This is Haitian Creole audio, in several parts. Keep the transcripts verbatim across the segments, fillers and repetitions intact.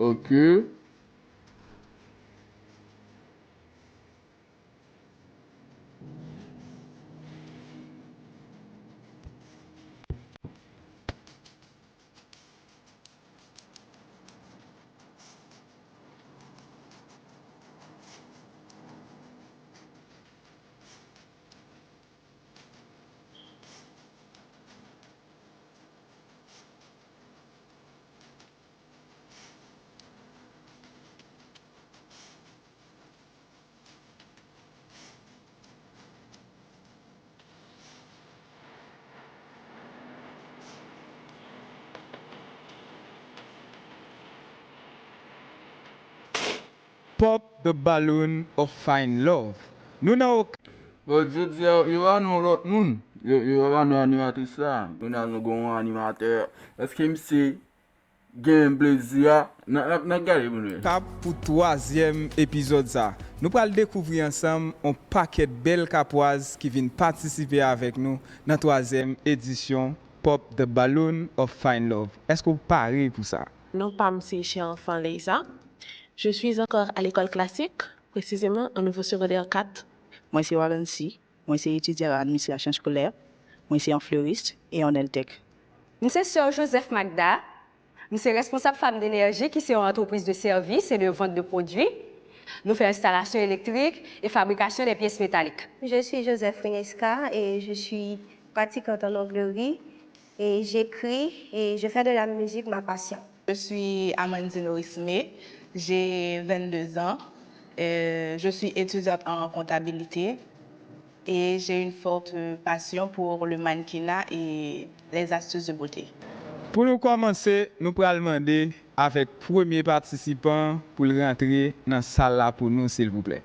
Ok. Pop the Balloon of Fine Love. Nou nan ok. Bon, jodi a, yo ba nou lòt moun. Yo, yo ba nou animatris la. Kounye a nou gen yon animatè. Èske misye gen plezi a? N a, n a, n a gade pou nou wè. Kap pou twazyèm epizòd sa. Nou pral dekouvri ansanm yon pakèt bèl kapwaz ki vin patisipe avèk nou nan twazyèm edisyon Pop the Balloon of Fine Love. Èske w pare pou sa? Non pa m se Cher Enfant Leïsa. Je suis encore à l'école classique, précisément au niveau secondaire quatre. Mwen se Warancy. Mwen se etidyan nan administrasyon eskolè. Mwen se yon fleuriste et en Eltec. M se Sir Joseph Magda. M se responsab Femme d'Energie, ki se yon antrepriz de sèvis e de vente de produits. Nou fè enstalasyon elektrik e fabrikasyon de pyès metalik. Je suis Joseph Rinesca et je suis pratiquante en onglerie et j'écris et je fais de la musique ma passion. Je suis Amandine Rismé, j'ai vingt-deux ans, euh, je suis étudiante en comptabilité et j'ai une forte passion pour le mannequinat et les astuces de beauté. Pou nou kòmanse, nou pral mande avèk premye patisipan pou l rantre nan sal la pou nou, silvouplè.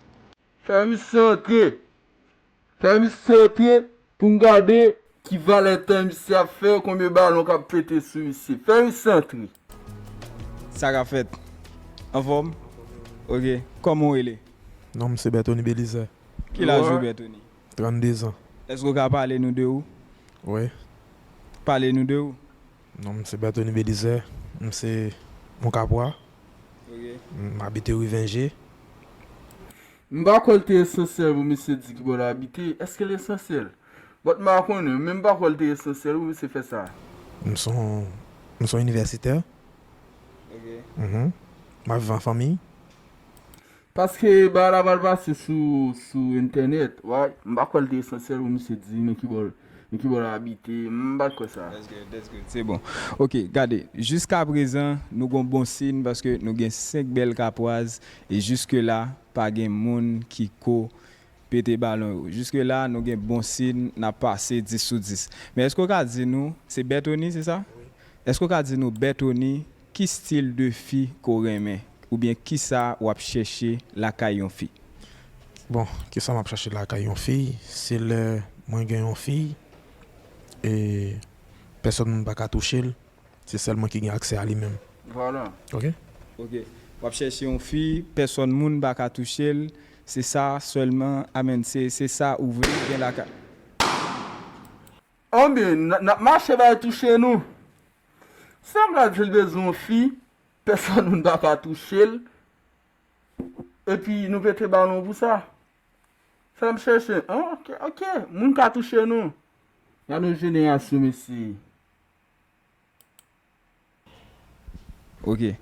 Fè misye antre. Fè misye antre pou n gade ki valè tan misye ap fè, konbyen balon k ap pete sou misye. Fè misye antre. Sa k ap fèt? Anfòm? Ok. Kòman w rele? Non, m se Bertony Belizaire. Ki laj ou, Bertony? Trannde zan. Èske w ka pale nou de ou? Wi. Pale nou de ou. Non, m se Bertony Belizaire. M se yon Kapwa. Ok. M abite Ri Venje. M pa kwè l te esansyèl pou misye di ki bò l abite. Èske l esansyèl? But m pa konnen, men m pa kwè l te esansyèl pou misye fè sa. M se yon, m se yon inivèsitè. Ok. Mhm. M ap viv an fanmi. Paske bagay la pral pase sou, sou entènèt, right? M pa kwè l te esansyèl pou misye di men ki bò l, men ki bò l abite, m pa t kwè sa. That's good, that's good. Se bon. Ok, gade, jiska prezan, nou gon bon siy paske nou gen senk bèl kapwaz e jiske la, pa gen moun ki ko pete balon yo. Jiske la, nou gen bon siy, n ap pase dis sou dis. Men èske w ka di nou, se Bertony, se sa? Wi. Èske w ka di nou, Bertony, ki stil de fi ke w renmen? Oubyen kisa w ap chèche lakay yon fi? Bon, kisa m ap chèche lakay yon fi? Se lè mwen gen yon fi, e pèsòn moun pa ka touche l, se sèl mwen ki gen aksè a li menm. Vwala. Ok? Ok. W ap chèche yon fi, pèsòn moun pa ka touche l, se sa sèlman, I mean, se, se sa ou vle gen lakay. Anben, n, n ap mache bay touche nou. Sa m pral di l bezwen yon fi, pèsòn moun pa ka touche l. Epi nou pete balon pou sa. Sa m chèche. Ah, ok, ok. Moun ka touche nou. Gade yon jenerasyon, mesye. Ok.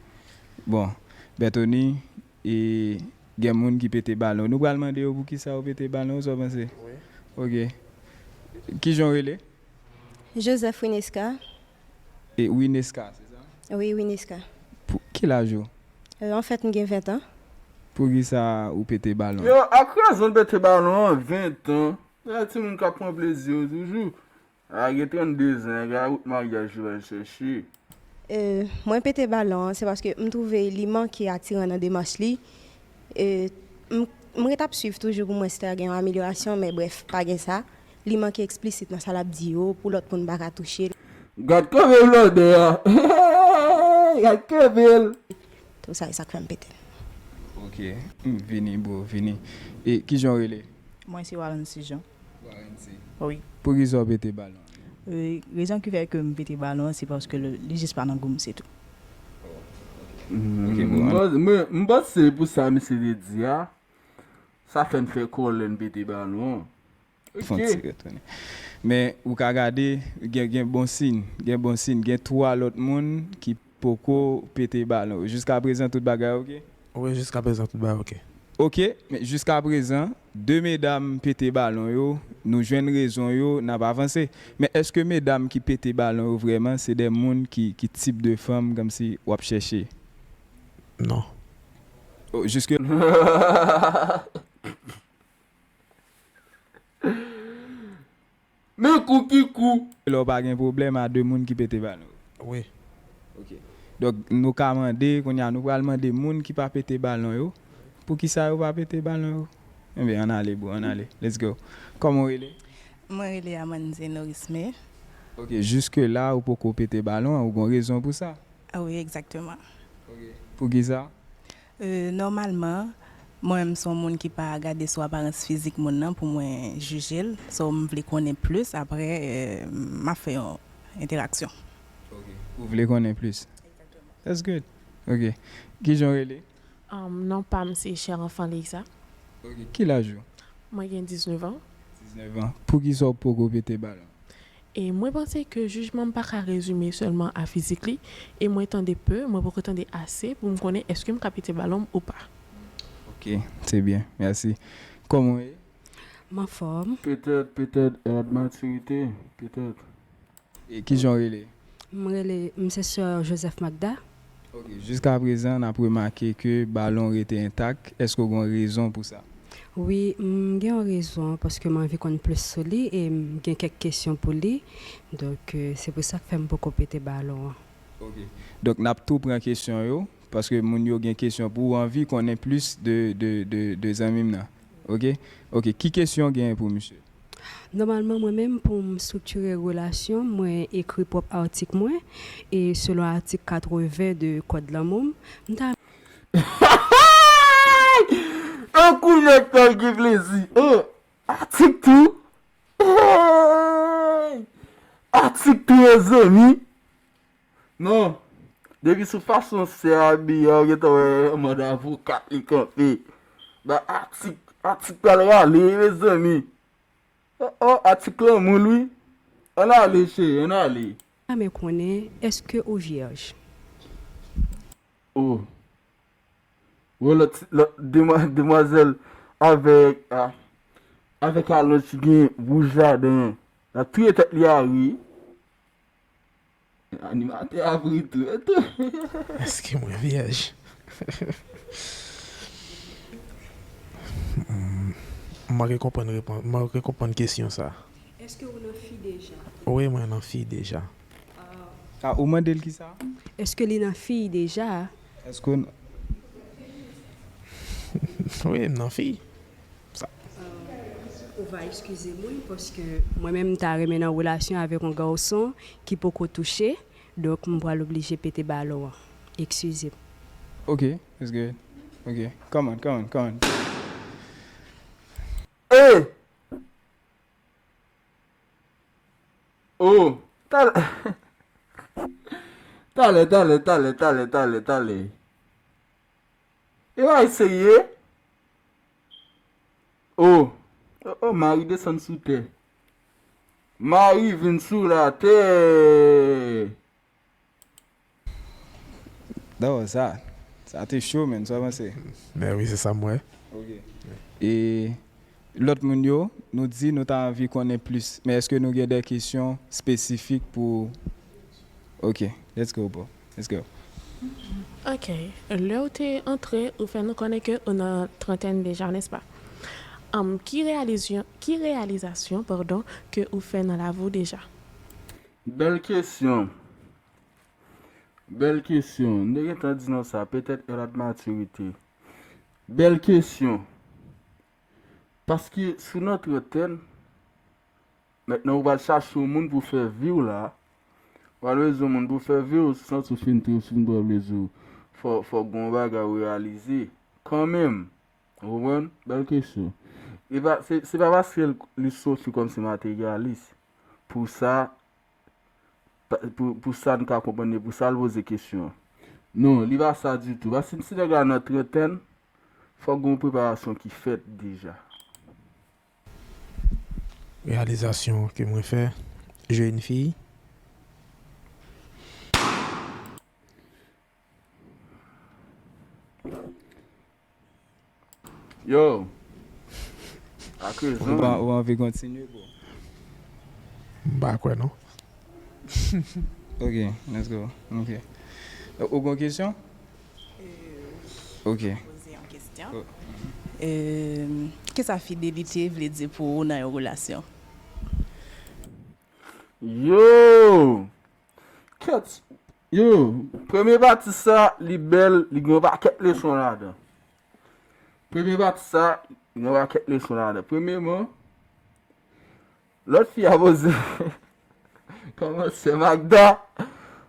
Bon, Bertony, e gen moun ki pete balon. Nou pral mande yo poukisa yo pete balon, sa w panse? Wi. Ok. Kijan w rele? Joseph Wineska. E Wineska, se sa? Wi, Wineska. Pou, ki laj ou? Euh, anfèt, m gen ven an. Poukisa ou pete balon? Yo, ak rezon l pete balon an, ven an. Sa timoun k ap pran plezi yo toujou. A, gen trannde zan, nèg la, wout maryaj li pral chèche. Euh, mwen pete balon an, se paske m twouve li manke atiran nan demach li. Euh, m, m ret ap swiv toujou pou m wè si ta gen yon amelyorasyon, men brèf, pa gen sa. Li manke eksplisit nan sa l ap di yo, pou lòt moun pa ka touche l. Gad kanpe blòdè a! Gad kanpe l! Tou sa, e sa k fè m pete l. Ok, m vini, bro, vini. E kijan w rele? Mwen se Warancy Jean. Warancy. Wi. Poukisa w pete balon an? Euh, rezon ki fè ke m pete balon an, se paske li, li jis pa nan gou m, se tou. Oh, ok. Ok, bon, mwen, mwen, m panse pou sa misye te di a, sa fè n fè kòlè n pete balon an. Fè yon ti retounen. Men ou ka gade, gen, gen bon siy, gen bon siy, gen twa lòt moun ki poko pete balon yo. Jiska prezan, tout bagay oke? Wi, jiska prezan, tout bagay oke. Oke, men jiska prezan, de medam pete balon yo, nou jwenn rezon yo, n ap avanse. Men èske medam ki pete balon yo vrèman, se de moun ki, ki tip de fanm kòmsi w ap chèche? Non. Oh, jiske Men kou ki kou. Lè w pa gen pwoblèm a de moun ki pete balon yo. Wi. Ok. Donk, nou ka mande, kounye a, nou pral mande moun ki pa pete balon yo, poukisa yo pa pete balon yo? Enben, ann ale, bro, ann ale. Let's go. Kòman w rele? Mwen rele Amandine Norisme. Ok, jiske la, ou poko pete balon an, ou gon rezon pou sa? Ah wi, egzakteman. Ok. Poukisa? Euh, nòmalman, mwen menm se yon moun ki pa gade sou aparans fizik moun nan pou mwen jije l. So, m vle konnen plis, apre, euh, m ap fè yon entèraksyon. Ok. Ou vle konnen plis? That's good. Ok. Kijan w rele? Um, non pa m se Cher Enfant Leisa. Ok. Ki laj ou? Mwen gen diznèf an. Diznèf an. Poukisa w poko pete balon? E mwen panse ke jijman m pa ka rezime sèlman a fizik li, e mwen tande pe, mwen poko tande ase pou m konnen èske m ka pete balon m ou pa. Ok, se byen, mèsi. Kòman w ye? M anfòm. Petèt, petèt, èd matirite, petèt. E kijan w rele? M rele, m se sè Joseph Magda. Ok, jiska prezan, n ap remake ke balon rete entak. Èske w gen yon rezon pou sa? Wi, m gen yon rezon, paske m anvi konn plis sou li e m gen kèk kesyon pou li. Donk, euh, se pou sa k fè m poko pete balon an. Ok. Donk, n ap tou pran kesyon yo, paske moun yo gen kesyon pou ou, anvi konnen plis de, de, de, de zanmi m nan. Ok? Ok, ki kesyon w genyen pou misye? Nòmalman, mwen menm, pou m estriktire relasyon, mwen ekri pwòp atik mwen, e selon atik katreven de Kòd Lanmou m, m ta An kou nèg pral gen plezi. Oh, atik tou. Hey! Atik tou, mezanmi. Non, depi sou fason sè a abiye a, ou gentan wè an mòd avokat li kanpe. Ba atik, atik pral rale, mezanmi. Oh, oh, atik lanmou l wi. Ann ale, cheri, ann ale. Renmen konnen, èske ou vyèj? Oh. Wè lòt, lòt demwa-, demwazèl avèk, a, avèk alonj ki gen wouj ladan an. L ap touye tèt li a ri. Animatè a vre tou, tou. Èske mwen vyèj? Hmm, m manke konprann repons, m manke konprann kesyon sa. Èske ou nan fi deja? Wi, mwen nan fi deja. Ah, ou mande l kisa? Èske li nan fi deja? Èske w n- Wi, m nan fi. Sa. Ou va eskize m, wi, paske mwen menm, m ta renmen nan relasyon avèk yon gason ki poko touche, donk m pral oblije pete balon an. Eskize m. Ok, it's good. Ok, come on, come on, come on. Hey! Oh, talè. Talè, talè, talè, talè, talè, talè. E pa serye? Oh. Oh, oh, Mari desann sou tè. Mari vin sou latè. Dawò, sa, sa te cho, menn, sa w panse? Men wi, se sa m wè. Ok. E lòt moun yo, nou di nou ta anvi konnen plis. Men èske nou gen de kesyon espesifik pou, ok, let's go, bro. Let's go. Ok. Lè w te antre, ou fè nou konnen ke ou nan trantèn deja, nèspa? Am, ki reyalizyon, ki reyalizasyon, padon, ke ou fè nan lavi w deja? Bèl kesyon. Bèl kesyon. M te gentan di nou sa, petèt èl a matirite. Bèl kesyon. Paske si w nan trantèn, mentnan ou pral chache yon moun pou fè vi w la. Ou pral bezwen yon moun pou fè vi w, santi w fin trip, fin pran plezi w. Fò, fò gen yon bagay ou reyalize. Kanmenm. Ou konprann? Bèl kesyon. E pa, se, se pa paske l, li soti kòmsi materyalis. Pou sa, pa, pou, pou sa n ka konprann li, pou sa l poze kesyon an. Non, li pa sa ditou. Paske si nèg la nan trantèn, fòk gen yon preparasyon ki fèt deja. Reyalizasyon ke mwen fè, jeni fi. Yo, ak rezon. Ou pa ou anvi kontinye, bro? M pa kwè non. Ok, let's go. Ok. Ou gon kesyon? Ok. Poze yon kesyon. Kisa fidelite vle di pou ou nan yon relasyon? Yo! Kèt! Yo! Premye pati sa, li bèl, li gen yon pakèt leson ladan. Premye pati sa, li gen yon pakèt leson ladan. Premyeman, lòt fi a poze kòman sè Magda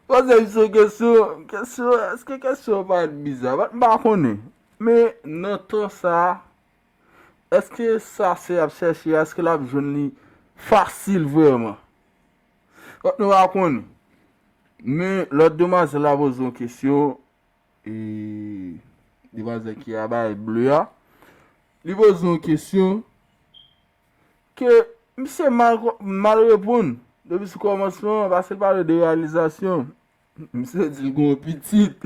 poze misye kesyon, kesyon, èske kesyon an pa t biza? But m pa konnen. Men nan tan sa a, èske sa sè a ap chèche a, èske l ap jwenn li fasil vrèman? But nou pa konnen. Men lòt demwazèl la poze yon kesyon, e demwazèl ki a bagay ble a, li poze yon kesyon ke misye mal, mal reponn depi sou kòmansman an, paske l pale de reyalizasyon. Misye di l gen yon pitit.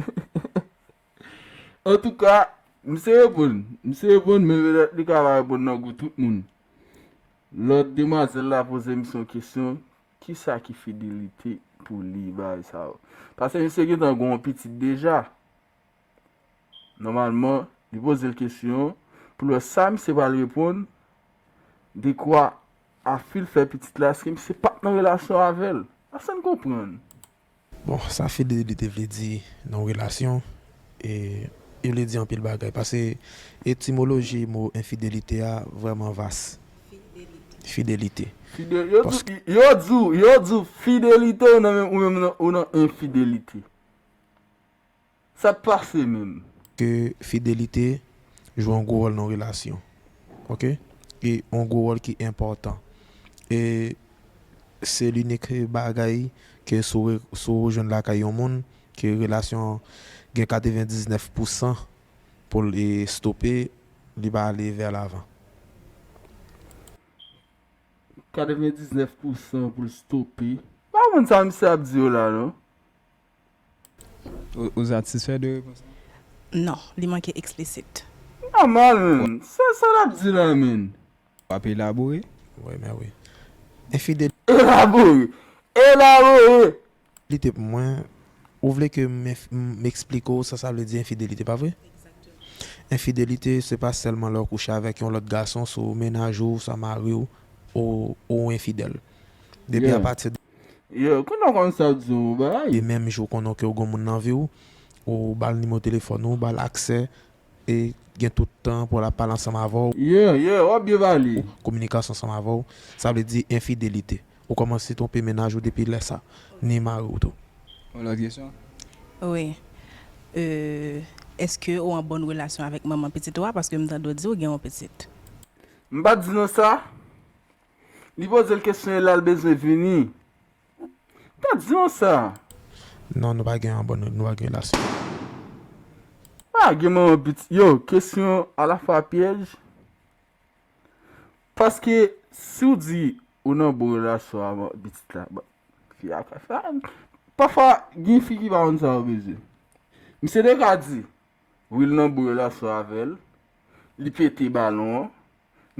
Antouka, misye reponn. Misye reponn, men petèt li ka pa reponn nan gou tout moun. Lòt demwazèl la poze misye yon kesyon, kisa ki fidelite pou li, bagay sa yo. Paske misye gentan gen yon pitit deja. Nòmalman, li poze l kesyon pou l wè sa misye pral reponn, dekwa a fi l fè pitit la, èske misye p ap nan relasyon avè l? Èske n konprann? Bon, sa fidelite vle di nan yon relasyon, e, li vle di anpil bagay. Paske etimoloji mo enfidelite a vrèman vas. Fidelite. Fidel, yo di, yo di, yo di fidelite ou nan, ou menm nan, ou nan enfidelite. Sa k pase menm? Ke fidelite jwe yon gwo wòl nan yon relasyon. Ok? E yon gwo wòl ki enpòtan. E se linik bagay ke si w re- si w jwenn lakay yon moun, ke relasyon an gen katrevendiznèf pousan pou l e stope, li pa ale vè lavan. Katrevendiznèf pousan pou l stope. M pa konn sa misye ap di yo la non. Ou, ou satisfè de repons lan? Non, li manke eksplisit. Nòmal menm. Se sa l ap di la menm. W ap elabore? Wi, men wi. Enfidel- Elabore! Elabore! Fidelite pou mwen, ou vle ke m enf- m eksplike w sa sa vle di enfidelite, pa vre? Enfidelite, se pa sèlman lè w kouche avèk yon lòt gason, sou mennaj ou, sa mari w, ou, ou enfidèl. Depi Yeah. apati de Yo, konnen w konn sa w di yon bagay. E menm jou konnen ke w gen moun nan vi w, ou ba l nimewo telefòn ou, ba l aksè, e gen tout tan pou l ap pale ansanm avè w, Yeah, yeah, w ap byen pale. Kominikasyon ansanm avè w, sa vle di enfidelite. Ou kòmanse twonpe mennaj ou depi lè sa, ni mari w tou. Yon lòt kesyon? Wi. Euh, èske ou an bòn relasyon avèk manman pitit ou a? Paske m tande w di w gen yon pitit. M pa t di nou sa? Li poze l kesyon e la l bezwen vini. M pa t di nou sa? Non, nou pa gen yon bòn, nou pa gen relasyon. Pa gen manman pitit. Yo, kesyon alafwa pyèj. Paske si w di ou nan bon relasyon avèk pitit la, bon, fi a ka fè. Pafwa, gen fi ki pa konn sa yo bezwen. Misye te ka di, wi, l nan bon relasyon avè l, li pete balon an.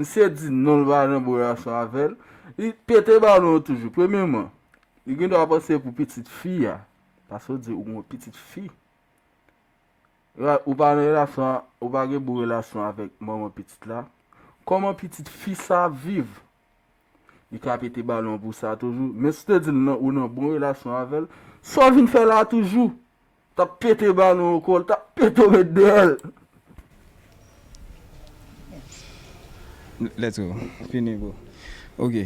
Misye di non, l pa nan bon relasyon avè l, li pete balon an toujou. Premyeman, li gen dwa panse pou pitit fi a, paske w di ou gen yon pitit fi. Ou pa nan relasyon, ou pa gen bon relasyon avèk manman pitit la. Kòman pitit fi sa ap viv? Li ka pete balon pou sa toujou. Men si w te di l nan, ou nan bon relasyon avè l, sa w vin fè la toujou? T ap pete balon ankò, l t ap pete w met dèyè l. Let's go. Fini, bro. Ok.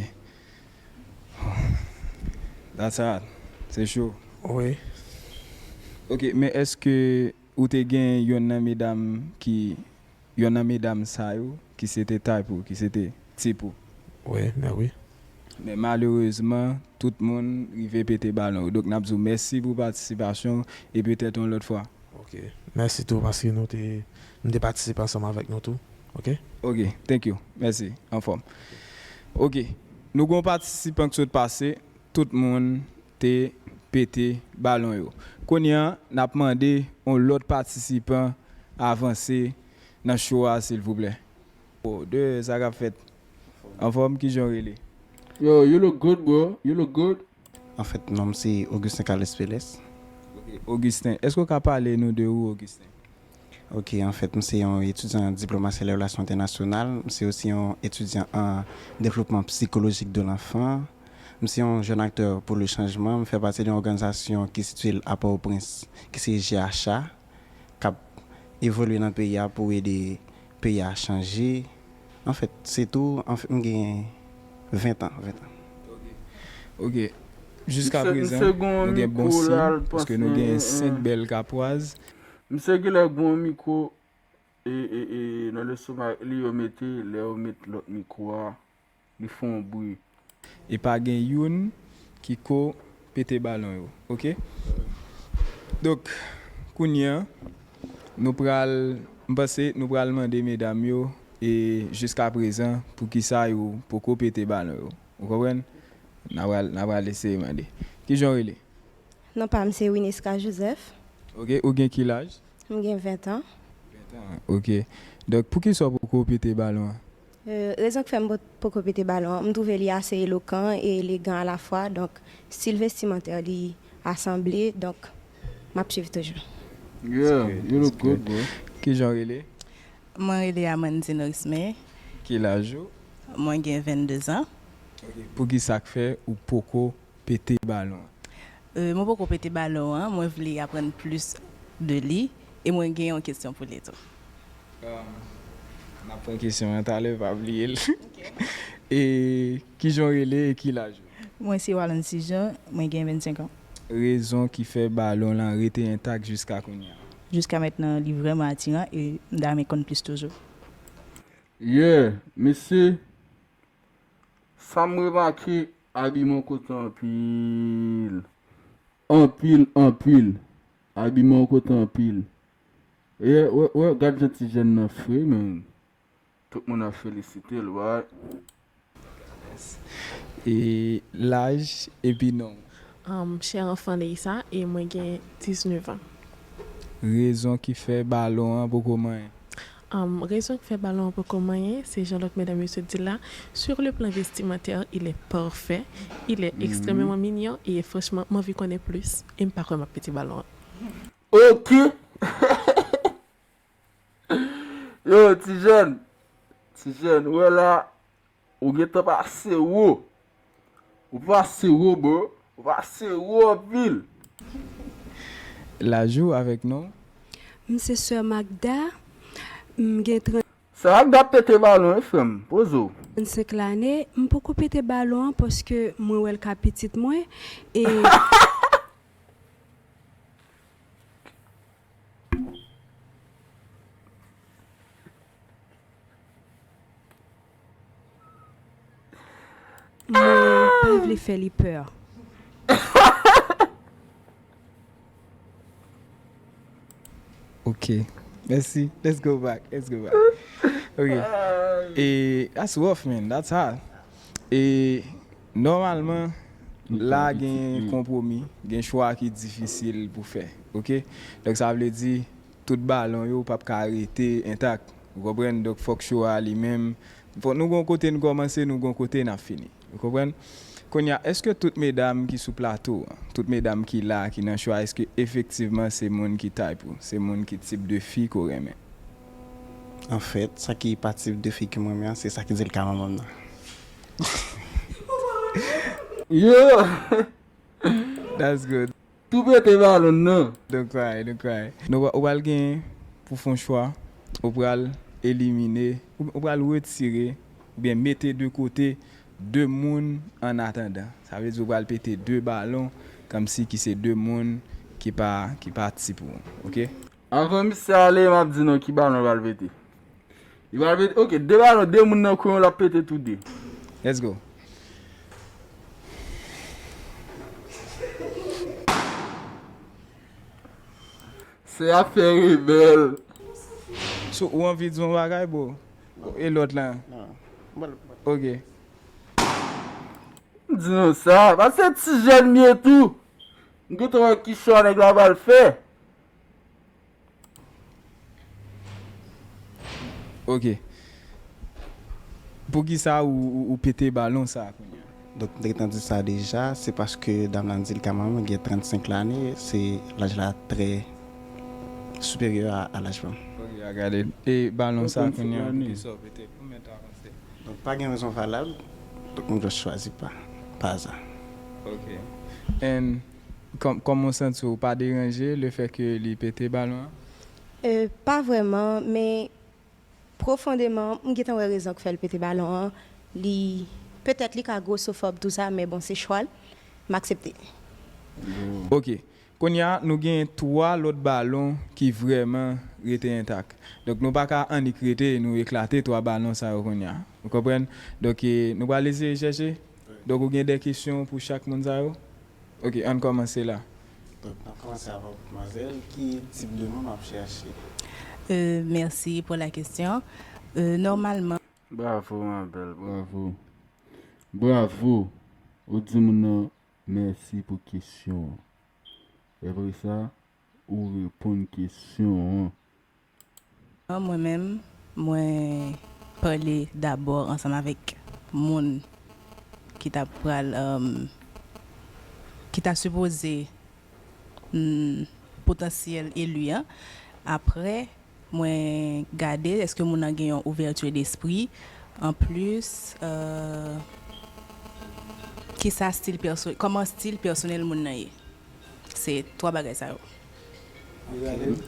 That's hard. Se cho. Wi. Ok, men èske ou te gen yonn nan medam ki, yonn nan medam sa yo ki se te type ou, ki se te tip ou? Wi, men wi. Men malerezman, tout moun rive pete balon yo. Donk, n ap di w mèsi pou patisipasyon w e petèt yon lòt fwa. Ok. Mèsi tou paske nou te, nou te patisipe ansanm avèk nou tou. Ok? Ok, thank you. Mèsi. Anfòm. Ok. Nou gen yon patisipan ki sot pase. Tout moun te pete balon yo. Kounye a, n ap mande yon lòt patisipan avanse nan show a, silvouplè. Oh, de sa k ap fèt? Anfòm, kijan w rele? Yo, you look good, bro. You look good. Anfèt, non m se Augustin Carles Peles. Ok, Augustin, èske w ka pale nou de ou, Augustin? Ok, anfèt, m se yon etidyan an diplomasi e relasyon entènasyonal. M se osi yon etidyan an devlopman sikolojik de lanfan. M se yon jèn aktè pou le chanjman. M fè pati de yon òganizasyon ki sitiye l a Pòtoprens, ki se G H A, k ap evolye nan peyi a pou ede peyi a chanje. Anfèt, se tou, anfèt, m gen ven tan, ven tan. Ok. Jiska prezan, nou gen bon siy, paske nou gen senk bèl kapwaz. Misye genlè gen yon mikwo e, e, e, nan lestomak li yo mete, lè yo met lòt mikwo a, li fè yon bri. E pa gen youn ki ko pete balon yo, ok? Donk, kounye a, nou pral, m panse nou pral mande medam yo e jiska prezan poukisa yo poko pete balon yo. Ou konprann? N a pral, n a pral eseye mande. Kijan w rele? Non pa m se Wineska Joseph. Ok, ou gen ki laj? M gen ven tan. Ven tan, ok. Donk, poukisa w poko pete balon an? Euh, rezon k fè m poko pete balon an, m twouve li ase elokan e elegan alafwa, donk, stil vestimantè li a sanble, donk, m ap swiv toujou. Yeah, you look good, bro. Kijan w rele? Mwen rele Amandine Risme. Ki laj ou? Mwen gen vennde zan. Ok, poukisa k fè ou poko pete balon an? Euh, mwen poko pete balon an, mwen vle aprann plis de li, e mwen gen yon kesyon pou li tou. Um, n ap pran kesyon an talè, pa bliye l. E kijan w rele e ki laj ou? Mwen se Walon Sijan, mwen gen vennsenk an. Rezon ki fè balon lan rete entak jiska kounye a? Jiska mentnan, li vrèman atiran e m ta renmen konn plis toujou. Yeah, mesye, sa m remake, abiman w kote anpil. Anpil, anpil. Abiman w kote anpil. Yeah, wè, wè, gad jan ti jèn nan fre, man. Tout moun ap felisite l, wè. E laj epi non w? M chè anfan Leisa e mwen gen diznèf an. Rezon ki fè balon an poko manyen? Rezon ki fè balon an poko manyen, se jan lòt medam yo sot di l la, sur le plan vestimentaire, il est parfait, il est extrêmement mignon e franchman, m anvi konnen plis e m pa kwè m ap pete balon an. Ok! Yo, ti jèn, ti jèn, ou wè la, ou gentan pase wo. Ou pase wo, bro. Ou pase wo anpil. Laj ou avèk non w? M se sè Magda. M gen trant. Sè Magda ap pete balon, wi, frè m. Poze w. Trannsenk lane. M poko pete balon an paske mwen wè l ka pitit mwen. E. Mwen pa vle fè li pè. Ok. Mèsi. Let's go back. Let's go back. Ok. E, that's rough, man. That's hard. E, nòmalman, la gen konpwomi, gen chwa ki difisil pou fè. Ok? Donk, sa vle di, tout balon yo p ap ka rete entak. Ou konprann? Donk, fòk cho a li menm. Fòk nou gon kote n kòmanse, nou gon kote n ap fini. Ou konprann? Kounye a, èske tout medam ki sou plato an, tout medam ki la, ki nan cho a, èske efektivman se moun ki type ou? Se moun ki tip de fi ke w renmen? Anfèt, sa ki pa tip de fi ke m renmen an, se sa ki di l ka manman m nan. Yeah! That's good. Tou pete balon nan. Don't cry, don't cry. Nou ou pral gen pou fon chwa, ou pral elimine, ou pral retire, oubyen mete de kote de moun an atandan. Sa vle di ou pral pete de balon, kòmsi ki se de moun ki pa, ki pa tip ou, ok? Avan misye ale, m ap di nou ki balon l pral pete. Li pral pete, ok, de balon, de moun nan kwen yo l ap pete tou de. Let's go. Se afè rebèl. So, ou anvi di yon bagay, bro? E lòt la? Ok. M di nou sa, paske ti jèn m ye tou. M gentan wè ki chwa nèg la pral fè. Ok. Poukisa ou, ou, ou pete balon sa a kounye a? Donk, m te gentan di sa deja, se paske dam lan di l kanmenm gen trannsenk lane, se laj la trè siperyè a, a laj pa m. Ok, a gade. E balon sa a kounye a, poukisa w pete? Konbyen tan avanse? Donk, pa gen rezon valab, donk m just chwazi pa, pa aza. Ok. And kòm, kòman w santi w? Pa deranje lefètke li pete balon an? Euh, pa vrèman, men pwofondeman, m gentan wè rezon k fè l pete balon an. Li, petèt li ka gwosofòb tou sa, men bon, se chwa l. M aksepte. Ok. Kounye a, nou gen twa lòt balon ki vrèman rete entak. Donk, nou pa ka annik rete, nou eklate twa balon sa yo kounye a. Ou konprann? Donk, e, nou pral eseye chèche. Donk, ou gen de kesyon pou chak moun sa yo? Ok, ann kòmanse la. Donk, n ap kòmanse avèk manzèl. Ki tip de moun w ap chèche? Euh, merci pour la question. Euh, normalement, Bravo, ma belle, bravo. Bravo. Ou di moun nan mèsi pou kesyon an. Apre sa, ou reponn kesyon an. Mwen menm, mwen pale dabò ansanm avèk moun ki ta pral, um, ki ta sipoze, mm, potansyèl eli an. Apre, mwen gade èske moun nan gen yon ouvèti despri. Anplis, euh, kisa stil pèso-, kòman stil pèsonèl moun nan ye? Se twa bagay sa yo.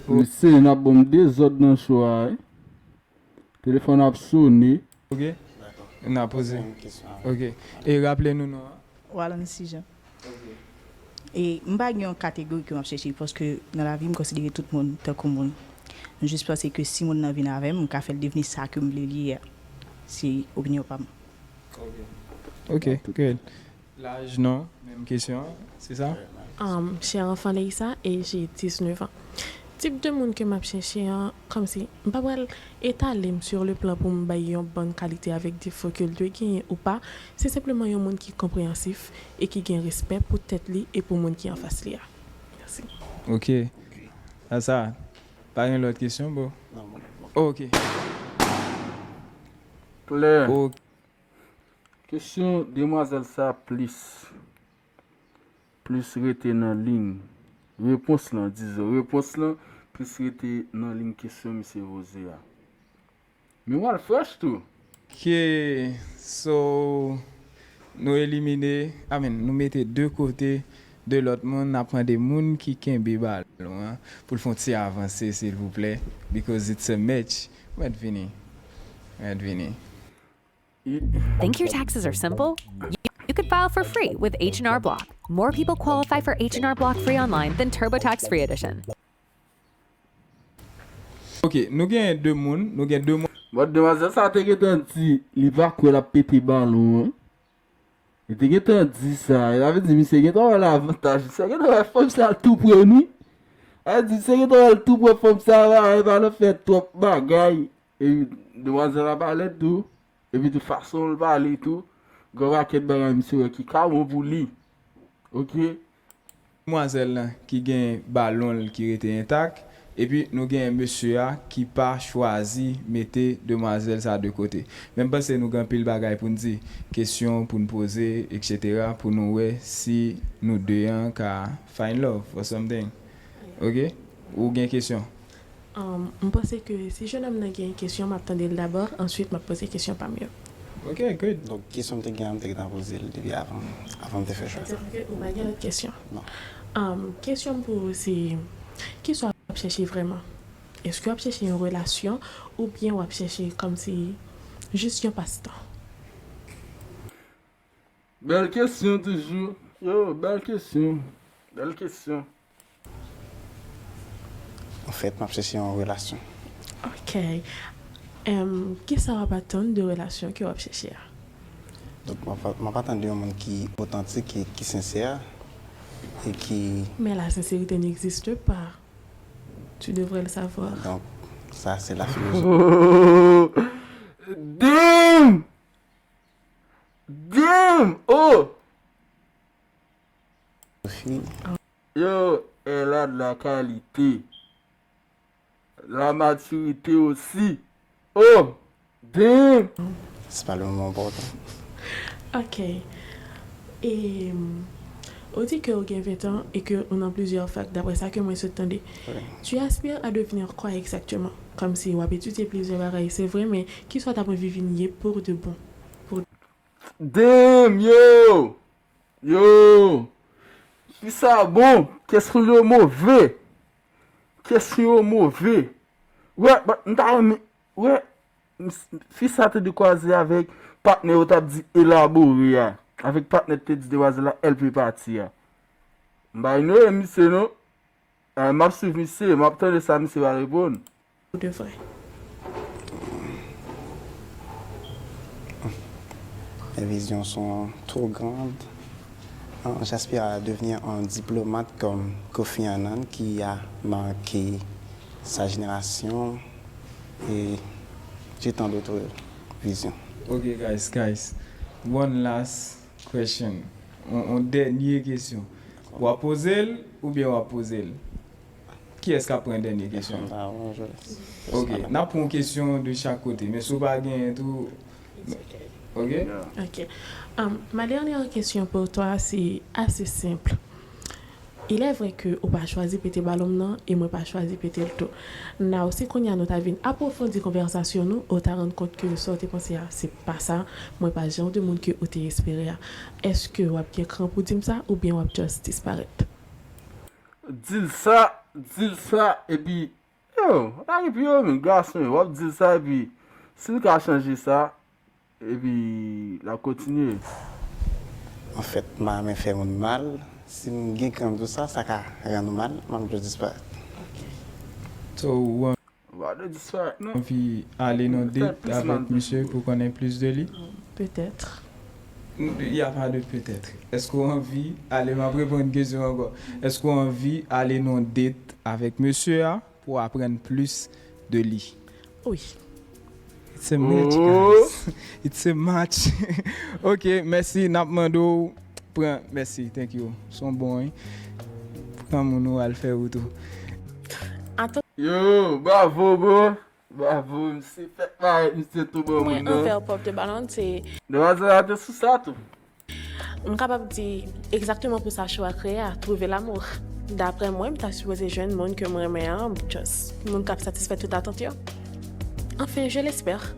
Mesye, n ap ban m dezòd nan cho a, wi. Telefòn ap sone. Ok. N a poze. Ok. E raple nou non an. Walon Sijan. E m pa gen yon kategori ke m ap chèche, paske nan lavi, m konsidere tout moun tankou moun. M jis panse ke si moun nan vin avè m, m ka fè l devni sa ke m vle li ye a. Se opinyon pa m. Ok, good. Laj, non, menm kesyon an, se sa? Um, cher enfant Leïssa, et j'ai dix-neuf ans. Tip de moun ke m ap chèche an, kòmsi, m pa pral etale m sur le plan pou m bay yon bann kalite avèk defo ke l dwe genyen ou pa. Se senpleman yon moun ki konpreyansif e ki gen respè pou tèt li e pou moun ki anfas li a. Mèsi. Ok. Sa, sa, pa gen lòt kesyon, bro? Non, non, non. Ok. Klè. Ok. Kesyon demwazèl sa plis, plis rete nan liy repons lan, dizon, repons lan plis rete nan liy kesyon misye poze a. Men w al fresh tou. Ok, so, nou elimine, I mean, nou mete de kote de lòt moun, n ap mande moun ki kenbe balon an pou l fè yon ti avanse, silvouplè, because it's a match. Mèt vini. Mèt vini. Think your taxes are simple? You, you could file for free with H and R Block. More people qualify for H and R Block free online than TurboTax free edition. Ok, nou gen de moun, nou gen de moun. Bon, demwazèl sa te gentan di li pa kwè l ap pete balon an. Li te gentan di sa, sa vle di misye gentan wè lavantaj, misye gentan wè fanm sa tou pre li. Sa vle di misye gentan wè l tou pre fanm sa, pa, pa nan fè twòp bagay. E demwazèl la pa lèd tou. Epi tou fason l pale tou, gen yon pakèt bagay misye wè ki ka bon pou li. Ok. Demwazèl lan ki gen balon l ki rete entak, epi nou gen mesye a ki pa chwazi mete demwazèl sa de kote. Men m panse nou gen anpil bagay pou n di, kesyon pou n poze, etsetera, pou nou wè si nou de an ka find love or something. Ok? Ou gen kesyon? Um, m panse ke si jennonm nan gen kesyon, m ap tande l dabò, answit m ap poze kesyon pa m yo. Ok, good. Donk, kesyon m te gen an, m te gentan poze l depi avan, avan m te fè chwa sa. Sa vle di ke ou pa gen lòt kesyon? Non. Um, kesyon m pou ou se, kisa w ap chèche vrèman? Èske w ap chèche yon relasyon oubyen w ap chèche kòmsi jis yon pastan? Bèl kesyon toujou. Yo, bèl kesyon. Bèl kesyon. Anfèt, m ap chèche yon relasyon. Ok. Em, kisa w ap atann de relasyon ke w ap chèche a? Donk, m ap, m ap atann de yon moun ki otantik e ki sensè e ki... Mais la sincérité n'existe pas. Tu devrais le savoir. Donc, ça, c'est la philosophie. Damn! Damn! Oh! Yo, elle a de la qualité. La maturité aussi. Oh! Damn! C'est pas le moment opportun. Ok. E, ou di ke ou gen ven tan e ke ou nan plizyè fak, daprè sa ke mwen sot tande. Tu aspires à devenir quoi exactement? Kòmsi w ap etidye plizyè bagay, se vre, men ki sa w t ap anvi vin ye pour de bon? Damn, yo! Yo! Fi sa bon, kesyon yo move. Kesyon yo move. Wè, but m ta renmen, wè, fi sa te dekwaze avèk patnè yo t ap di elabore a. Avèk patnè te di demwazèl la, elle peut partir a. M pa inyore misye non. M ap swiv misye, m ap tande sa misye va reponn. Pour de vrai. Mes visions sont trop grandes. Euh, J'aspire à devenir un diplomate comme Kofi Annan qui a marqué sa génération et j'ai tant d'autres visions. Ok, guys, guys. One last question. On, on dènye kesyon. W ap poze l oubyen w ap poze l? Kiyès k ap pran dènye kesyon? Ah, ouais, je laisse. Ok, n ap pran yon kesyon de chak kote, men si w pa genyen tou, ok? Ok. Um, ma dernière question pour toi, c'est assez simple. Il est vrai que ou pa chwazi pete balon m nan e mwen pa chwazi pete l tou. Now, si kounye a nou ta vin apwofondi konvèsasyon nou, ou ta rann kont ke sa w te panse a, se pa sa, mwen pa jan de moun ke ou te espere a. Èske w ap gen kran pou di m sa oubyen w ap just disparèt? Di l sa, di l sa, epi, yo, lage pye w, men gason yo, w ap di l sa, epi, si l ka chanje sa, epi, l ap kontinye. Anfèt, m pa renmen fè moun mal. Si m gen kran pou sa, sa ka rann ou mal, m ap just disparèt. So, ou Ou pa dwe disparèt, non. anvi ale nan Fè date plis mal avèk misye pou konnen plis de li? Peut-être. Y a pas de peut-être. Èske w anvi ale, m ap reponn kesyon ankò. Èske w anvi ale nan date avèk mesye a pou aprann plis de li? Oui. It's a match, Oh. guys. It's a match. Ok, mèsi. N ap mande w pran. Mèsi, thank you. Son bon, wi. Pran moun ou al fè wout ou. Atann, Yo, bravo, bro. Bravo, misye fèk parèt, misye tou bon mwen moun nan. Anvè pòp de balon, se Demwazèl la te sou sa tou. M kapab di egzakteman pou sa cho a kreye a, twouve lanmou. Daprè mwen, m ta sipoze jwenn moun ke m renmen an, just moun k ap satisfè tout atant yo. Enfin, je l'espère.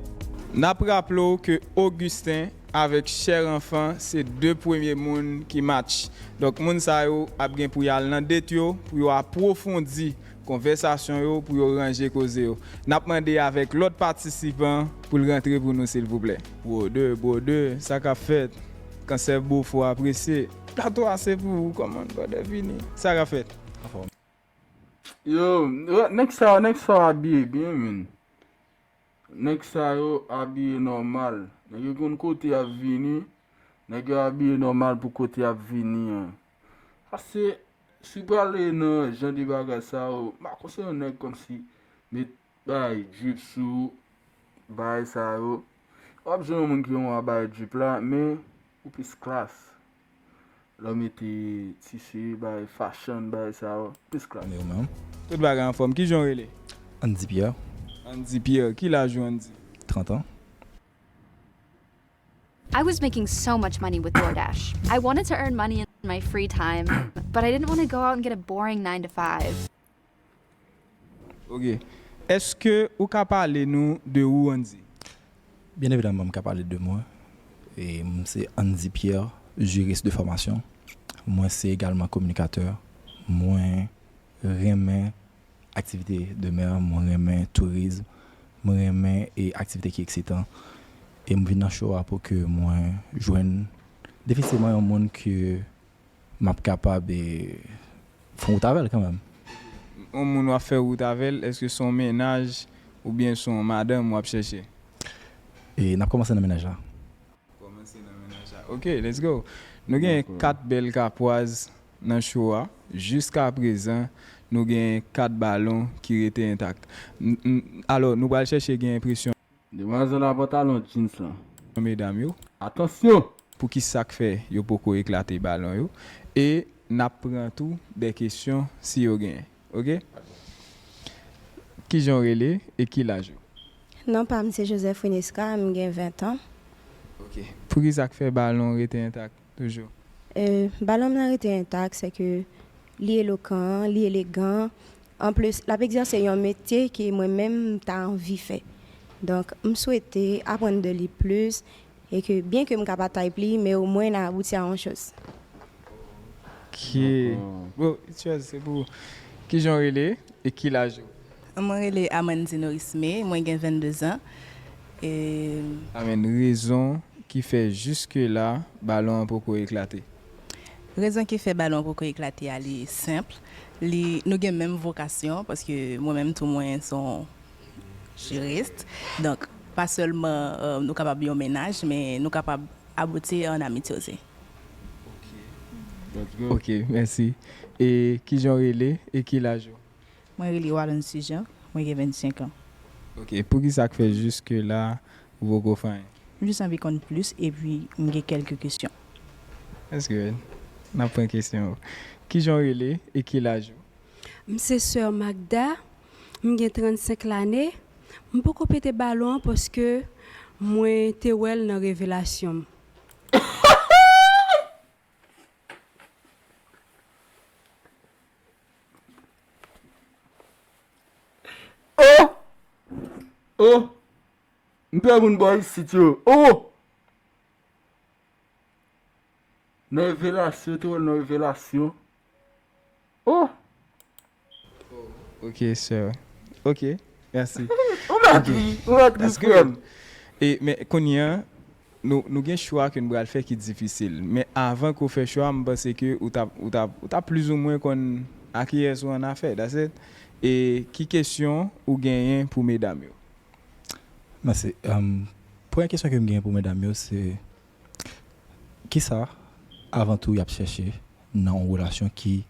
N ap raple w ke Augustin avèk Cher Enfant se de premye moun ki match. Donk, moun sa yo ap gen pou y al nan date yo, pou yo apwofondi konvèsasyon yo, pou yo ranje koze yo. N ap mande avèk lòt patisipan pou l rantre pou nou, silvouplè. Brother, brother, sa k ap fèt? Kansè Bofò apresye. Plato a se pou ou, kòman brother vini? Sa k ap fèt? Yo, yo, nèg sa, nèg sa yo abiye byen, men. Nèg sa yo abiye nòmal. Nèg yo konn kote y ap vini. Nèg yo abiye nòmal pou kote y ap vini an. Paske, si w prale nan jan de bagay sa yo, m pa konseye yon nèg kòmsi met bay drip sou ou, bagay sa yo. W ap jwenn yon moun ki renmen w ap bay drip la, men ou plis klas. Lè w mete tisi, bay fashion, bay sa yo, plis klas. Konnen ou menm? Tout bagay anfòm. Kijan w rele? Andy Pierre, Andy Pierre. Ki laj ou, Andy? trant an. I was making so much money with DoorDash. I wanted to earn money in my free time, but I didn't want to go out and get a boring nine to five. Ok. Èske ou ka pale nou de ou, Andy? Byen evidaman, m ka pale de mwen. E m se Andy Pierre, juriste de formation. Mwen se egalman kominikatè. Mwen renmen aktivite de mè, mwen renmen tourizm, mwen renmen e aktivite ki eksitan. E m vin nan cho a pou ke mwen jwenn definitivman yon moun ke m ap kapab e, fè wout avè l kanmenm. Yon moun w ap fè wout avè l, èske se yon mennaj oubyen se yon madanm w ap chèche? E n ap kòmanse nan mennaj la. Kòmanse nan mennaj la. Ok, let's go. Nou gen kat bèl kapwaz nan cho a, jiska prezan, nou gen kat balon ki rete entak. N- n- Alò, nou pral chèche gen enpresyon Demwazèl a pantalon jeans lan. Medam yo. Atansyon! Pou ki sa k fè yo poko eklate balon yo. E n ap pran tou de kesyon si yo genyen. Oke? Kijan w rele e ki laj ou? Non pa m se Joseph Winesca, m gen ven tan. Oke. Pou ki sa k fè balon rete entak toujou? E, balon m nan rete entak, se ke li elokan, li elegan. Anplis, l ap egzèse yon metye ke mwen menm m ta anvi fè. Donk, m swete aprann de li plis e ke, byen ke m ka pa type li, men omwen n a abouti a yon choz. Ki, bon, Itchoz, se pou ou. Kijan w rele e ki laj ou? Mwen rele Amandine Orisme, mwen gen vennde zan. E Amèn, rezon ki fè jiske la balon an poko eklate? Rezon ki fè balon an poko eklate a, li senp. Li, nou gen menm vokasyon, paske mwen menm tou mwen se yon jiris. Donk, pa sèlman, euh, nou kapab yon mennaj, men nou kapab abouti an amitye osi. Let's go. Oke, mèsi. E kijan w rele e ki laj ou? Mwen rele Walon Sijan, mwen gen vennsenk an. Oke, pou ki sa k fè jiske la ou poko fè anyen? M jis anvi konn plis epi m gen kèlke kesyon. That's good. N ap pran kesyon ou. Kijan w rele e ki laj ou? M se sè Magda, m gen trannsenk lane. M poko pete balon an paske mwen te wè l nan revelasyon m. Oh! Oh! M pè moun bò isit yo. Oh! Nan revelasyon, te wè l nan revelasyon. Oh! Ok, sir. Ok, mèsi. Ou mèt ri, ou mèt ri, frè m. E, men kounye a, nou, nou gen chwa ke n pral fè ki difisil. Men avan ke w fè chwa, m panse ke ou t ap, ou t ap, ou t ap plizoumwen konn a kiyès ou annafè. That's it. E ki kesyon ou genyen pou medam yo? Mèsi. Em, premye kesyon ke m genyen pou medam yo, se kisa, avan tou, y ap chèche nan yon relasyon, ki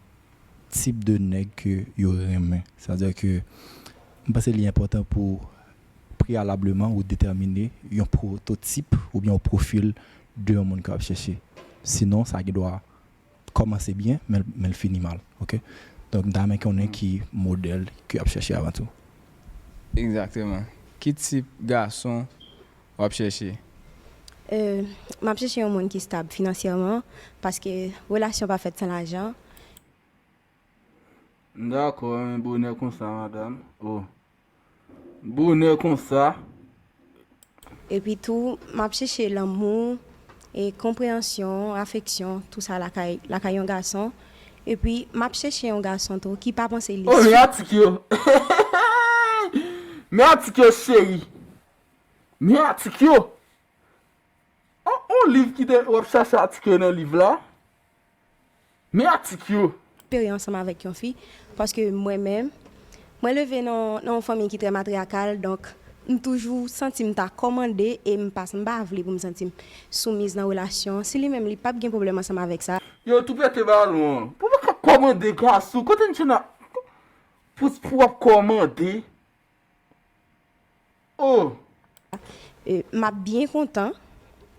tip de nèg ke yo renmen? Sètadi ke m panse li enpòtan pou preyalableman ou detèmine yon pwototip oubyen yon pwofil de yon moun ke w ap chèche. Sinon, sa gen dwa kòmanse byen, men, men l fini mal. Ok? Donk, m ta renmen konnen ki modèl ke w ap chèche avan tou. Egzakteman. Ki tip gason w ap chèche? Euh, m ap chèche yon moun ki stab finansyèman, paske relasyon pa fèt san lajan. M dakò, men bonè konsa, madanm. Oh. Bonè konsa. Epi tou, m ap chèche lanmou, e konpreyansyon, afeksyon, tou sa lakay, lakay yon gason. Epi, m ap chèche yon gason tou ki pa panse li. Oh, men atik yo. Men atik yo, cheri. Men atik yo. On, on liv ki te, w ap chache atik yo nan liv la. Men atik yo. Espere ansanm avèk yon fi, paske mwen menm, mwen leve nan, nan yon fanmi ki trè matriyakal, donk, m toujou santi m ta kòmande e m pa, m pa vle pou m santi m soumiz nan relasyon. Si li menm, li p ap gen pwoblèm ansanm avèk sa. Yo, tou pete balon an. Pou w pa ka kòmande gason, kote n tchena, pou, pou w ap kòmande? Oh! E, m ap byen kontan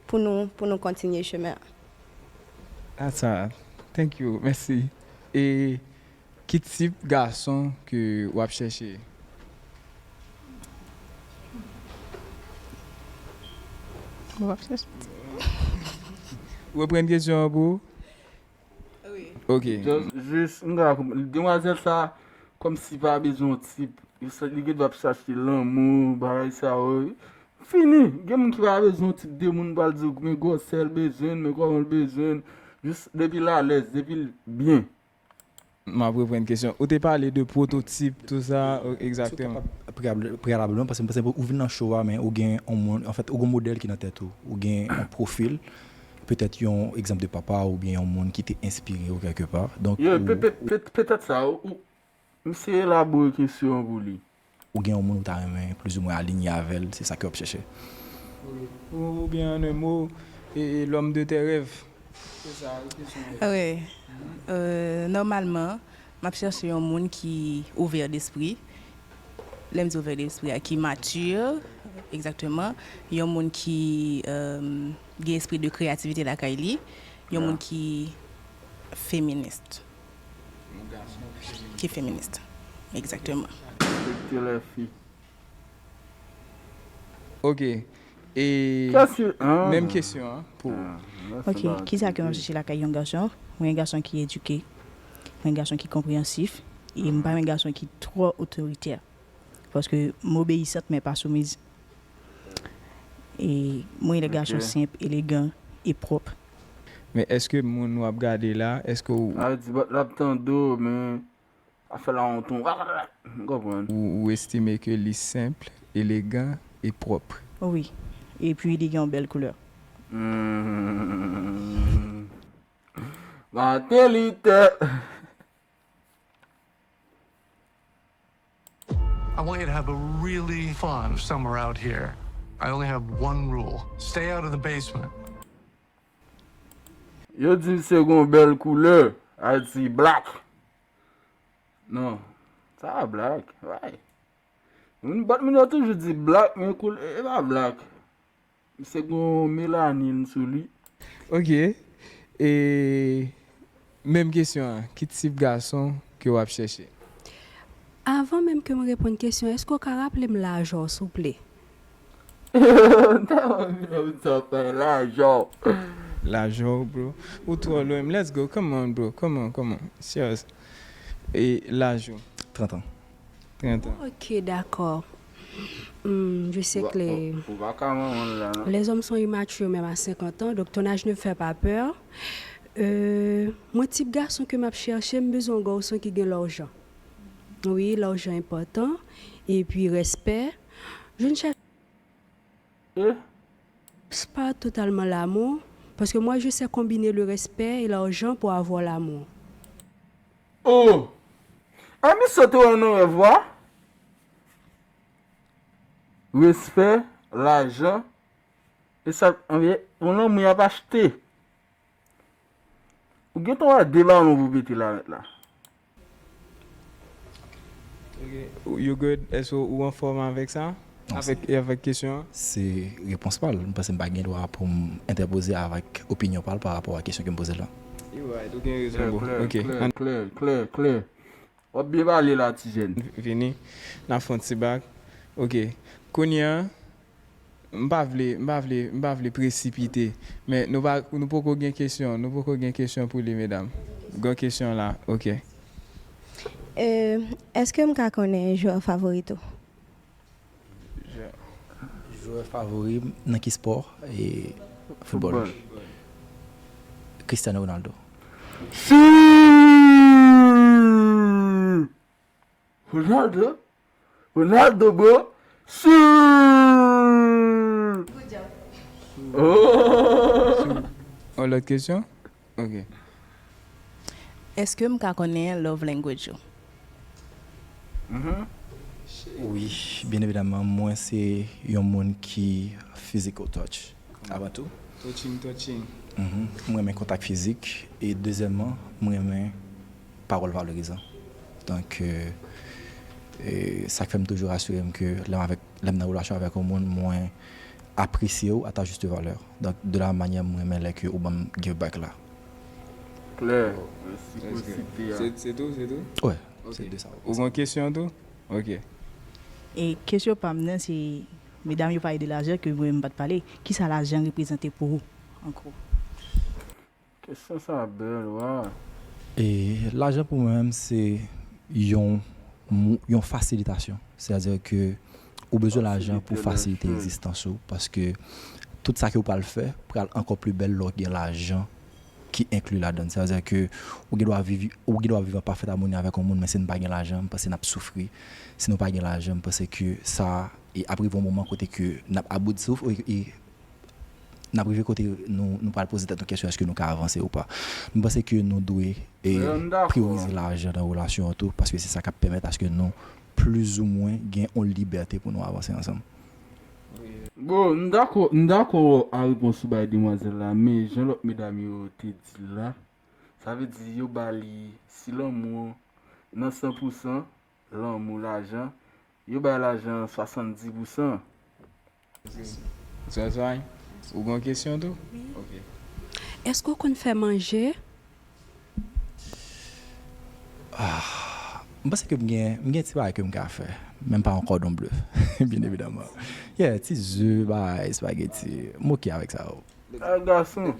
pou nou, pou nou kontinye chemen an. That's all. Thank you. Mèsi. E ki tip gason ke w ap chèche? W ap chèche. Reprann kesyon an pou ou? Wi. Ok. Just, jis, m ka konprann. Demwazèl sa, kòmsi pa bezwen yon tip. Li sa, li gen dwa ap chache lanmou, bagay sa yo. Fini. Gen moun ki pa bezwen yon tip de moun pral di w, men gwosè l bezwen, men kòman l bezwen. Jis depi l alèz, depi l byen. M ap reprann kesyon. Ou te pale de pwototip, tou sa, o, egzakteman. Preyab-, preyalableman, paske m panse ou vin nan show a, men ou gen yon moun, anfèt, ou gen yon modèl ki nan tèt ou. Ou gen yon pwofil, petèt yon egzanp de papa oubyen yon moun ki te enspire w kèlkepa. Donk, yeah, ou pe-, pe-, pe-, petèt sa, ou, ou, m se elabore kesyon an pou li. Ou gen yon moun ou ta renmen plizoumwen alinye avè l, se sa ke w ap chèche. Wi. Ou, oubyen, an en mo, e, e, l'homme de tes rêves. Wi. Euh, nòmalman, m ap chèche yon moun ki ouvè despri. Lè m di ouvè despri a, ki mati, egzakteman. Yon moun ki euh, gen espri de kreyativite lakay li. Yon moun ki feminis. Ki feminis. Egzakteman. Respekte lè fi. Ok. E Kèsyon an. Menm kesyon an pou ou. Ok, kisa ke m ap chèche lakay yon gason? Mwen yon gason ki edike, mwen yon gason ki konpreyansif, e m pa yon gason ki twò otoritè. Paske m obeyisant men pa soumiz. E mwen yon gason senp, elegan e pwòp. Men èske moun w ap gade la, èske w. A di bat l ap tande w, men afè la wont ou. M konprann. Ou, ou estime ke li senp, elegan e pwòp. Wi. Epi li gen yon bèl koulè. Hmm. Martin Luther. I want you to have a really fun summer out here. I only have one rule. Stay out of the basement. Yo di se gon bèl koulè, a di black. Non, sa pa black, why? Moun, but moun yo toujou di black, men koulè, e pa black. Se gon melanin sou li. Ok. E menm kesyon an, ki tip gason ke w ap chèche? Avan menm ke m reponn kesyon, èske w ka raple m laj ou, souple? M tèlman vin ap di sa, laj ou. Laj ou, bro. Ou twò lwen m. Let's go. Come on, bro. Come on, come on. Serious. E laj ou? Trant an. Trant an. Ok, d'accord. Hmm, je sais que les, Ou pa ka manman la non. Les hommes sont immatures même à cinquante ans, donc ton âge ne fait pas peur. Euh, mwen tip gason ke m ap chèche, m bezwen yon gason ki gen lajan. Wi, lajan enpòtan. Epi respè. Je ne cherche E? Pas totalement l'amour, parce que moi je sais combiner le respect et l'argent pour avoir l'amour. Oh! An mi sote wè nan rèv ou a. Respè, lajan, e sa, anvye, yon lanmou y ap achte. Ou gentan wè de balon pou pete la mèt la. You good? Èske ou anfòm avèk sa? Avèk, avèk kesyon an? Se repons pa l. M panse m pa gen dwa pou m entèpoze avèk opinyon pa l pa rapò a kesyon ke m poze l la. You right, ou gen rezon, bro. Klè, Ok. klè, klè, klè, klè. W ap byen pale la, ti jèn. Vini. N ap fè yon ti bak. Ok. Kounye a, m pa vle, m pa vle, m pa vle presipite. Men nou pa, nou poko gen kesyon, nou poko gen kesyon pou li, medam. Gon kesyon la, ok. Euh, èske m ka konnen jwè favorit ou? Jwè favori m nan ki spò? E foutbòl. Cristiano Ronaldo. Si! Ronaldo? Ronaldo, bro? Si! Oh! On lòt kesyon? Ok. Èske m ka konnen love language ou? Wi, byen evidaman, mwen se yon moun ki physical touch avan tou. Touching, touching. Mhm. M renmen kontak fizik e dezyèmman, m renmen pawòl valorizan. Donk, euh, e sa k fè m toujou rasire m ke lè m avèk, lè m nan relasyon avèk yon moun, mwen apresye w à ta juste valeur. Donk, de la manyè m renmen lè ke ou ban m give back la. Klè, resiprosite a. Se, se tou, se tou? Wè, se de sa. Ou gen kesyon tou? Ok. E kesyon pa m nan se, medam yo pale de lajan ke mwen m pa t pale. Kisa lajan reprezante pou ou, an gwo? Kesyon sa bèl, wa. E lajan pou mwen menm se yon, yon fasilitasyon. Sètadi ke ou bezwen lajan pou fasilite egzistans ou, paske tout sa ke ou pral fè pral ankò pli bèl lè w gen lajan ki enkli ladan l. Sètadi ke ou gen dwa viv, ou gen dwa viv an pafèt amoni avèk yon moun, men si n pa gen lajan, m panse n ap soufri. Si nou pa gen lajan, m panse ke sa, e ap rive yon moman kote ke n ap about souf, e, e n ap rive kote nou, nou pral poze tèt nou kesyon, èske nou ka avanse ou pa. M panse ke nou dwe e priyorize lajan nan relasyon an tou, paske se sa k ap pèmèt aske nou plizoumwen gen yon libète pou nou avanse ansanm. Bon, m dakò, m dakò a repons ou bay demwazèl la, men jan lòt medam yo te di l la, sa vle di yo ba li, si lanmou an nan san pou san, lanmou, lajan, yo bay lajan swasanndiz pou san. Zazay, ou gen kesyon tou? Wi. Ok. Èske w konn fè manje? Ah, m panse ke m gen, m gen ti bagay ke m ka fè, men m pa yon kòdon ble, byen evidaman. Yeah, ti ze, bagay, espageti, m oke avèk sa yo. Ah, gason.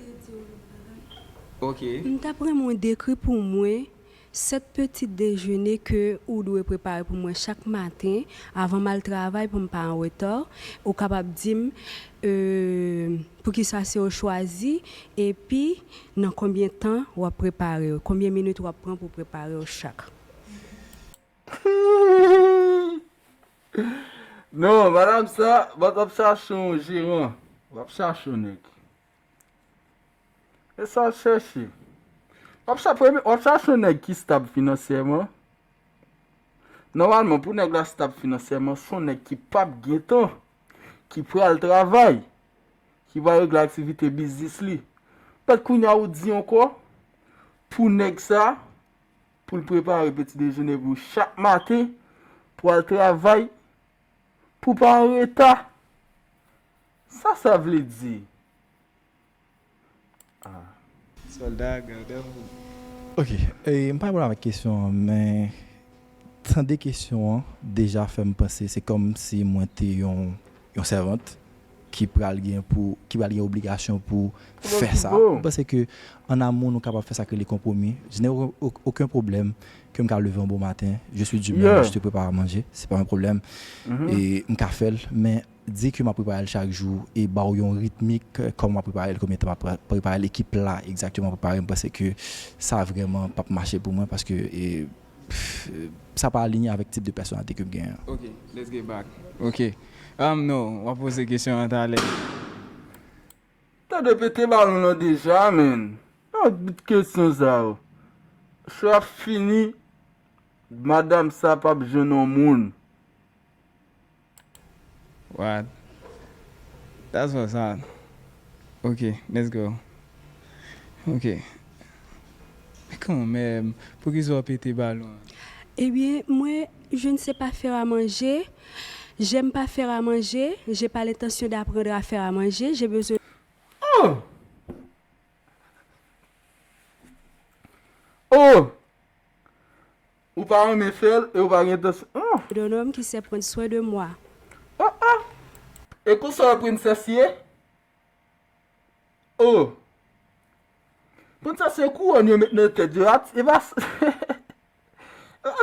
Ok. M t ap renmen w dekri pou mwen sèt peti dejene ke ou dwe prepare pou mwen chak maten avan m al travay pou m pa an reta. Ou kapab di m, euh, poukisa se ou chwazi, epi nan konbyen tan w ap prepare yo? Konbyen minit w ap pran pou prepare yo chak? Non, madanm sa, w ap chache yon jeran. W ap chache yon nèg. E sa w chèche. W ap chache, w ap chache yon nèg ki stab finansyèman. Nòmalman, pou nèg la stab finansyèman, se yon nèg ki p ap gen tan, ki pral travay, ki pral regle aktivite biznis li. Pèt kounye a ou di ankò, pou nèg sa, pou l prepare peti dejene pou chak maten, pou al travay, pou pa an reta. Sa sa vle di? Ah. Sòlda, gade pou. Ok, e, m pa reponn avèk kesyon an, men tande kesyon an deja fè m panse se kòmsi mwen te yon, yon sèvant ki pral gen pou, ki pral gen obligasyon pou fè sa. M panse ke an amou nou kapab fè sa k rele konpwomi. Je n'ai aucun problème ke m ka leve yon bon maten, je suis du même, je te prépare à manger, c'est pas un problème. E m ka fè l, men di ke m ap prepare l chak jou e ba w yon ritmik, kòman m ap prepare l, konbyen tan m ap prepare l, e ki pla egzakteman m ap prepare, m panse ke sa vrèman p ap mache pou mwen paske e, sa pa alinye avèk tip de pèsonalite ke m genyen an. Ok, let's get back. Ok. Um, no, w ap poze kesyon an talè. Tande pete balon nan deja, menn. Yon bout kesyon sa yo. Show ap fini, madanm sa p ap jwenn yon moun. What? That's what's up. Ok, let's go. Ok. Kanmenm, poukisa w pete balon an? Ebyen, mwen, je ne sais pas faire à manger. J'aime pas faire à manger. J'ai pas l'intention d'apprendre à faire à manger. J'ai besoin. Oh! Oh! Ou pa renmen fè l e ou pa gen entansyon. Oh! D'un homme qui sait prendre soin de moi. Oh, oh! E konsa w prinsès ye? Oh! Prinsès se kouwòn yo met nan tèt yo. E pa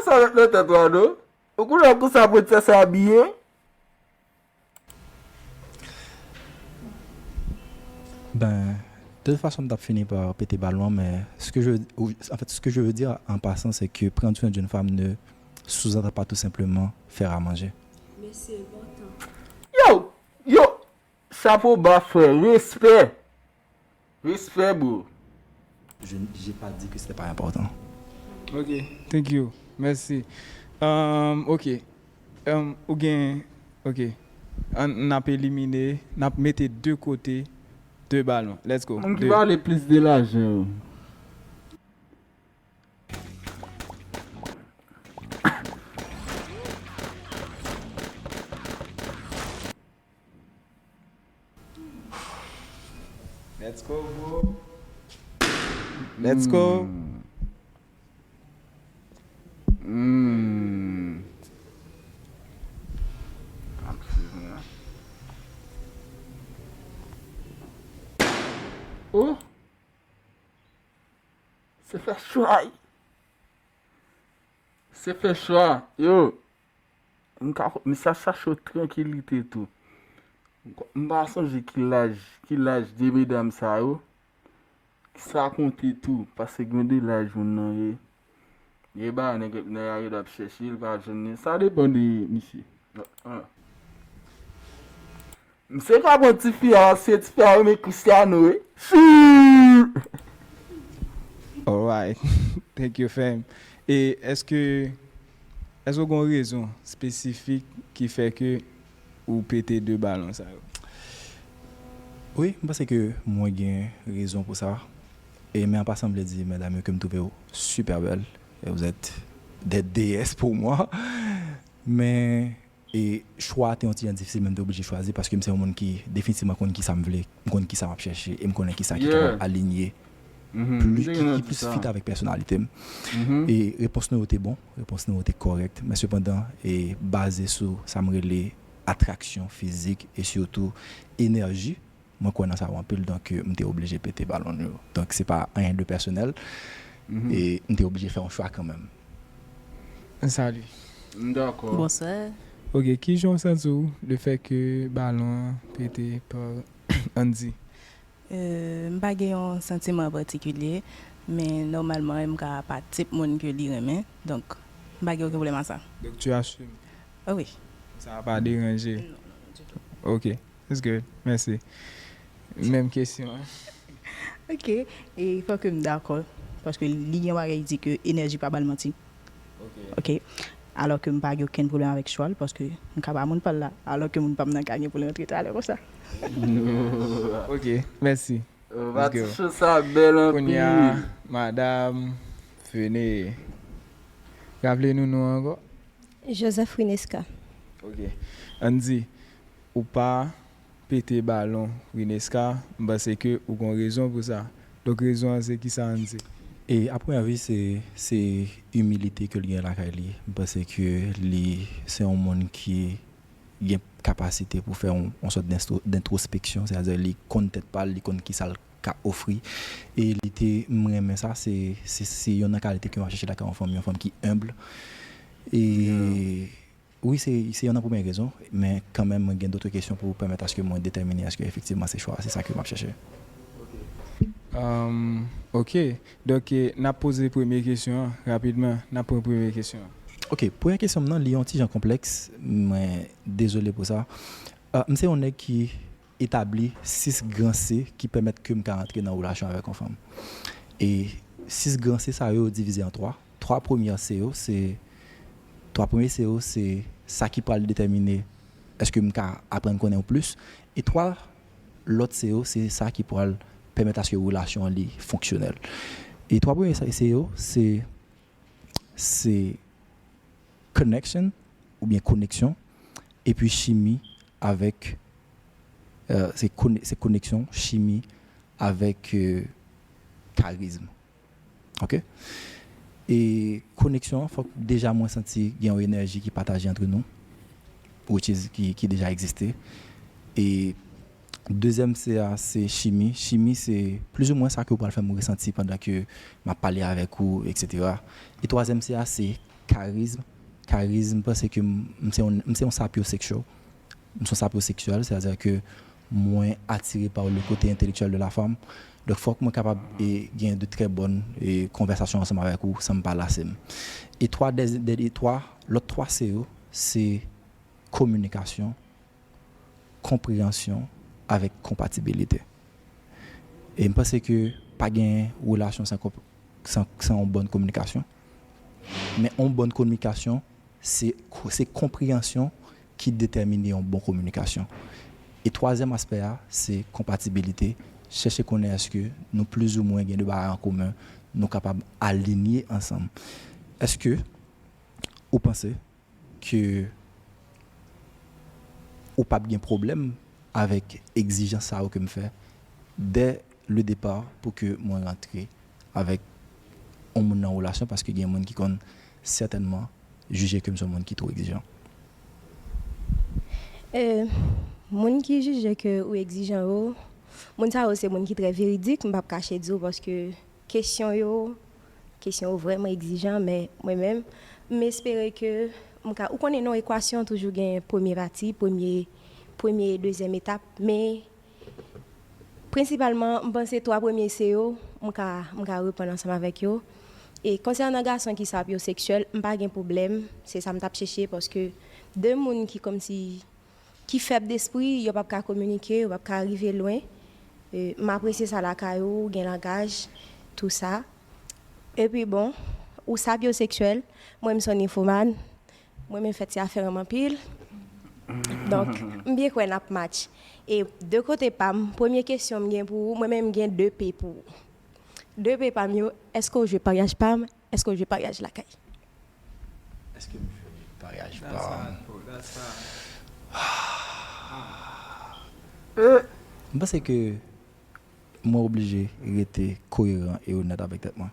sa yo met nan tèt ou a non. Ou konnen konsa prinsès abiye? Ben, de toute façon, m t ap fini pa pete balon an, men ce que je, en fait, ce que je veux dire en passant, c'est que prendre soin d'une femme ne sous-entend pas tout simplement faire à manger. Men se enpòtan. Yo! Yo! Chapo ba frè, respè. Respè bro. Je, j'ai pas dit que c'était pas important. Ok, thank you. Mèsi. Um, ok. Um, ou gen, ok. Ann, n ap elimine, n ap mete de kote de balon. Let's go. Moun ki pale plis de lajan yo. Let's go, bro. Let's go. Mm. Oh. Se fè chwa. Se fè chwa. Yo. M ka, misye ap chache yon trankilite tou. M pa sonje ki laj, ki laj de medam sa yo. Sa konte tou, paske gen de laj moun nan ye. Gen bagay nèg, nèg la ret ap chèche, li pa jwenn li. Sa depann de misye. Misye ka pran tifi a, paske tifi a renmen Cristiano, wi. Sure! Alright. Thank you, fam. E èske, èske w gen yon rezon espesifik ki fè ke ou pete de balon sa yo? Wi, m panse ke mwen gen rezon pou sa. E men an pasan, m vle di medam yo ke m twouve yo super bèl. Et vous êtes des déesses pour moi. Men e chwa a te yon ti jan difisil, men m te oblije chwazi paske m se yon moun ki definitivman konn ki sa m vle, m konn ki sa m ap chèche e m konnen ki sa ki kapab alinye pli, ki, ki plis fit avèk pèsonalite m. E repons nou yo te bon, repons nou yo te kòrèk, men sepandan, e baze sou sa m rele atraksyon fizik e sitou enèji, mwen kwè nan sa yo anpil, donk, euh, m te oblije pete balon yo. Donk, se pa anyen de pèsonèl, e m te oblije fè yon chwa kanmenm. Salut. M dakò. Bonswa. Ok, kijan w santi w le fè ke balon an pete pa Andy? Euh, m pa gen yon santiman an patikilye, men nòmalman, M K pa tip moun ke li renmen, donk, m pa gen okenn pwoblèm a sa. Donk, tu assumes? Ah wi. Sa pa deranje? Non, non, non, ditou. Ok. It's good. Mèsi. Menm kesyon an. Ok. E fò ke m dakò. Paske li gen yon bagay di ke enèji pa ba l manti. Ok. Alò ke m pa gen okenn pwoblèm avèk chwa l, paske m ka ba moun pa l la. Alò ke moun pa m nan ka gen pou l rantre talè konsa. Ok. Mèsi. Pati cho sa bèl anpil. Kounye a, madanm, vini. Raple nou non an ankò? Joseph Wineska. Ok. Andy, ou pa pete balon Wineska, m panse ke ou gon rezon pou sa. Donk rezon an se kisa Andy? E a premyè vi se, se imilite ke l gen lakay li. M panse ke li se yon moun ki gen kapasite pou fè yon, yon sòt d'entrospeksyon, sètadi li konn tèt pa l, li konn kisa l ka ofri. E li te, m renmen sa, se, se, se youn nan kalite ke m ap chèche lakay yon fanm, yon fanm ki enb. E wi, se, se youn nan premye rezon, men kanmenm mwen gen dòt kesyon pou pèmèt aske mwen detèmine aske efektivman se chwa, se sa ke m ap chèche. Um, ok. Donk, n ap poze premye kesyon an rapidman. N ap pran premye kesyon an. Ok, premye kesyon m nan, li yon ti jan konplèks. Mwen dezole pou sa. Uh, m se yon nèg ki etabli sis gran C ki pèmèt ke m ka antre nan relasyon avèk yon fanm. E sis gran C sa yo divize an twa. Twa premye C yo se, twa premye C yo se sa ki pral detèmine èske m ka aprann konnen w plis. E twa lòt C yo se sa ki pral pèmèt aske relasyon an li fonksyonèl. E twa premye C yo se, se connection oubyen koneksyon, epi chimi avèk, euh, se, se koneksyon, chimi avèk, euh, karizm. Ok? E koneksyon an, fòk deja mwen santi gen yon enèji ki pataje antre nou, which is, ki, ki deja egziste. E dezyèm C a, se chimi. Chimi, se plizoumwen sa ke w pral fè m resanti pandan ke m ap pale avèk ou, etsetera. E twazyèm C a, se karizm. Karizm, m panse ke m, m se yon, m se yon sapiosexual. M se yon sapyoseksyèl, sètadi ke mwen atire pa le kote entelektyèl de la fanm. Donk, fòk mwen kapab e, gen de trè bòn e, konvèsasyon ansanm avèk ou san m pa lase m. E twa dèz, dènye twa, lòt twa C yo, se kominikasyon, konpreyansyon avèk konpatibilite. E m panse ke pa gen relasyon san, san, san yon bòn kominikasyon. Men yon bòn kominikasyon, se, se konpreyansyon ki detèmine yon bon kominikasyon. E twazyèm aspè a, se konpatibilite. Chèche konnen èske nou plizoumwen gen de bagay an komen, nou kapab alinye ansanm. Èske ou panse ke ou p ap gen pwoblèm avèk egzijans sa yo ke m fè dè le départ pou ke mwen rantre avèk yon moun nan relasyon, paske gen moun ki konn sètènman jije ke m se yon moun ki twò egzijan. E, moun ki jije ke ou egzijan yo, moun sa yo se moun ki trè veridik, m p ap kache di w, paske kesyon yo, kesyon yo vrèman egzijan, men mwen menm, m espere ke m ka, ou konnen nan ekwasyon toujou gen premye pati, premye, premye e dezyèm etap, men prensipalman, m panse twa premye C yo, m ka, m ka reprann ansanm avèk yo. E konsènan gason ki sapyoseksyèl, m pa gen pwoblèm, se sa m t ap chèche, paske de moun ki kòmsi ki fèb despri, yo p ap ka kominike, yo p ap ka rive lwen. E, m apresye sa lakay ou, gen langaj, tou sa. Epi bon, ou sapyoseksyèl, mwen m se yon ninfomàn, mwen renmen fè ti afè m anpil. Donk, m byen kwè n ap match. E de kote pa m, premye kesyon m gen pou ou, mwen menm m gen de P pou ou. De P pa m yo, èske w jwe paryaj pa m? Èske w jwe paryaj lakay? Èske m jwe paryaj pa m? That's hard, bro. That's hard. M panse ke mwen oblije rete koyeran e onèt avèk tèt mwen.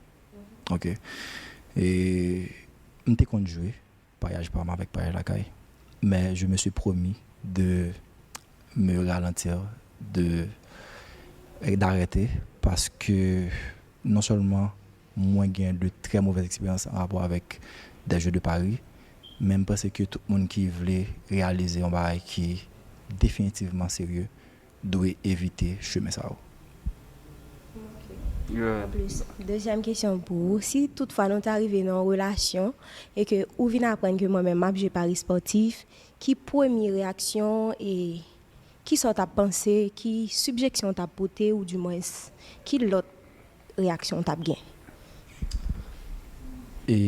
Ok. E m te konn jwe paryaj pa m avèk paryaj lakay. Mais je me suis promis de me ralentir, de d'arrêter, paske non sèlman mwen gen de très mauvaises expériences an rapò avèk des jeux de paris, men m panse ke tout moun ki vle reyalize yon bagay ki definitivman serye dwe evite chemen sa yo. An plis, dezyèm kesyon pou ou, si toutfwa nou ta rive nan yon relasyon e ke ou vin aprann ke mwen menm m ap jwe pari spòtif, ki premye reyaksyon e kisa w t ap panse, ki sibjeksyon w t ap pote oudimwens ki lòt reyaksyon w t ap gen? E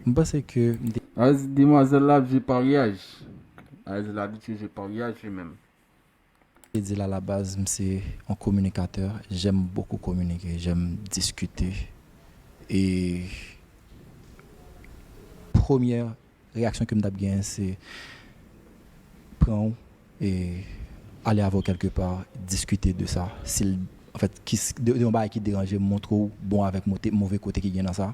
m panse ke m te. As demwazèl la ap jwe paryaj. As l abitye jwe paryaj li menm. Te di la la baz, m se yon kominikatè, j'aime beaucoup communiquer, j'aime discuter. E premyè reyaksyon ke m t ap genyen se pran w e ale avè w kèlke pa, diskite de sa. Si l, anfèt, ki, de, de yon bagay ki deranje w, montre w bon avèk mote, move kote ki gen nan sa.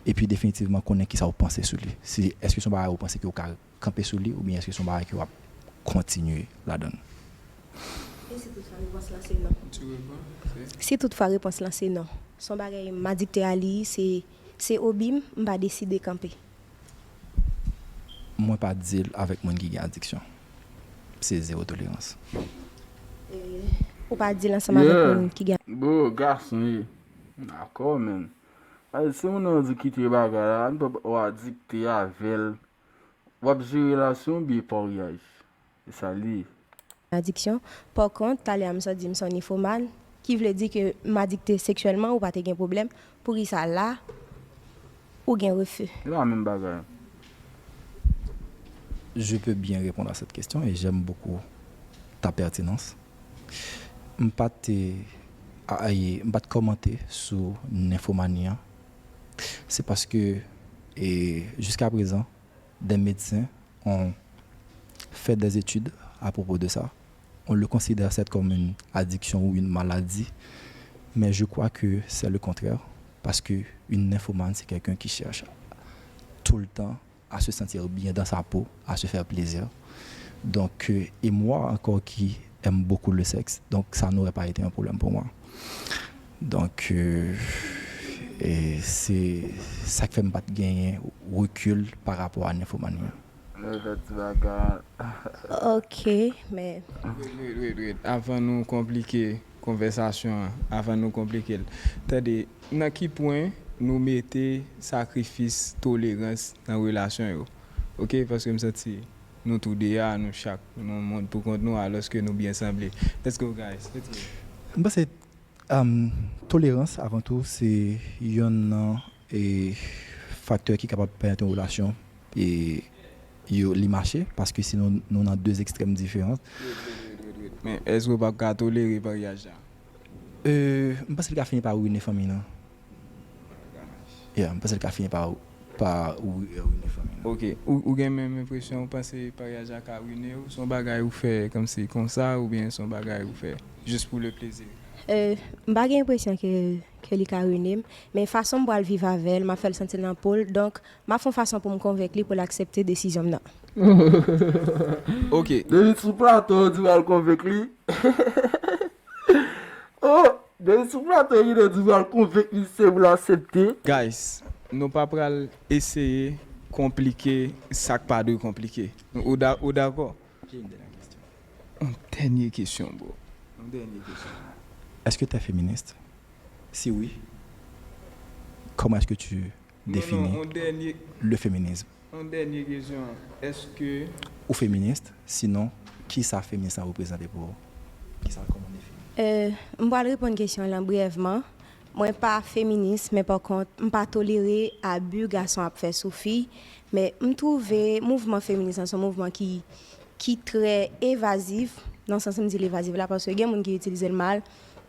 Epi definitivman konnen kisa w panse sou li. Si, èske se yon bagay ou panse ke w ka kanpe sou li oubyen èske se yon bagay ke w ap kontinye ladan l? E si toutfwa repons lan se non? Tu réponds? C'est Si toutfwa repons lan se non, se yon bagay m adikte a li, se se obi m, m pa deside kanpe. Mwen pa deal avèk moun ki gen adiksyon. Se zewo tolerans. Ou pa deal ansanm avèk Yeah. Moun ki gen Bro, gason ye. Dakò, men. Ay, si moun nan di kite bagay la, nou pa w adikte avè l. W ap jere relasyon oubyen paryaj? Se sa li ye. Adiksyon. Pakont, talè a m sot di m se yon nifomàn, ki vle di ke m adikte seksyèlman, ou pa te gen pwoblèm. Poukisa la, ou gen refe? Se pa menm bagay. Je peux bien répondre à cette question et j'aime beaucoup ta pertinence. M pa te, a- a- m pa te kòmante sou nenfomani an. Se paske, e, jusqu'à présent, des médecins ont fait des études à propos de ça. On le considère certes comme une addiction ou une maladie, mais je crois que c'est le contraire, parce que une nymphomane, c'est quelqu'un qui cherche tout le temps à se sentir bien dans sa peau, à se faire plaisir. Donc, euh, et moi encore qui aime beaucoup le sexe, donc ça n'aurait pas été un problème pour moi. Donk, e, e se sa k fè m pa t genyen rekil pa rapò a nenfomani an. Lè fè ti bagay. Ok, men Wait, wait, wait, wait. Avan nou konplike konvèsasyon an, avan nou konplike l, tande, nan ki pwen nou mete sakrifis tolerans nan relasyon yo? Ok, paske m santi nou tou de a, nou chak nan yon mond pou kont nou, alòske nou byen sanble. Let's go, guys. Let's go. M panse, um, tolerans, avan tou, se yonn nan e, faktè ki kapab pèmèt yon relasyon e, yo, li mache, paske sinon nou nan de ekstrèm diferan. Men èske w p ap ka tolere paryaj la? E, m panse l ka fini pa wine fanmi nan. Yeah, m panse l ka fini pa, pa wi- wine fanmi nan. Ok, ou, ou gen menm enpresyon, ou panse paryaj la ka wine w? Se yon bagay ou fè kòmsi konsa, oubyen se yon bagay ou fè jis pou le plezi? M pa gen enpresyon ke, ke li ka wine m, men fason m pral viv avè l, m ap fè l santi l nan po l, donk m ap fè yon fason pou m konvenk li pou l aksepte desizyon m nan. Ok. Depi sou plato, ou di w al konvenk li. Oh, depi sou plato, ou di w al konvenk li se pou l aksepte. Guys, nou pa pral eseye konplike sa k pa dwe konplike. Ou da- ou dakò? Yon dènye kesyon, bro. Yon dènye kesyon. Est-ce que tu es féministe? Si oui, comment est-ce que tu définis Yon dènye, le féminisme? Yon dènye kesyon. Èske Ou féministe? Sinon, kisa féminisme la reprezante pou ou? Kisa, kòman w defini? M pral reponn kesyon lan brèvman. Mwen pa feminis, men pakont, m pa tolere abi gason ap fè sou fi. Men m twouve mouvman feminis lan se yon mouvman ki ki trè evaziv, nan sans m di l evaziv la, paske gen moun ki itilize l mal,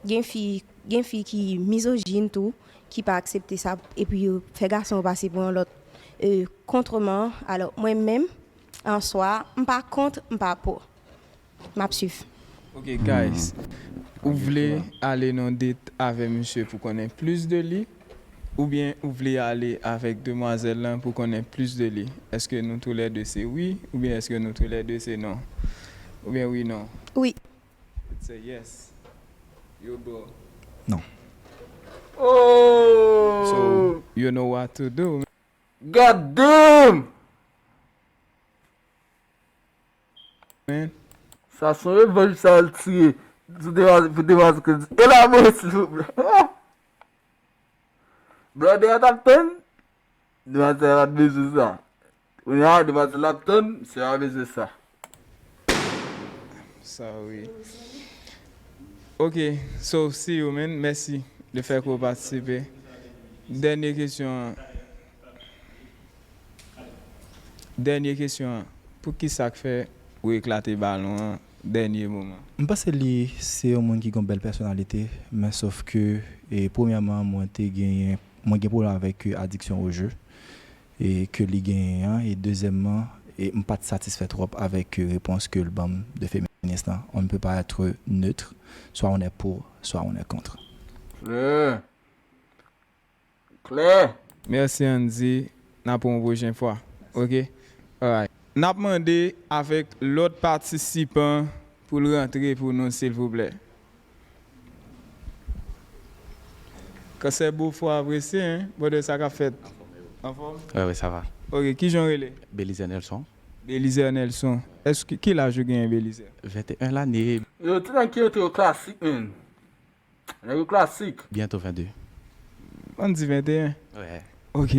gen fi, gen fi ki mizojin tou, ki pa aksepte sa, epi yo fè gason yo pase pou yon lòt, e, kontreman. Alò, mwen menm, an swa, m pa kont, m pa pou. M ap swiv. Ok, guys. Ou vle ale nan date avè misye pou konnen plis de li? Oubyen ou vle ale avèk demwazèl lan pou konnen plis de li? Èske nou toulède se wi? Oubyen èske nou toulède se non? Oubyen wi, non? Wi. It's a yes. Yo, bro. Non. Oh! So, you know what to do, man. God damn! Man. Sa se yon revanj sa l tire. Pou demwazèl, pou demwazèl ke di. Elabore, silvouplè. Blòdè a t ap tann. Demwazèl la bezwen sa. Kounye a, demwazèl la ap tann, misye a bezwen sa. Sorry. Ok, so see you, man. Mèsi de fè ke w patisipe. Dènye kesyon an. Dènye kesyon an. Poukisa k fè ou eklate balon an dènye moman? M panse li se yon moun ki gen yon bèl pèsonalite, men sof ke, e, premyèman, mwen te genyen, mwen gen pwoblèm avèk, e, adiksyon o je, e, ke li genyen an, e dezyèmman, e m pa t satisfè twòp avèk, e, repons ke l ban m de feminis lan. On ne peut pas être neutre, soit on est pour, soit on est contre. Klè. Klè. Mèsi, Andy. N ap wè w yon pwochen fwa. Ok? Alright. N ap mande avèk lòt patisipan pou l rantre pou nou, silvouplè. Kansè bo fò apresye, hein? Brother, sa k ap fèt? Anfòm? Wè, wè, sa va. Ok, kijan w rele? Belizaire Nelson. Belizaire Nelson. Èske, ki laj ou genyen, Belizaire? Venteyen lane. Yo, ti nèg ki rete yo klasik, man. Nèg yo klasik. Bientôt vingt-deux. Ann di venteyen? Wè. Ok.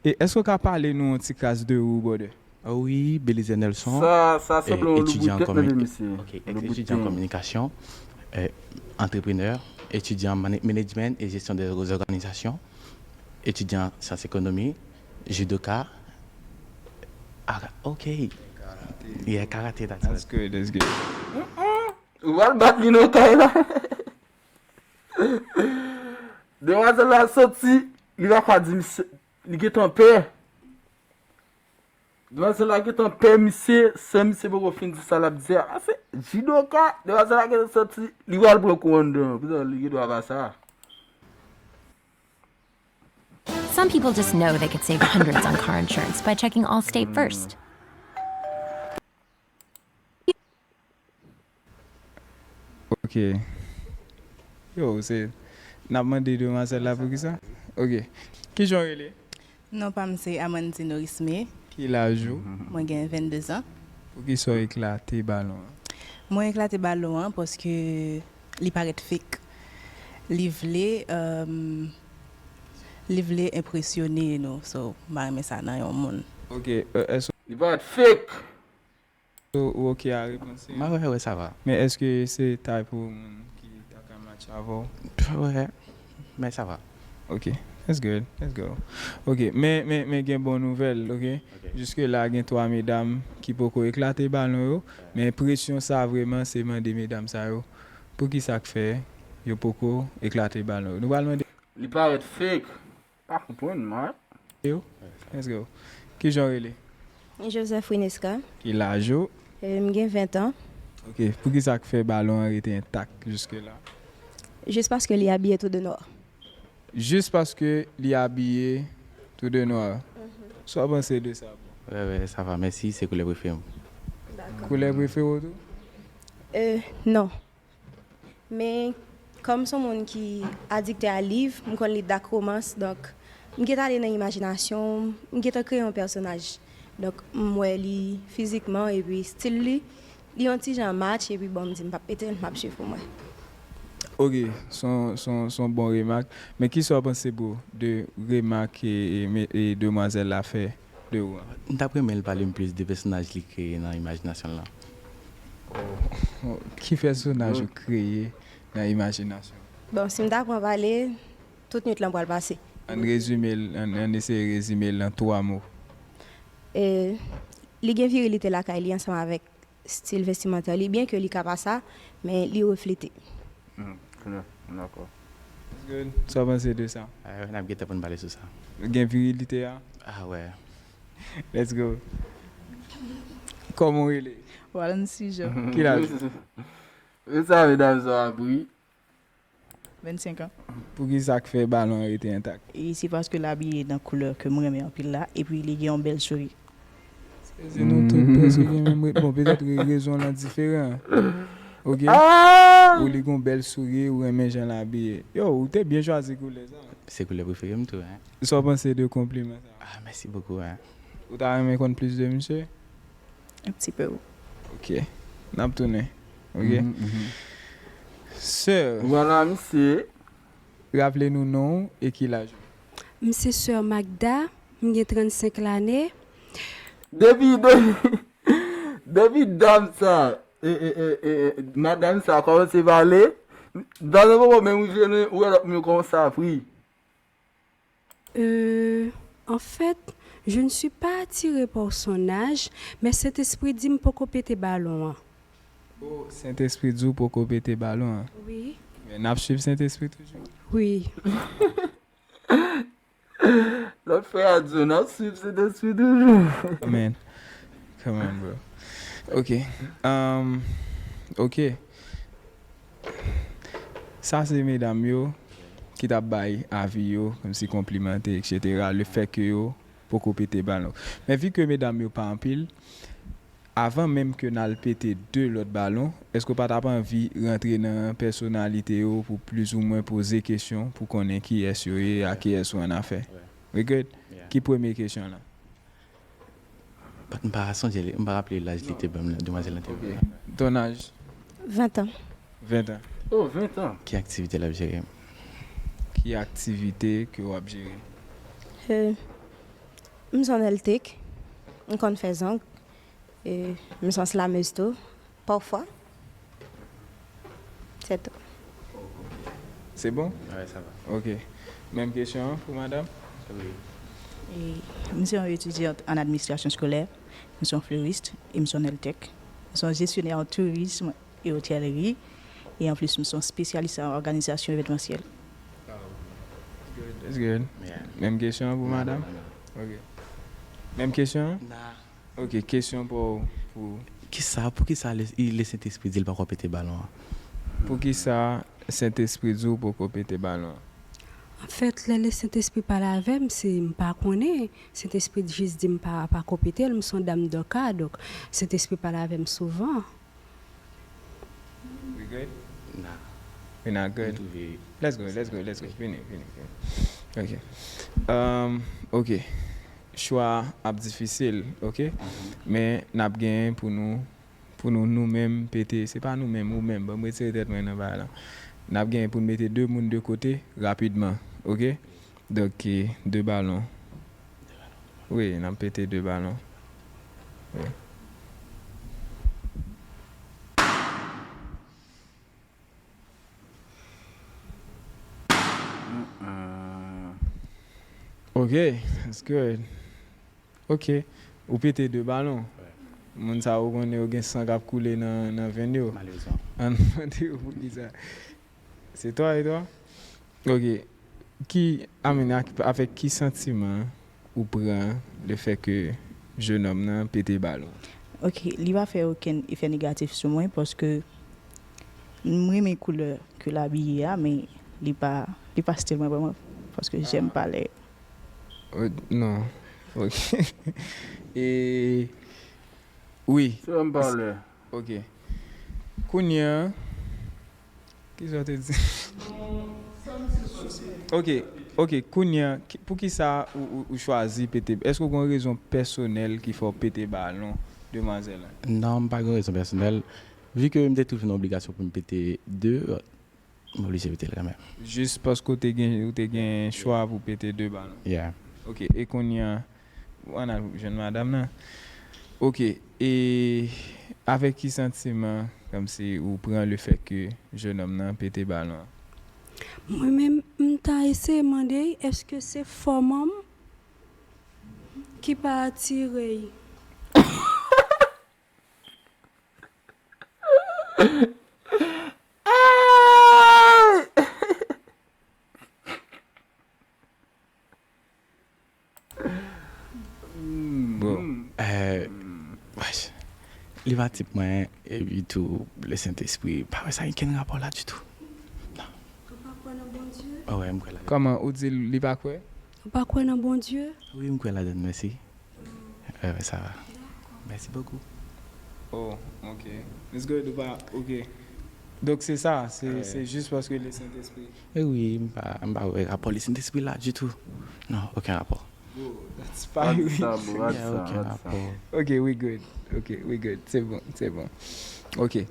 E èske w ka pale nou yon ti kras de ou, brother? Ah wi, Belizaire Nelson. Sa, sa sanble yon louboutet nan men misye. Ok, ex-étudiant en communication, euh, entrepreneur, étudiant en mana-, management et gestion des organisations, étudiant en sciences économie, judoka. Ah, ok. Yeah, karaté, that's it. That's good, that's good. Ou al bat li nan kay la. Demwazèl la soti, li pa ka di misye, li gentan pè. Demwazèl la gentan pè misye, san misye poko fin di sa l ap di a. Ah, se jidoka, demwazèl la gentan soti, li pral pran kou anndan. Poutèt li gen dwa pa sa. Some people just know they could save hundreds on car insurance by checking Allstate first. Ok. Yo, se, n ap mande demwazèl la poukisa? Ok. Kijan w rele? Non pa m se Amandine Orisme. Ki laj ou? Mwen gen vennde zan. Poukisa w eklate balon an? Mwen eklate balon an paske li parèt fake. Li vle, euh, li vle enpresyone nou. So, m pa renmen sa nan yon moun. Ok, èske. Li parèt fake! Ou oke a repons li? Mwen wè, wè, sa va. Men èske se type ou moun ki ta ka match avè w? Wè, men sa va. Ok, that's good, let's go. Ok, men, men, men gen bon nouvèl, ok? Jiske la gen twa medam ki poko eklate balon yo, men presyon sa vrèman se mande medam sa yo poukisa k fè yo poko eklate balon yo. Nou pral mande. Li parèt fake. Pa konprann, man. Yo, let's go. Kijan w rele? Joseph Wineska. Ki laj ou? M gen ven tan. Ok, poukisa k fè balon an rete entak jiske la? Jis paske li abiye tou de nwa. Jis paske li abiye tou de nwa. Sa w panse de sa, bro? Wè, wè, sa va, mèsi, se koulè prefere m. Koulè prefere w tou? Euh, non. Men, kòm m se yon moun ki adiktè a liv, m konn li dak romans, donk, m gentan ale nan imajinasyon m, m gentan kreye yon pèsonaj. Donk, m wè li fizikman, epi stil li, li yon ti jan match, epi bon, m di m p ap pete l, m ap swiv pou mwen. Ok, se yon, se yon, se yon bon remak. Men kisa w panse, bro, de remak e, e, e demwazèl la fè de ou an? M t ap renmen l pale m plis de pèsonaj li kreye nan imajinasyon l lan. Oh, ki pèsonaj ou kreye nan imajinasyon w? Bon, si m ta pran pale, tout nwit lan pral pase. Ann rezime l, ann, ann eseye rezime l an twa mo. E, li gen virilite lakay li ansanm avèk stil vestimantè li, byen ke li ka pa sa, men li reflete. Hmm, klè, m dakò. Good. Sa w panse de sa? Ah, n ap gentan pou n pale sou sa. Gen virilite a? Ah wè. Let's go. Kòman w rele? Walancy Jean. Ki laj? E sa medam sa ap ri. Vennsenk an. Poukisa k fè balon an rete entak? E se paske l abiye nan koulè ke m renmen anpil la, epi li gen yon bèl souri. Se nou tout prèske gen menm ret. Bon, petèt re- rezon lan diferan. Ok? Ou li gon bèl souri, ou renmen jan l abiye. Yo, ou te byen chwazi koulè sa. Se koulè prefere m tou, hein. Sa w panse de konpliman sa? Ah, merci beaucoup, hein. Ou ta renmen konn plis de misye? Un petit peu. Ok. N ap tounen. Ok. Sir, Vwala, misye. Raple nou non w e ki laj ou. M se sè Magda, m gen trannsenk lane. Depi, depi, depi dam sa, e, e, e, e, e, madanm sa kòmanse pale, m pa nan moman menm rive nou, ou wè lòt moun konsa, fri. Euh, en fait, je ne suis pas attirée par son âge, men Sentespri di m poko pete balon an. Oh, Sentespri di w poko pete balon an. Wi. Men n ap swiv Sentespri toujou. Wi. Lòt frè a di w n ap swiv Sentespri toujou. Come on. Come on, bro. Ok. Um, ok. Sa se medam yo ki t ap bay avi yo, kòmsi konplimante, et cetera. Le fè ke yo poko pete balon. Men vi ke medam yo pa anpil, avan menm ke n al pete de lòt balon, èske w pa t ap anvi rantre nan pèsonalite yo pou plizoumwen poze kesyon pou konnen kiyès yo ye, a kiyès ou annafè? We good? Ki premye kesyon lan? But m pa sonje li, m pa raple laj li te ban m nan, demwazèl lan te ban m nan. Ton âge? Ven an. Ven an. Oh, ven an. Ki aktivite l ap jere? Ki aktivite ke w ap jere? Euh, m se yon nail tech, m konn fè zong, e m se yon slammeuse tou, pafwa. Se tou. Se bon? Ouais, ça va. Ok. Menm kesyon an pou madanm? Oui. E m se yon etidyant an administrasyon eskolè, m se yon fleuriste, e m se yon nail tech. M se yon jesyonè an tourism e otelri, e anplis m se yon espesyalis an òganizasyon evenmansyèl. That's good. Yeah. Menm kesyon an pou madanm? Ok. Menm kesyon an? Nah. Ok, kesyon pou, pou Kisa, poukisa le, le Sentespri di l poko pete balon an? Poukisa Sentespri di w poko pete balon an? Anfèt, lè le Sentespri pale avè m, se m pa konnen. Sentespri jis di m pa, pa ko pete l, m se yon dam dòka, donk Sentespri pale avè m souvan. We good? Nah. We not good. Mwen twouve Let's go, let's go, let's go. Vini, vini, vini. Ok. Um, ok. Chwa ap difisil, ok? Men n ap gen pou nou, pou nou, nou menm pete, se pa nou menm, ou menm, ban m retire tèt mwen nan bagay lan. N ap gen pou n mete de moun de kote rapidman, ok? Donk, eh, de balon. Wi, n ap pete de balon. Wi. Ok, that's good. Ok, ou pete de balon. Moun sa yo konnen yo gen san k ap koule nan, nan venn yo. Malerezman. Ann mande yo poukisa. Se twa, e twa? Ok. Ki, I mean, ak- avèk ki santiman ou pran le fè ke jenòm nan pete balon? Ok, li pa fè okenn efè negatif sou mwen paske m renmen koulè ke l abiye a, men li pa, li pa stil mwen vrèman paske j'aime pas les Oh, non. Ok. E wi. Se yon palè. Ok. Kounye a, kisa w te di? Ok, ok, kounye a, ki- poukisa ou, ou, ou chwazi pete? Èske w gen yon rezon pèsonèl ki fè w pete balon demwazèl la? Non, m pa gen rezon pèsonèl. Vi ke m te toujou nan obligasyon pou m pete de, m oblije pete l kanmenm. Jis paske w te gen, ou te gen chwa pou pete de balon. Yeah. Ok, e kounye a, w ann al jwenn madanm nan. Ok, e avèk ki santiman, kòmsi ou pran le fè ke jenòm nan pete balon an? Mwen menm, m ta eseye mande l èske se fòm an m ki pa atire l. Ah! Bro, eh, wesh. Li pa tip mwen, epi tou, Lesentespri, pa wè sa gen kenn rapò la ditou. Non. Ou pa kwè nan Bondye? Oh, wè, m kwè ladan. Kòman, ou di li pa kwè? Ou pa kwè nan Bondye? Wi, m kwè ladan, mèsi. Wè, wè, sa va. Mèsi bokou. Oh, ok. Miss Good, ou pa, ok. Donk se sa, se se jis paske Lesentespri. E wi, m pa, m pa wè rapò Lesentespri la ditou. Non, okenn rapò. Bro, that's fire. Yeah, okenn rapò. Ok, we good. Ok, we good. Se bon, se bon. Ok.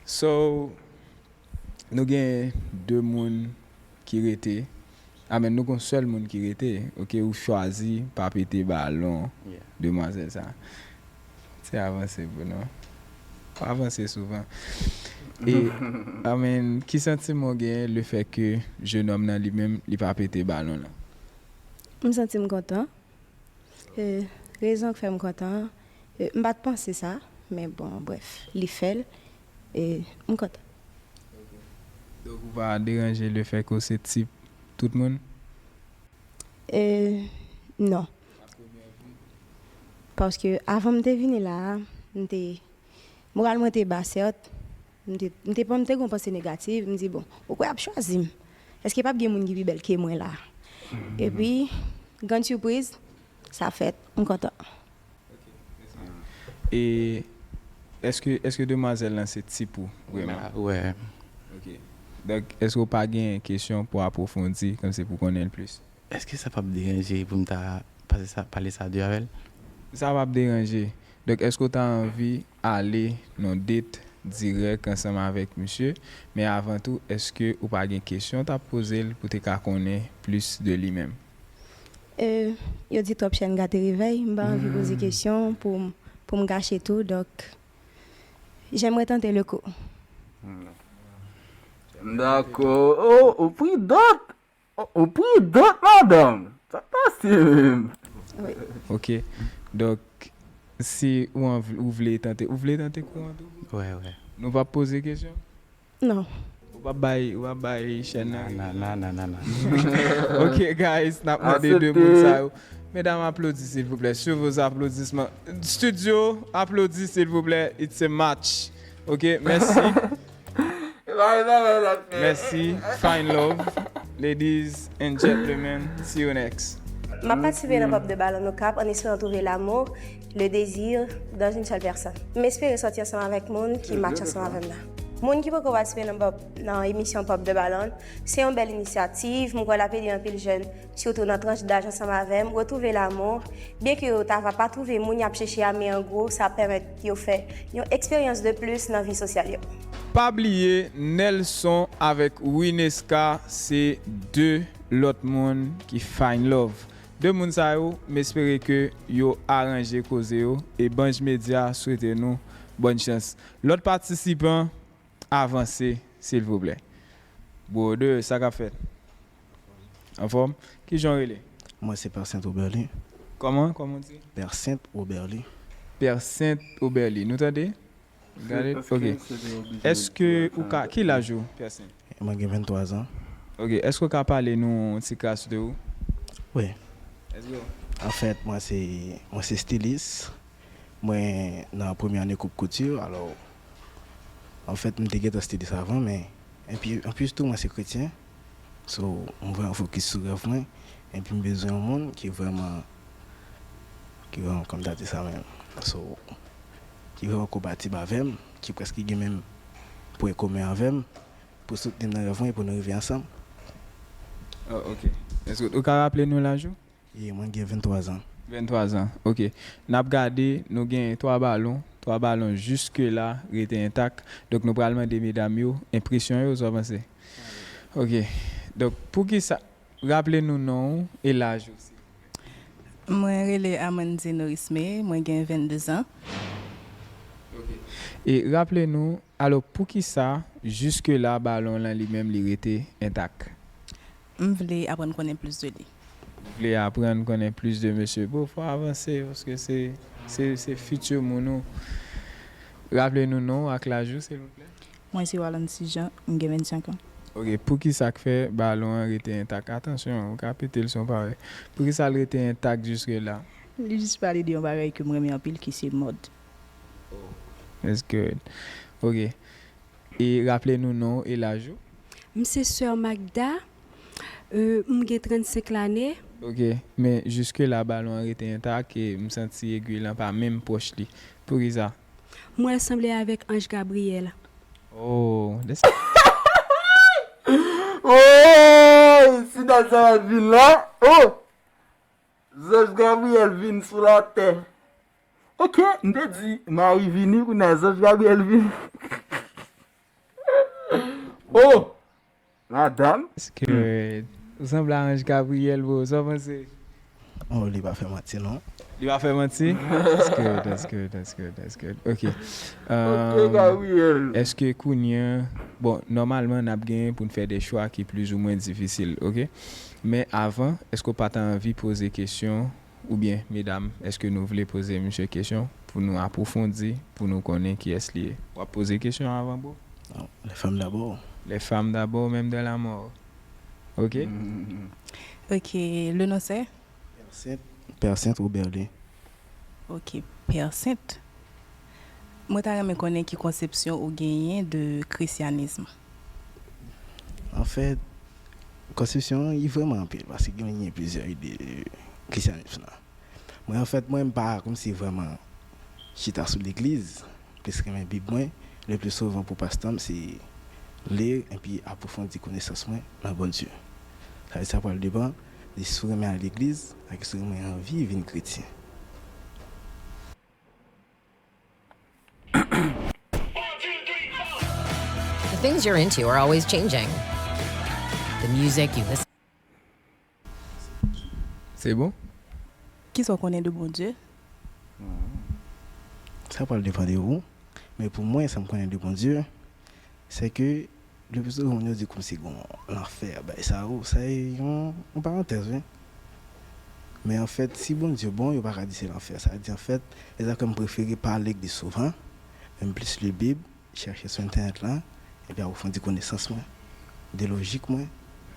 So, nou gen de moun ki rete. Amen, nou gen sèl moun ki rete. Ok, ou chwazi pa pete balon demwazèl sa. Se avanse pou nou. Pa avanse souvan. E, amen, ki santiman w genyen le fè ke jenòm nan li menm, li pa pete balon nan? M santi m kontan. E, rezon k fè m kontan, e, m pa t panse sa, men bon, bref, li fè l, e m kontan. Donk ou pa deranje le fè ke w se tip tout moun? E, non. Paske avan m te vini la a, m te, moral mwen te ba, sèt, m te, m te, m te gen yon panse negatif, m di, bon, ou kwè y ap chwazi m? Èske p ap gen moun ki pi bèl ke mwen la? Epi, grann sipriz, sa fèt, m kontan. E èske, èske demwazèl lan se tip ou, vrèman? Wè. Ok. Donk, èske w pa gen kesyon pou apwofondi, kòmsi pou konnen l plis? Èske sa p ap deranje pou m ta pase sa, pale sa de avè l? Sa p ap deranje. Donk, èske w ta anvi ale nan date dirèk ansanm avèk misye? Men avan tou, èske ou pa gen kesyon w t ap poze l pou te ka konnen plis de li menm? E, yo di twòp chèn gate revèy, m pa anvi poze kesyon pou m, pou m gache tou, donk, j'aimerais tenter le coup. M dakò. Oh, ou pridant! Oh, ou pridant, madanm! Sa pase menm! Wi. Ok. Donk, si ou anvi, ou vle tante, ou vle tante kou an tou? Wè, wè. Nou p ap poze kesyon? Non. Ou p ap bay, ou p ap bay chèn nan? Nan, nan, nan, nan, nan. Ok, guys, n ap mande de moun sa yo. Mesdames, applaudissez, s'il vous plaît. Sur vos applaudissements. Studio, applaudis, s'il vous plaît. It's a match. Ok, mèsi. Mèsi. Find love. Ladies and gentlemen, see you next. M ap patisipe nan Pop de Ballon Okap an esperan twouve lanmou, le désir, dans une seule personne. M espere sòti ansanm avèk moun ki match ansanm avè m nan. Moun ki poko patisipe nan pop, nan emisyon Pop de Ballon, se yon bèl inisyativ, m kwè l ap ede anpil jèn, sitou nan tranch daj ansanm avè m, retwouve lanmou, byenke yo ta va pa twouve moun y ap chèche a, men an gwo, sa ap pèmèt yo fè yon eksperyans de plis nan vi sosyal yo. Pa bliye, Nelson avèk Wineska se de lòt moun ki find love. De moun sa yo, m espere ke yo aranje koze yo e Banj Media swete nou bòn chans. Lòt patisipan, avanse, silvouplè. Brother, sa k ap fèt? Anfòm? Kijan w rele? Mwen se Persent Oberly. Kòman? Kòman w di? Persent Oberly. Persent Oberly. Nou tande? Gade? Ok. Èske ou ka, ki laj ou, Persent? Mwen gen venntwa zan. Ok. Èske w ka pale nou yon ti kras de ou? Wi. Let's go. Anfèt, mwen se, mwen se stilis. Mwen nan premye ane koup kouti, alò, anfèt, m te gentan stilis avan, men epi, anplis tou, mwen se kretyen. So, m vrèman fokis sou rèv mwen. Epi m bezwen yon moun ki vrèman, ki vrèman, kòm ta di sa menm. So, ki vrèman konpatib avè m, ki prèske gen menm pwen komen avè m, pou soutni m nan rèv mwen, pou nou rive ansanm. Oh, ok. Èske ou ka raple nou laj ou? E mwen gen venntwa zan. Venntwa zan, ok. N ap gade, nou gen twa balon. Twa balon jiske la rete entak. Donk, nou pral mande medam yo enpresyon yo, sa w panse? Ok. Donk, poukisa, raple nou non w e laj ou, silvouplè. Mwen rele Amandine Norisme, mwen gen vennde zan. Ok. E raple nou, alò, poukisa, jiske la, balon lan li menm, li rete entak? M vle aprann konnen plis de li. Ou vle aprann konnen plis de mesye? Bon, fò avanse, paske se, se, se fiti moun ou. Raple nou non w ak laj ou, silvouplè. Mwen se Walancy Jean, m gen vennsenk an. Ok, poukisa k fè balon an rete entak? Atansyon, ou ka pete l si w pa wè. Poukisa l rete entak jiske la? Li jis pale de yon bagay ke m renmen anpil ki se mòd. That's good. Ok. E raple nou non w e laj ou? M se Sè Magda. Euh, m gen trannsenk lane. Ok, men jiske la balon an rete entak e m santi egwi lan pa menm pwòch li. Poukisa? Mwen sanble avèk Ange Gabriel. Oh, that's Oh! Si dat sa va vin la, oh! Zanj Gabriyèl vin sou latè. Ok, m te di Mari vini, kounye a zanj Gabriyèl vini. Oh! Madanm. Scared. Ou sanble a Ange Gabriyèl, bro. Sa w panse? Oh, li pa fè manti non. Li pa fè manti? That's good, that's good, that's good, that's good. Ok. Ok, Gabriyèl. Èske kounye a, bon, nòmalman n ap genyen pou n fè de chwa ki plizoumwen difisil, ok? Men avan, èske w pa ta anvi poze kesyon, oubyen medam, èske nou vle poze misye kesyon pou nou apwofondi, pou nou konnen kiyès li ye? W ap poze kesyon avan, bro? Non, les femmes d'abord. Les femmes d'abord, même dans la mort. Ok? Ok, le nom c'est? Père Saint, Père Saint Robert Lee. Ok, Père Saint. Mwen ta renmen konnen ki konsepsyon ou genyen de krisyanism. Anfèt, konsepsyon an, li vrèman anpil, paske genyen plizyè ide de krisyanism lan. Mwen, anfèt, mwen, m pa kòmsi vrèman chita sou legliz, m plis renmen Bib mwen, le pli souvan pou pastan m, se li epi apwofondi konesans mwen nan Bondye. Sa vle di sa pral depann de si w renmen al legliz ak si w renmen anvi vin kretyen. The things you're into are always changing. The music you listen Se bon? Kisa w konnen de Bondye? Sa pral depann de ou. Men pou mwen, sa m konnen de Bondye, se ke le pli souvan moun yo di kòmsi gen lanfè, bagay sa yo, sa e yon, yon parantèz, wi. Men anfèt, si Bondye bon, yo pa ka di se lanfè. Sa vle di, anfèt, se sa k fè m prefere pa al legliz souvan, men m plis li Bib, chèche sou entènèt la, epi apwofondi konesans mwen, de lojik mwen,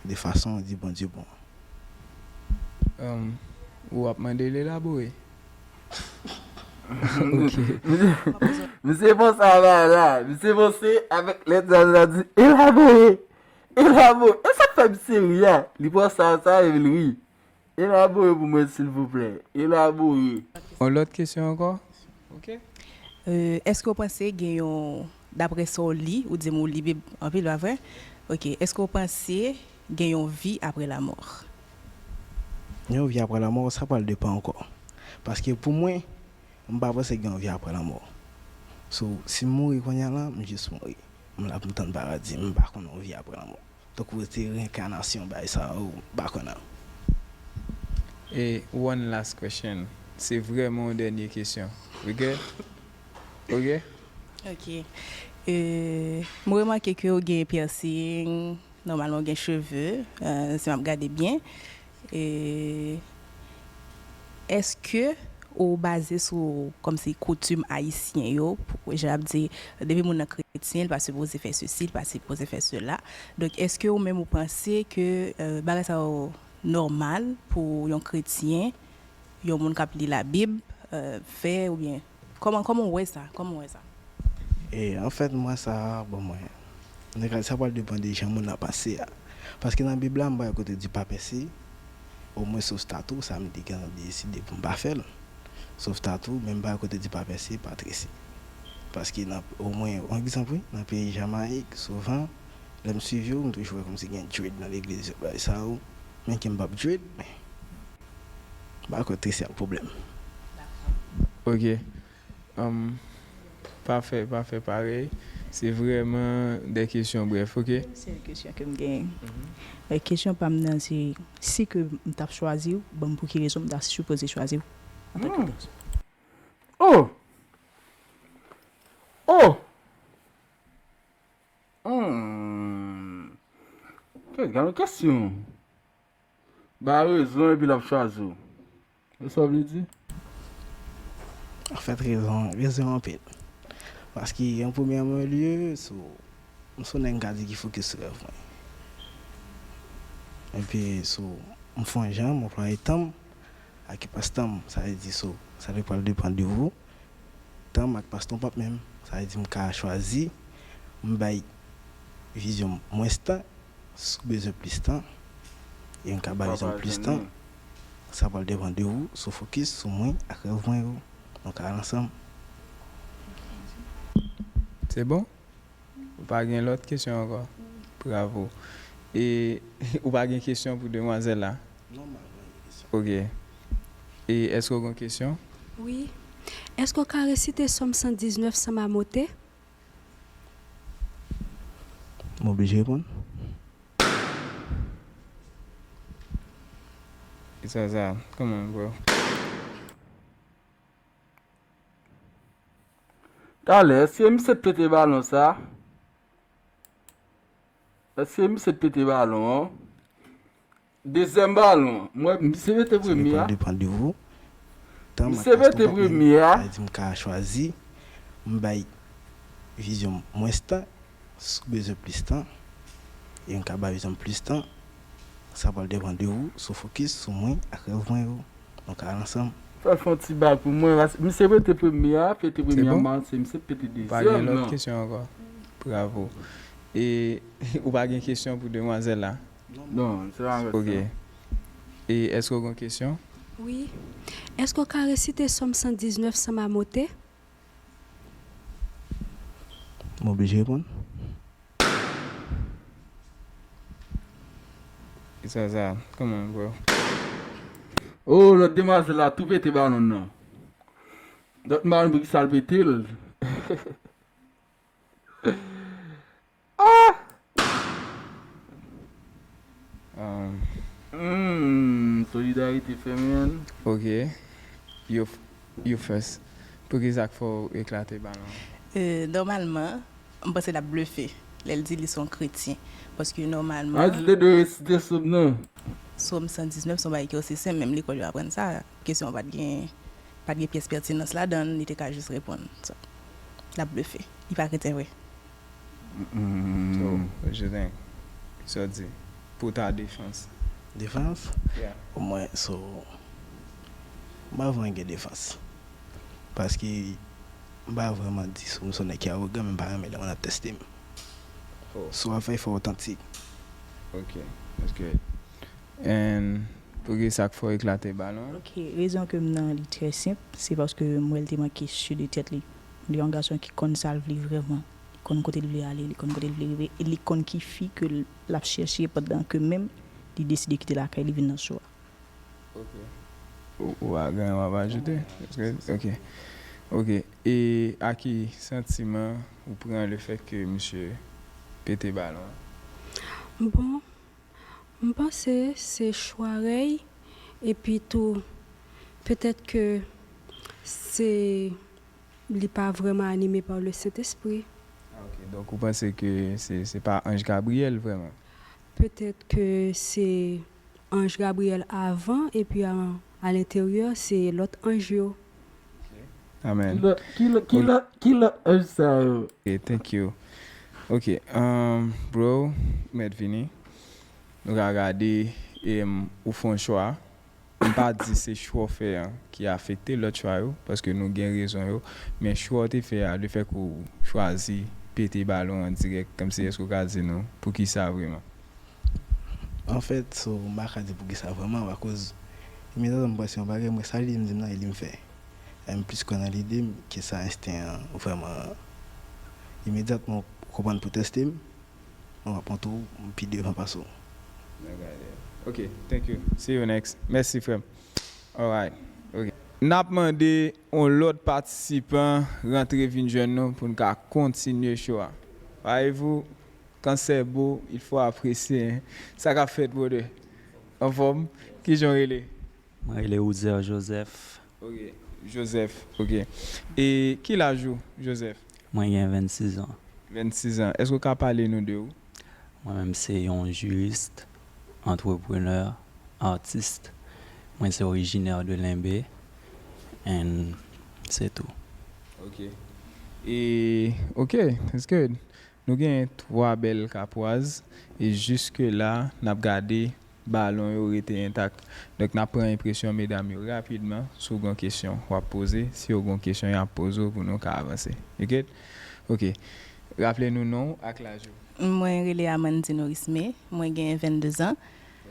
de fason di Bondye bon. Um, ou ap mande l elabore? Ok. Misye panse a la la. Misye panse avèk lèt sa la di elabore. Elabore. E sa k fè misye ri a? Li panse a sa epi l ri. Elabore pou mwen silvouplè. Elabore. Yon lòt kesyon ankò? Ok. Euh, èske w panse gen yon, daprè sa w li, ou di m ou li Bib anpil, pa vre? Ok, èske w panse gen yon vi apre lamò? Yon vi apre lamò, sa pral depann ankò. Paske pou mwen, m pa panse gen yon vi apre lamò. So, si m mouri kounye a la, m jis mouri. M la pou m tann paradi, m pa konn yon vi apre lamò. Tankou se reyinkanasyon, bagay sa yo, m pa konn. E one last question. Se vrèman yon dènye kesyon. We good? Ok? Ok. Euh, mwen remake ke w gen piercing, nòmalman w gen cheve, euh, si m ap gade byen. E èske ou baze sou kòmsi koutim ayisyen yo, pou- jan ap di, depi moun nan kretyen, li pa sipoze fè sesi, li pa sipoze fè sela. Donk, èske ou menm ou panse ke euh, bagay sa yo nòmal pou yon kretyen, yon moun k ap li Labib, euh, fè oubyen kòman, kòman w wè sa? Kòman w wè sa? E anfèt, m wè sa, bon, mwen, nèg la, sa pral depann de jan moun nan panse a. Paske nan Bib la, m pa wè kote di pa pèse, omwen sof tatou, sa m te gentan deside pou m pa fè l. Sof tatou, men m pa wè kote di pa pèse, pa trese. Paske nan, omwen, yon egzanp, wi, nan peyi Jamayik, souvan, lè m swiv yo, m toujou wè kòmsi gen dread nan legliz yo, bagay sa yo, men ke m p ap dread, men m pa kwè trese a pwoblèm. Ok. Um, pa fè, pa fè parèy. Se vrèman de kesyon brèf, ok? Sèl kesyon ke m genyen. E kesyon pa m nan se, si ke m t ap chwazi w, ban m pou ki rezon m ta sipoze chwazi w antanke gason? Oh! Oh! Hmm. Kèt, gade yon kesyon. Ba rezon epi l ap chwazi w. E sa w vle di? Anfèt, rezon, rezon anpil. Paske, an premyèman lye, sou M se yon nèg m ka di ki fokis sou rèv mwen. Epi, so, m fè yon jan, m anplwaye tan m ak espas tan m. Sa vle di, so, sa te pral depann de ou. Tan m ak espas tan w p ap menm. Sa vle di, m ka chwazi, m bay vizyon m mwens tan, si w bezwen plis tan, e m ka ba vizyon m plis tan. Sa pral depann de ou, si w fokis sou mwen ak rèv mwen yo. Nou ka al ansanm. Se bon? Ou pa gen lòt kesyon ankò? Bravo. E ou pa gen kesyon pou demwazèl la? Non, m pa gen kesyon. Ok. E èske w gen kesyon? Wi. Èske w ka resite Sòm san diznèf san mamote? M oblije reponn? Kisa sa? Kòman, bro? Talè, èske misye t pete balon sa? Èske misye t pete balon an? Dezyèm balon an, m wè misye pete premye a. Misye pete premye a. Sa vle di m ka chwazi, m bay vizyon m mwens tan, si w bezwen plis tan, e m ka ba vizyon m plis tan. Sa pral depann de ou, si w fokis sou mwen ak rèv mwen yo. Nou ka al ansanm. Fè l fè yon ti bal pou mwen. Misye pete premye a, pete premye a, m panse misye pete dezyèm. Pa gen lòt kesyon ankò? Bravo. E ou pa gen kesyon pou demwazèl la? Non, se pa yon kesyon. Ok. E èske w gen kesyon? Wi. Èske w ka resite Sòm san diznèf san mamote? M oblije reponn? Kisa sa? Kòman, bro? Oh, lòt demwazèl la tou pete balon nan. Lòt m pa konn poukisa l pete l. Ah! Humm, solidarite fè men. Ok. You, you first. Poukisa k fè w eklate balon an? Euh, nòmalman, m panse l ap blefe lè l di li se yon kretyen. Paske nòmalman. Ann di lede yo resite Sòm nan. Sòm san diznèf se yon bagay ki osi senp, menm lekòl yo aprann sa. Kesyon an pa t gen, pa t gen pyès pètinans ladan l, li te ka jis reponn. So, l ap blefe. Li pa kretyen vre. So, what you think? Sa w di? Pou ta defans. Defans? Yeah. Pou mwen, so, m pa vrèman gen defans. Paske m pa vrèman di sou m se yon nèg ki awogan, men m pa renmen lè moun ap teste m. So w ap fè efò otantik. Ok, that's good. And poukisa k fè w eklate balon an? Ok, rezon ke m nan li trè senp, se paske m wè l te manke si de tèt li. Li yon gason ki konn sa l vle vrèman. Li konn kote l vle ale, li konn kote l vle rive, e li konn ki fi ke l ap chèche pandan ke menm li deside kite lakay li vin nan cho a. Ok. Ou, ou pa gen anyen w ap ajoute? Ok. Ok. E a ki santiman ou pran lefètke misye pete balon an? Bon, m panse se chwa rèy, epi tou, petèt ke se, li pa vrèman anime pa le Sentespri. Ah, ok. Donk, ou panse ke se, se pa anj Gabriyèl vrèman? Petèt ke se anj Gabriyèl avan, epi a, a lenteryè, se lòt anj yo. Amen. Ki lòt, ki lòt, ki lòt, ki lòt anj sa yo? Ok, thank you. Ok, um, bro, mèt vini. Nou ka gade, em, ou fè yon chwa. M pa di se chwa w fè an ki afekte lòt chwa yo, paske nou gen rezon yo, men chwa w te fè a, lefètke w chwazi pete balon an dirèk, kòmsi èske w ka di nou poukisa vrèman? Anfèt, so, m pa ka di poukisa vrèman, akoz imedyatman m panse yon bagay, mwen sa lide m di m nan e li m fè. E m plis kwè nan lide m ke sa ensten an vrèman. Imedyatman w konprann pou tèste m, mwen m ap montre w m pi devan pase w. Ok, thank you. See you next. Mèsi, frè m. Alright. Ok. N ap mande yon lòt patisipan rantre vin jwenn nou pou n ka kontinye show a. Voyez-vous, quand c'est beau, il faut apprécier, hein. Sa k ap fèt, brother? Anfòm? Kijan w rele? Mwen rele Ouzer Joseph. Ok. Joseph, ok. E ki laj ou, Joseph? Mwen gen vennsis an. Vennsis an. Èske w ka pale nou de ou? Mwen menm se yon jiris, antreprenè, atis. Mwen se orijinè de Lenbe. And se tou. Ok. E, ok, that's good. Nou genyen twa bèl kapwaz, e jiske la, n ap gade balon yo rete entak. Donk, n ap pran enpresyon medam yo rapidman. Si w gen yon kesyon, w ap poze. Si yo gen yon kesyon, y ap poze w pou nou ka avanse. You get? Ok. Raple nou non w ak laj ou. Mwen rele Amandine Orisme. Mwen gen vennde zan.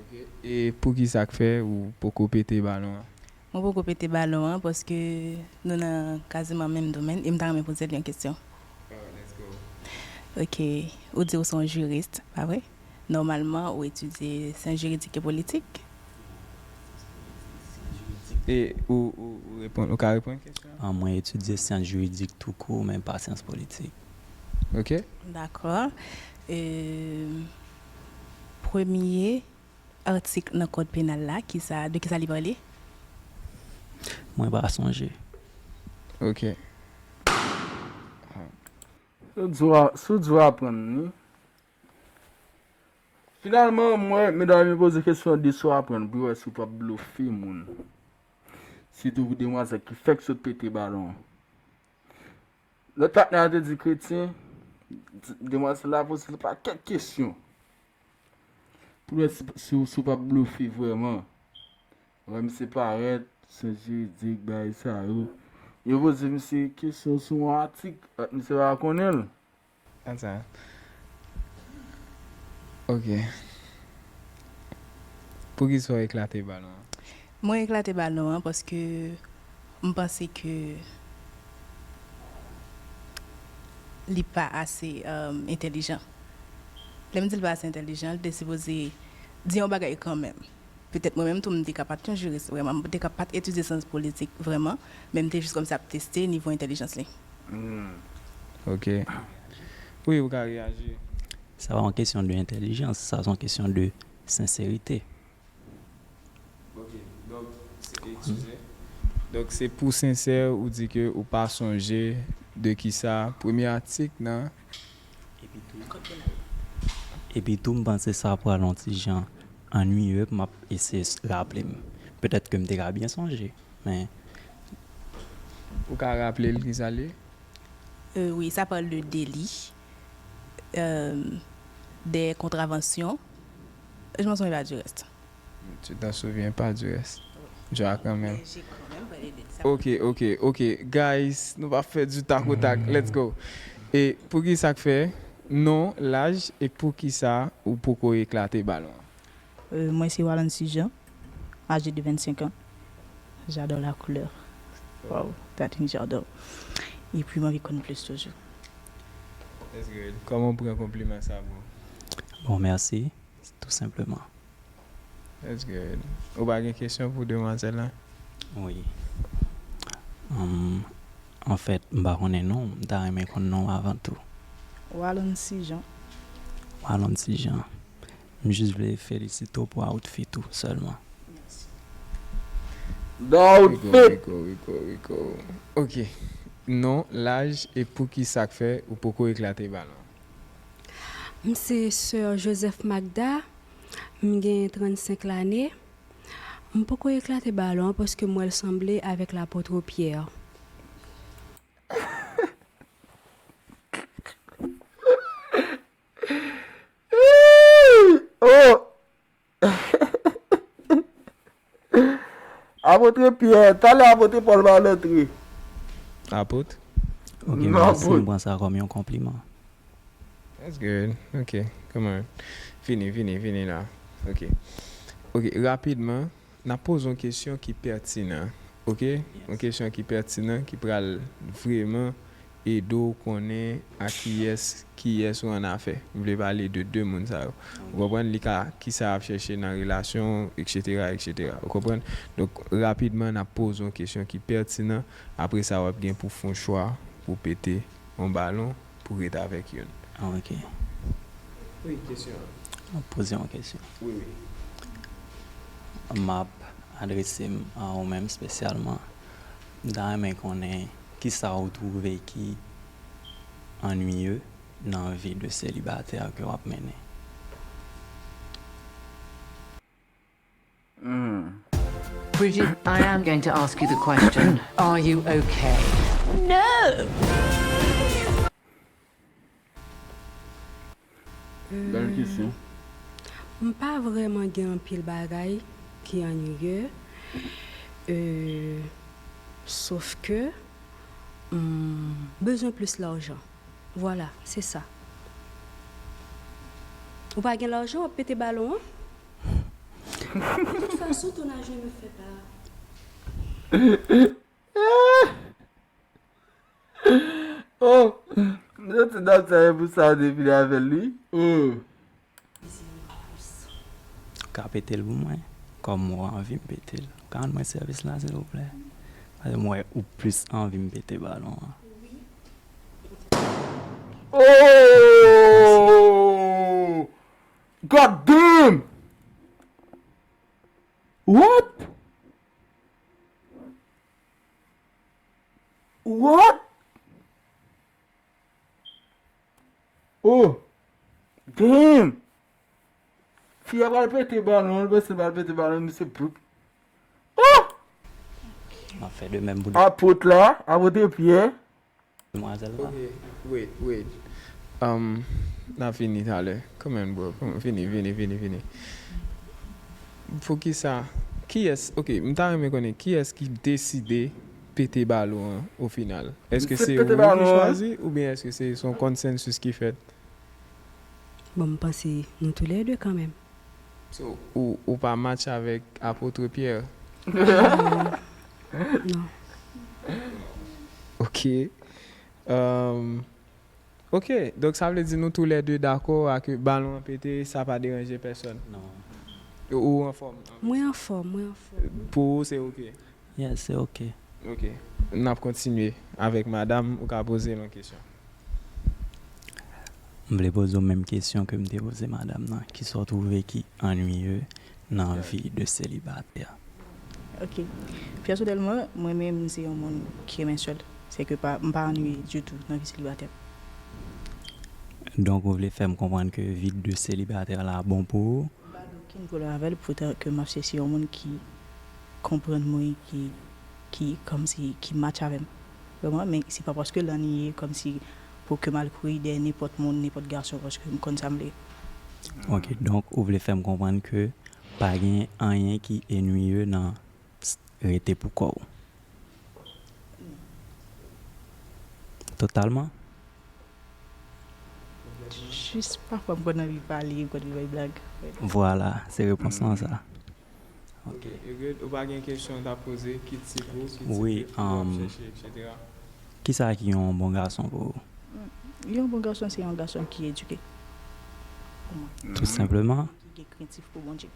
Ok. E poukisa k fè ou poko pete balon an? Mwen poko pete balon an paske nou nan kaziman menm domèn e m ta renmen poze l yon kesyon. Ok. Ou di ou se yon jiris, pa vre? Nòmalman, ou etidye syans jiridik e politik. E ou, ou, ou reponn, ou ka reponn kesyon an? Ah, mwen etidye syans jiridik toukou, men pa syans politik. Ok. Dakò. E, premye atik nan kòd penal la, kisa, de kisa li pale? Mwen pa sonje. Ok. Si w di w a-, si w di w aprann li. Finalman, mwen, medam yo poze kesyon de si w aprann pou yo wè si w p ap blofe moun. Sitou pou demwazèl ki fèk sot pete balon an. Lòt patnè a te di kretyen, demwazèl la poze l pakèt kesyon. Pou l wè si, si, si w p ap blofe vrèman. Wè misye parèt, syans jiridik, bagay sa yo. Yo poze misye kesyon sou yon atik, misye pa konnen l. Ann sa. Ok. Poukisa w eklate balon an? Mwen eklate balon an paske m panse ke li pa ase, um, entèlijan. Lè m di l pa ase entèlijan, l te sipoze di yon bagay kanmenm. Petèt mwen menm tou, m te ka pa t yon jiris vrèman, m te ka pa t etidye syans politik vrèman, men m te jis kòmsi ap teste nivo entèlijans li. Hmm. Ok. Wi, ou ka reyaji. Sa pa yon kesyon de entèlijans, sa se yon kesyon de senserite. Ok, donk, se, eskize. Donk, se pou sensè ou di ke ou pa sonje de kisa premye atik nan. Epi tou, epi tou, m panse sa pral yon ti jan annuye, m ap eseye s-, raple m. Petèt ke m te ka byen sonje, men. Ou ka raple l kisa l ye? Euh, wi, sa pale de deli, euh, de kontravansyon. Je m'en souviens pas du reste. Tu t'en souviens pas du reste. Je vais quand même. Ok, ok, ok. Guys, nou pa fè du tac au tac. Let's go. E poukisa k fè non, laj, e poukisa ou poko eklate balon an? Euh, mwen se Walon Sijan, âgé de vingt-cinq ans. J'adore la couleur. Wow, that thing j'adore. Epi mwen anvi konn plis toujou. That's good. Kòman w pran konpliman sa, bro? Bon, mèsi, tou senpleman. That's good. Ou pa gen kesyon pou demwazèl la? Wi. Anfèt, m pa konnen non w, m ta renmen konn non w avan tou. Walon Sijan. Walon Sijan. M jis vle felisite w pou outfit ou sèlman. Nan outfit. Rico, Rico, Rico, Rico. Ok. Non, laj, e poukisa k fè ou poko eklate balon? M se sè Joseph Magda, m gen trannsenk lane. M poko eklate balon an paske m wè l sanble avèk lapot Pyè. Oh! Apotre Pyè, talè apotre Pòl pa antre. Apot? Ok, mèsi, m pran sa kòm yon konpliman. That's good. Ok, come on. Vini, vini, vini la. Ok. Ok, rapidman, n ap poze yon kesyon ki pètinan. Ok? Yon kesyon ki pètinan, ki pral vrèman ede w konnen a kiyès, kiyès ou annafè. M vle pale de de moun sa yo. Ou konprann? Li ka, kisa y ap chèche nan relasyon, etsetera, etsetera. Ou konprann? Donk, rapidman, n ap poze yon kesyon ki pètinan. Apre sa, w ap gen pou fè yon chwa pou pete yon balon pou ret avèk youn. Ah, ok. Wi, kesyon an. M ap poze yon kesyon. Wi, wi. M ap adrese m a ou menm espesyalman. M ta renmen konnen kisa ou twouve ki annuye nan vi de selibatè ke w ap mennen. Hmm. Brigitte, I am going to ask you the question. Are you okay? No! Bèl kesyon. M pa vrèman gen anpil bagay ki annuiye, euh, sof ke m bezwen plis lajan. Vwala, se sa. Ou pa gen lajan, w ap pete balon an. De toute façon, ton argent me fait pas. Oh, m santi n ap sa e pou sa w te fini avè l wi. Oh. Ou ka pete l pou mwen, kòm ou anvi m pete l. Ou ka rann mwen sèvis la silvouplè? Paske m wè ou plis anvi m pete balon an. Oh! God damn! What? What? Oh! Damn! Fi a pral pete balon, l panse l pral pete balon, misye ploup. Oh! M ap fè de menm pou Apot la, apote Pyè. Demwazèl la. Ok, wait, wait. Um, n a fini talè. Come on, bro. Come on, vini, vini, vini, vini. Poukisa? Kiyès, ok, m ta renmen konnen kiyès ki deside pete balon an o final? Èske se ou ki chwazi oubyen èske se yon konsansis ki fèt? Bon, m panse nou toulède kanmenm. So, ou, ou pa match avèk Apôtre Pierre? Non. Ok. Um, ok, donk sa vle di nou toulède dakò a ke balon an pete, sa pa deranje pèsonn? Non. Ou anfòm? Mwen anfòm, mwen anfòm. Pou ou, se ok? Yes, se ok. Ok. N ap kontinye avèk madanm, ou ka poze l yon kesyon. M vle poze w menm kesyon ke m te poze madanm nan. Kisa w twouve ki annuiye nan vi de selibatè? Ok. Pèsonèlman, mwen menm, m se yon moun ki renmen sèl. Sèke pa, m pa annuiye ditou nan vi selibatè. Donk, ou vle fè m konprann ke vi de selibatè la bon pou ou? M pa gen okenn pwoblèm avè l, poutan ke m ap chèche yon moun ki konprann mwen, ki, ki kòmsi, ki match avè m. Vrèman, men se pa paske l anniye kòmsi pou ke m al kouri dèyè nenpòt moun, nenpòt gason, paske m konn sa m vle. Ok, donk ou vle fè m konprann ke pa gen anyen ki ennuiye nan rete pou kò w. Totalman? Jis pafwa m konn anvi pale, m konn anvi bay blag. Vwala, se repons lan sa. Ok, you good? Ou pa gen kesyon w ta poze, ki tip ou, ki tip Wi, de fi w ap um, chèche, etsetera? Kisa ki yon bon gason pou ou? Yon bon gason se yon gason ki edike. Pou mwen. Tou senpleman? Ki gen krentif pou Bondye.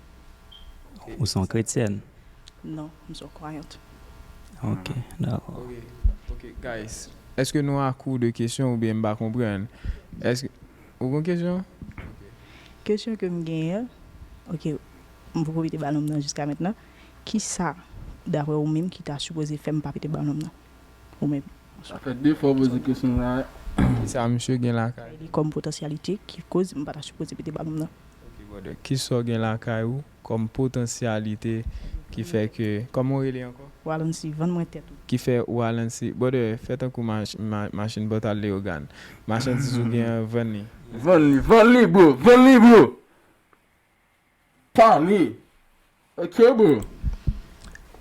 Ou se yon kretyèn? Non, m se yon kwayant. Ok, dakò. Ok, ok, guys. Èske nou a kou de kesyon oubyen m pa konprann? Èske ou gon kesyon? Kesyon ke m genyen, ok, m poko pete balon m nan jiska mentnan. Kisa, daprè ou menm, ki ta sipoze fè m pa pete balon m nan? Ou menm. Sa fè de fwa w poze kesyon sa. Kisa misye gen lakay? Li kòm potansyalite ki koz m pa ta sipoze pete balon m nan. Ok, brother. Kisa w gen lakay ou kòm potansyalite ki fè ke, kòman w rele ankò? Walancy, vann mwen tèt ou. Ki fè Walancy, brother, fè tankou mach, ma, machin bòt al Leyogàn. Machandiz ou gen an, vann li. Vann li, vann li, bro, vann li, bro. Pale. Ok, bro.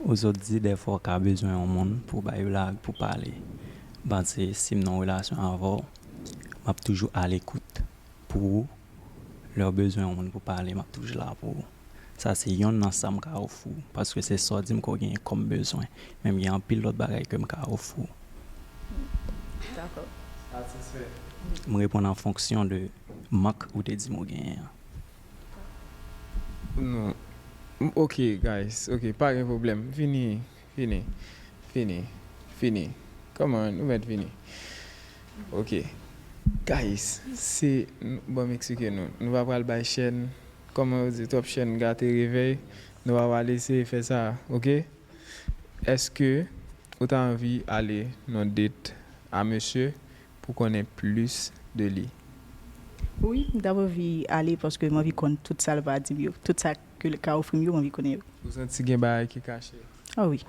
Ou sot di dèfwa w ka bezwen yon moun pou bay blag, pou pale. M panse si m nan yon relasyon avè w, m ap toujou alekout pou ou. Lè w bezwen yon moun pou pale, m ap toujou la pou ou. Sa se yonn nan sa m ka ofri w, paske se sa w di m ke w genyen kòm bezwen. Men m gen anpil lòt bagay ke m ka ofri w. Dakò. Satisfè. M reponn an fonksyon de mank ou te di m ou genyen an. Non. M, ok, guys. Ok, pa gen pwoblèm. Vini, vini, vini, vini. Come on, nou mèt vini. Ok. Guys, se, n, bon, m eksplike nou. Nou pa pral bay chèn, kòman yo di, twòp chèn gate revèy. Nou pa pral eseye fè sa, ok? Èske ou ta anvi ale nan date a mesye pou konnen plis de li? Wi, m t ap anvi ale paske m anvi konn tout sa l va di m yo. Tout sa ke l ka ofri m yo, m anvi konnen yo. Ou santi gen bagay ki kache? Ah wi.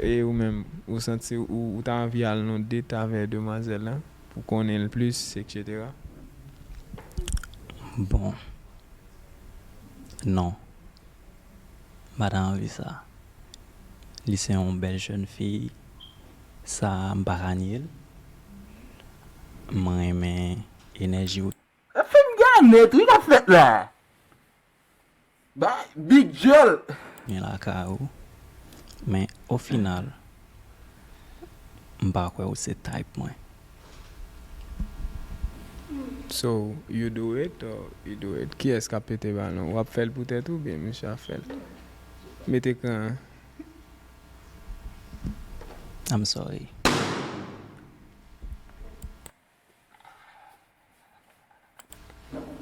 E ou menm, ou santi ou, ou ta anvi al nan date avè demwazèl lan pou konnen l plis, etsetera? Bon. Non. M pa ta anvi sa. Li se yon bèl jèn fi. Sa, m pa ka nye l. Mwen renmen enèji w. Fim gade tou, ki ap fèt la? Bay Big Jol. Gen lakay ou. Men o final, m pa kwè ou se type mwen. So, you do it or you do it? Kiyès k ap pete balon? W ap fè l pou tèt ou oubyen misye ap fè l? Met ekran an. I'm sorry.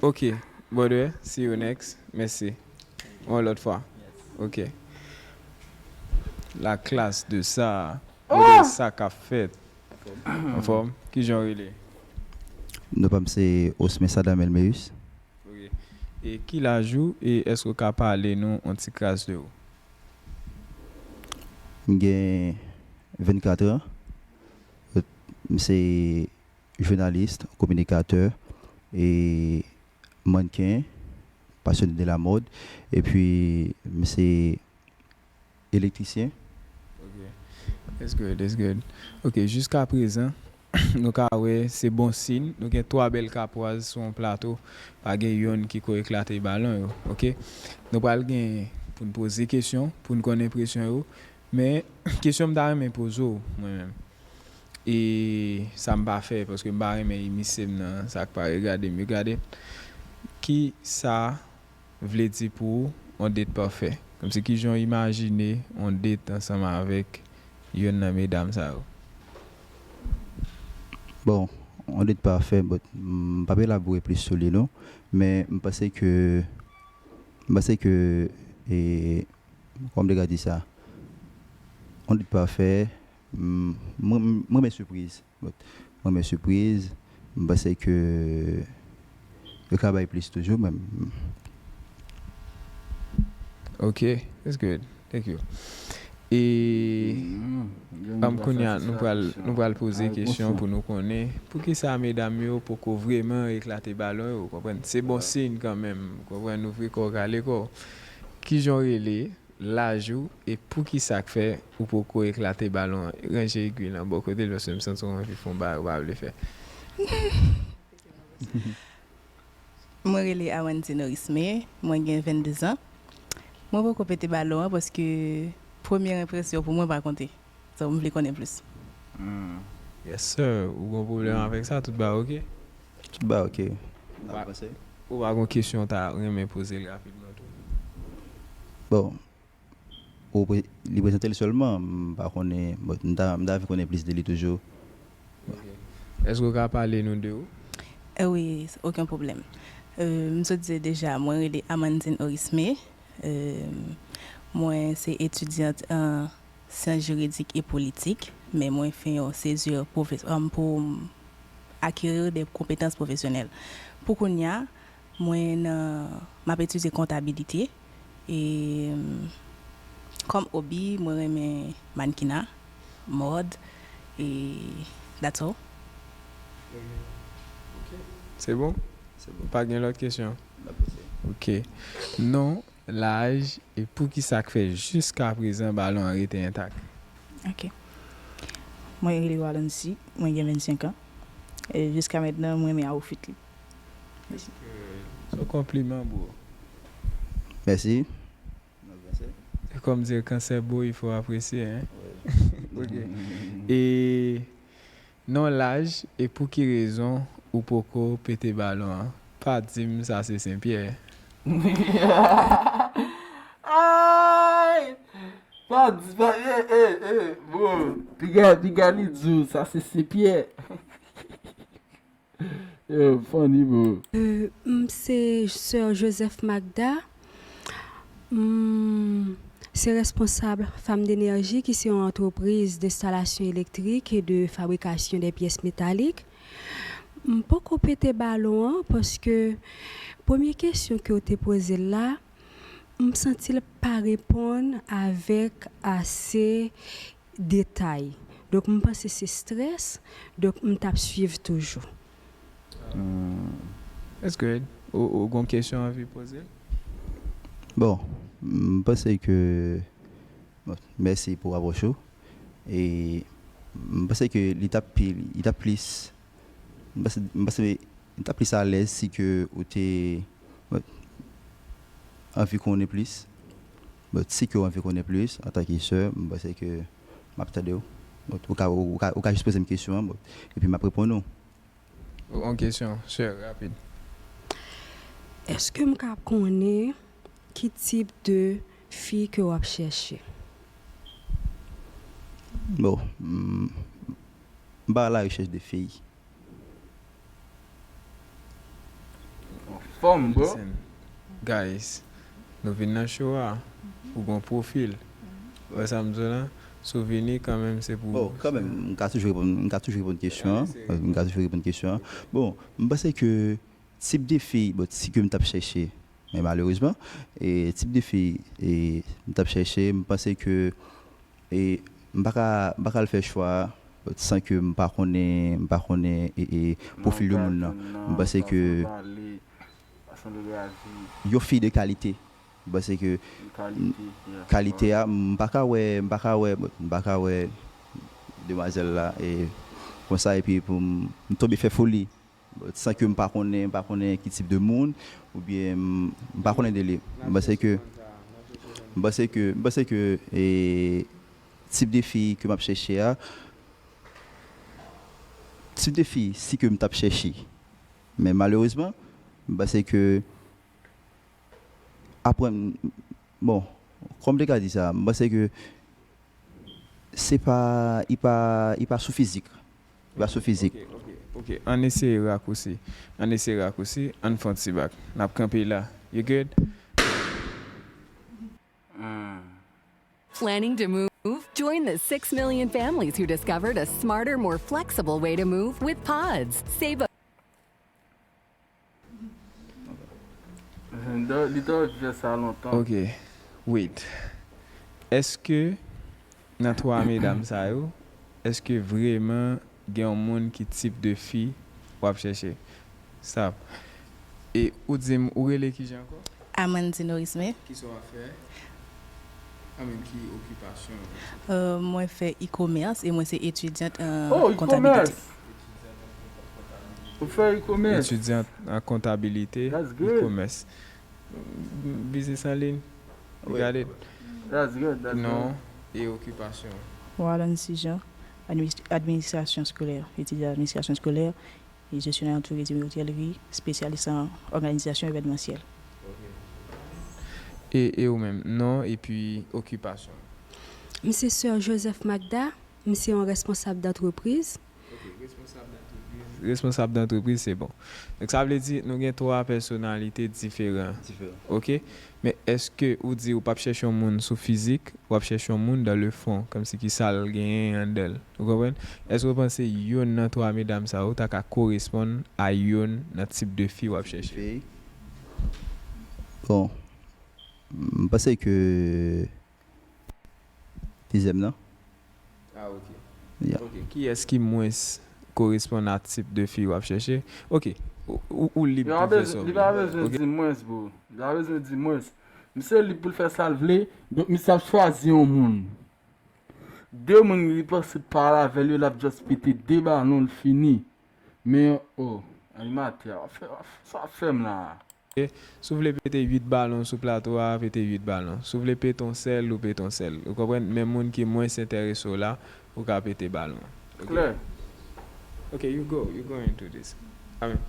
Ok, brother, see you next. Mèsi. Yon lòt fwa. Ok. La classe de ça. Brother, sa k ap fèt? Anfòm? Kijan w rele? Non pa m se Osme Sadam Elmeus. Ok. E ki laj ou e èske w ka pale nou yon ti kras de ou? M gen vennkat an. M se jounalis, kominikatè, e mannken, pasyone de la mòd, epi m se elektrisyen. Ok. It's good, it's good. Ok, jiska prezan, nou ka wè se bon siy. Nou gen twa bèl kapwaz sou yon plato. Pa gen yonn ki ko eklate balon yo. Ok. Nou pral gen pou n poze kesyon, pou n konn enpresyon yo. Men, kesyon m ta renmen poze w, mwen menm. E sa m pa fè, paske m pa renmen imise m nan sa k pa regade m, you got it? Ki sa vle di pou ou yon det pafè? Kòmsi kijan w imajine yon det ansanm avèk yonn nan medam sa yo? Bon, yon det pafè, but m p ap elabore plis sou li non, men m panse ke m panse ke e kòman m te ka di sa? Yon det pafè, m mwen m renmen sipriz. Mwen renmen sipriz. M panse ke yo ka bay plis toujou, men. Ok, that's good. Thank you. E um, kounye a, nou pral, nou pral poze kesyon pou nou konnen poukisa medam yo poko vrèman eklate balon yo, konprann? Se bon siy kanmenm, konprann? Ouvri kò w, kale kò w. Kijan w rele, laj ou e poukisa k fè ou poko eklate balon an? Ranje egwi lan bò kote l paske m santi w anvi fè yon bagay ou pa vle fè. Mwen rele Awandy Norisme, mwen gen vennde zan. Mwen poko pete balon an paske premye enpresyon pou mwen pa konte. So, m vle konnen plis. Yes sir, ou gon pwoblèm avèk sa? Tout bagay oke? Tout bagay oke. Ou pa gon kesyon w ta renmen poze l rapidman tou? Bon, ou pre- li prezante l sèlman, m pa konnen, bon, m ta m ta anvi konnen plis de li toujou. Èske w ka pale nou de ou? Eh wi, okenn pwoblèm. Euh, m sot di deja, mwen rele Amandine Orisme. Euh, mwen se etidyant an syans jiridik e politik, men mwen fè yon sezi pwofes- um, pou m akeri de konpetans pwofesyonèl. Pou kounye a, mwen nan m ap etidye kontabilite. E kòm obi, mwen renmen mannkina, mòd, e that's all. Se bon? Se bon. Pa gen lòt kesyon? Ok. Non, laj, e poukisa k fè jiska prezan balon an rete entak? Ok. Mwen rele Walancy, mwen gen vennsenk an. E jiska mentnan, mwen renmen awfit li. Mèsi. Se yon konpliman, bro. Mèsi. Comme dire quand c'est beau, il faut apprécier, hein? Ok. E non laj, e pou ki rezon ou poko pete balon an? Pa di m sa se Senpyè. Ay! Pa di, pa, e, e, e, bro. Piga, piga li di w sa se Senpyè. Yo, funny, bro. Euh, m se sè Joseph Magda. M se responsab Femme d'Énergie, ki se yon antrepriz de enstalasyon elektrik e de fabrikasyon de pyès metalik. M poko pete balon an, paske premye kesyon ke w te poze l la, m santi l pa reponn avèk ase detay. Donk, m panse se strès, donk m t ap swiv toujou. That's good. Ou, ou gon kesyon anvi poze l? Bon, m panse ke, bon, mèsi pou apwòch ou. E m panse ke li t ap pi, li t ap plis, m panse, m panse li t ap plis alèz si ke ou te, bon, anvi konnen plis. Bon, si ke w anvi konnen plis, antanke sè, m panse ke m ap tande w. Bon, ou ka, ou ka, ou ka jis poze m kesyon an, bon, epi m ap reponn ou. Yon kesyon, sè, rapid. Èske m ka konnen ki tip de fi ke w ap chèche? Bon, m m pa a la rechèch de fi. Fòm, bro. Listen, guys, nou vin nan show a, ou gon pwofil. Ou wè sa m di w la? Si w vini, kanmenm, se pou. Bon, kanmenm, m ka toujou reponn, m ka toujou reponn kesyon an. M ka toujou reponn kesyon an. Bon, m panse ke tip de fi, bon, si ke m t ap chèche, men malerezman, e tip de fi e m t ap chèche, m panse ke e m pa ka, m pa ka al fè chwa a san ke m pa konnen, m pa konnen e, e pwofil de moun nan. M panse ke yon fi de kalite. M panse ke kalite a, m pa ka wè, m pa ka wè, m pa ka wè demwazèl la e konsa epi pou m, m tonbe fè foli. San ke m pa konnen, m pa konnen ki tip de moun, oubyen m, m pa konnen de li. M panse ke, m panse ke, m panse ke e, tip de fi ke m ap chèche a, tip de fi si ke m t ap chèche. Men malerezman, m panse ke apre, m, bon, kòman m te ka di sa, m panse ke se pa, li pa, li pa sou fizik. Li pa sou fizik. Ok, ok, ok. Ann eseye rakousi. Ann eseye rakousi. Ann fè yon ti bak. N ap kanpe la. You good? Planning to move? Join the six million families who discovered a smarter, more flexible way to move with Pods. Save a Li te anvi fè sa lontan. Ok. Wait. Èske nan twa medam sa yo, èske vrèman gen yon moun ki tip de fi w ap chèche? Stop. E ou di m, ou rele kijan ankò? Amandine Orisme. Kisa w ap fè? I mean, ki okipasyon w? Euh, mwen fè e-commerce e mwen se etidyant an Oh, kontabilite. E-commerce. Ou fè e-commerce. Etidyant an kontabilite, That's good. E-commerce. Business en ligne. You got it? That's good, that's Non, good. E okipasyon? Warlande Sijan, administ- administration scolaire, étudiant administration scolaire, et gestionnaire en tourisme et hôtellerie, spécialiste en organisation événementielle. E, e ou menm, non epi okipasyon? M se sè Joseph Magda, m se yon responsab dantrepriz. Responsab dantrepriz, se bon. Donk sa vle di nou gen twa pèsonalite diferan. Ok? Men èske ou di ou p ap chèche yon moun sou fizik, w ap chèche yon moun dans le fond, kòmsi ki sa l genyen anndan l. Ou konprann? Èske w panse youn nan twa medam sa yo ta ka koresponn a youn nan tip de fi w ap chèche? Fi. Bon, m panse ke dezyèm nan. Ah, ok. Yeah. Ok. Kiyès ki mwens koresponn a tip de fi w ap chèche? Ok. Ou, ou, ou lib Li pa pou fè bezwen, sa w li pa vle. bezwen Ok. Di mwens, bro. Li pa bezwen di mwens. Misye lib pou l fè sa l vle, donk misye ap chwazi yon moun. De moun li panse pale avè l yo, l ap just pete de balon, l fini. Men, oh, animatè, w ap fè, w ap, sa w ap fè m la a? Si w vle pete uit balon sou plato a, pete uit balon. Si w vle pete yon sèl, ou pete yon sèl. Ou konprann? Men moun ki mwens enterese w la, ou ka pete balon an. Ok? Klè. Ok, you go, you go into this. I mean,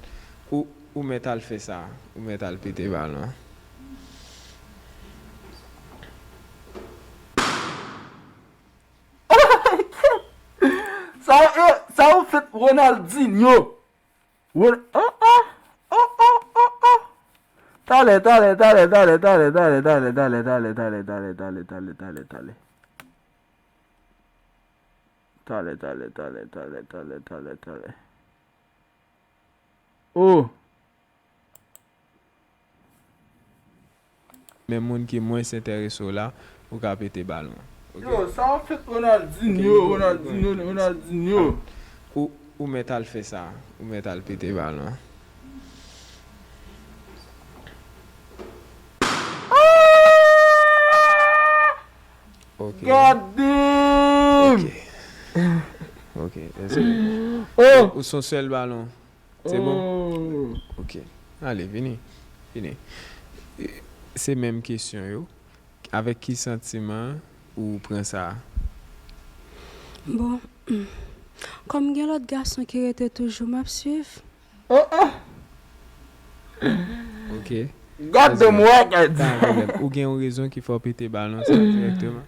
ou, ou mèt al fè sa, ou mèt al pete balon an. Sa, eh, sa ou fèt Ronaldinho. Ron- oh, oh, oh, oh, oh, oh. Talè, talè, talè, talè, talè, talè, talè, talè, talè, talè, talè, talè, talè, talè, talè, talè, talè. Talè, talè, talè, talè, talè, talè, talè. Oh. Men moun ki mwens enterese w la, ou ka pete balon an. Ok? Yo, sa w fèt Ronaldinho, Ronaldinho, Ronaldinho. Ou, ou mèt al fè sa, ou mèt al pete balon an. God damn! Ok. Ok, let's go. Oh! Ou se yon sèl balon. Se bon? Oh! Ok. Ale, vini. Vini. Se menm kesyon yo. Avèk ki santiman ou pran sa a? Bon, kòm gen lòt gason ki rete toujou, m ap swiv. Oh, oh! Ok. God damn, what? Pa gen pwoblèm. Ou gen yon rezon ki fè w pete balon sa dirèkteman?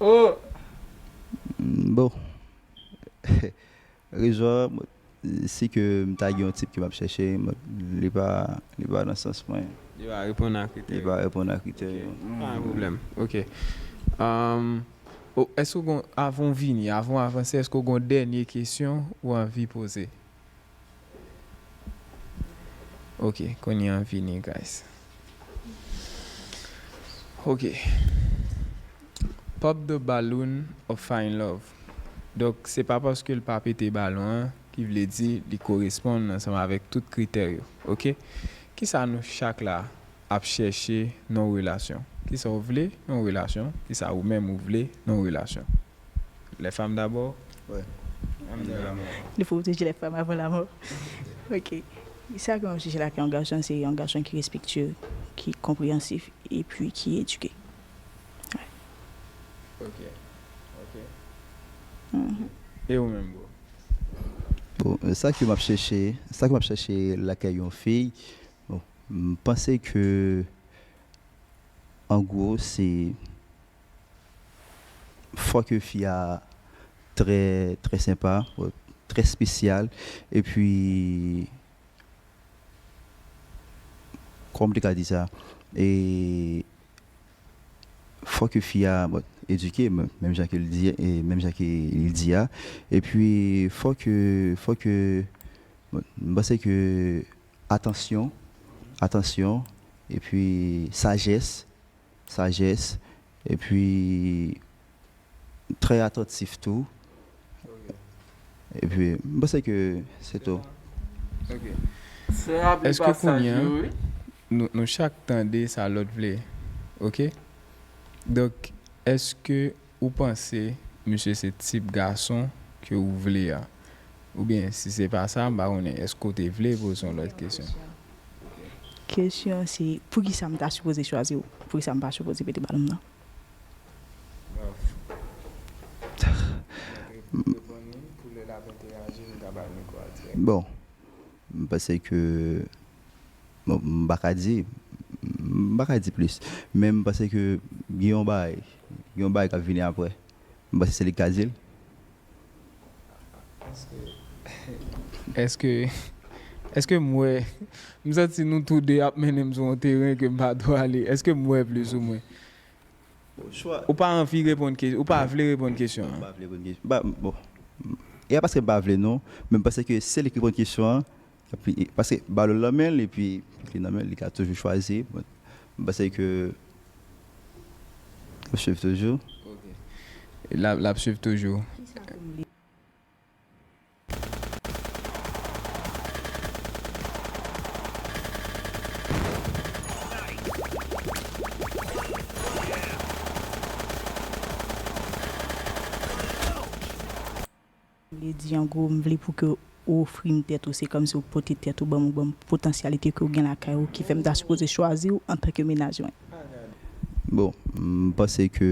Oh! Bon. Rezon an, si ke m ta gen yon tip ke m ap chèche, li pa, li pa nan sans mwen. Li pa reponn a kritè yo. Li pa reponn a kritè yo. Pa gen pwoblèm. Ok. Um, oh, èske w gon, avan w vini, avan w avanse, èske w gon dènye kesyon ou anvi poze? Ok, kounye an vini, guys. Ok. Pop the balloon of find love. Donk, se pa paske l pa pete balon an ki vle di li koresponn ansanm avèk tout kritè yo. Ok? Kisa nou chak la ap chèche nan yon relasyon? Kisa w vle nan yon relasyon? Kisa ou menm ou vle nan yon relasyon? Les femmes d'abord? Ouais. Il faut protéger les femmes avant la mort. Ok. Sa ke m ap chèche la ke yon gason, se yon gason ki respektye, ki konpreyansif, epi ki edike. Ok. Ok. E ou menm, bro? Bon, sa ke m ap chèche, sa ke m ap chèche lakay yon fi, bon, m panse ke an gwo, se fò ke fi a trè, trè senpa, trè espesyal, epi, kòman m te ka di sa? E fò ke fi a, bon, edike, menm jan ke l di, e menm jan ke li di a. Epi, fò ke, fò ke, bon, m panse ke atansyon, atansyon, epi sajès, sajès, epi trè atantif tou. Epi, m panse ke se tou. Ok. Èske kounye a, nou, nou chak tande sa lòt vle? Ok? Donk, èske ou panse misye se tip gason ke ou vle a? Oubyen, si se pa sa, m pa konnen, èske w te vle poze yon lòt kesyon? Kesyon an se, poukisa m ta sipoze chwazi w? Poukisa m pa sipoze pete balon m nan? Bon, m panse ke, bon, m pa ka di, m pa ka di plis. Men m panse ke gen yon bagay, gen yon bagay k ap vini apre. M panse se li k ka di l. Èske, èske m wè, m santi nou tou de ap mennen m sou yon teren ke m pa dwe ale. Èske m wè plis ou mwen? Ou pa anvi reponn kesyon, ou pa vle reponn kesyon an. M pa vle reponn kesyon. Bon. E pa paske m pa vle non, men m panse ke se li k reponn kesyon an. Epi, paske balon nan men l, epi li nan men l, li ka toujou chwazi. M panse ke l ap swiv toujou. L ap, l ap swiv toujou. Vle di an gwo, m vle pou ke ou ofri m tèt ou, se kòmsi ou pote tèt ou ban m, ou ban m potansyalite ke ou gen lakay ou, ki fè m ta sipoze chwazi w antanke mennaj mwen. Bon, m panse ke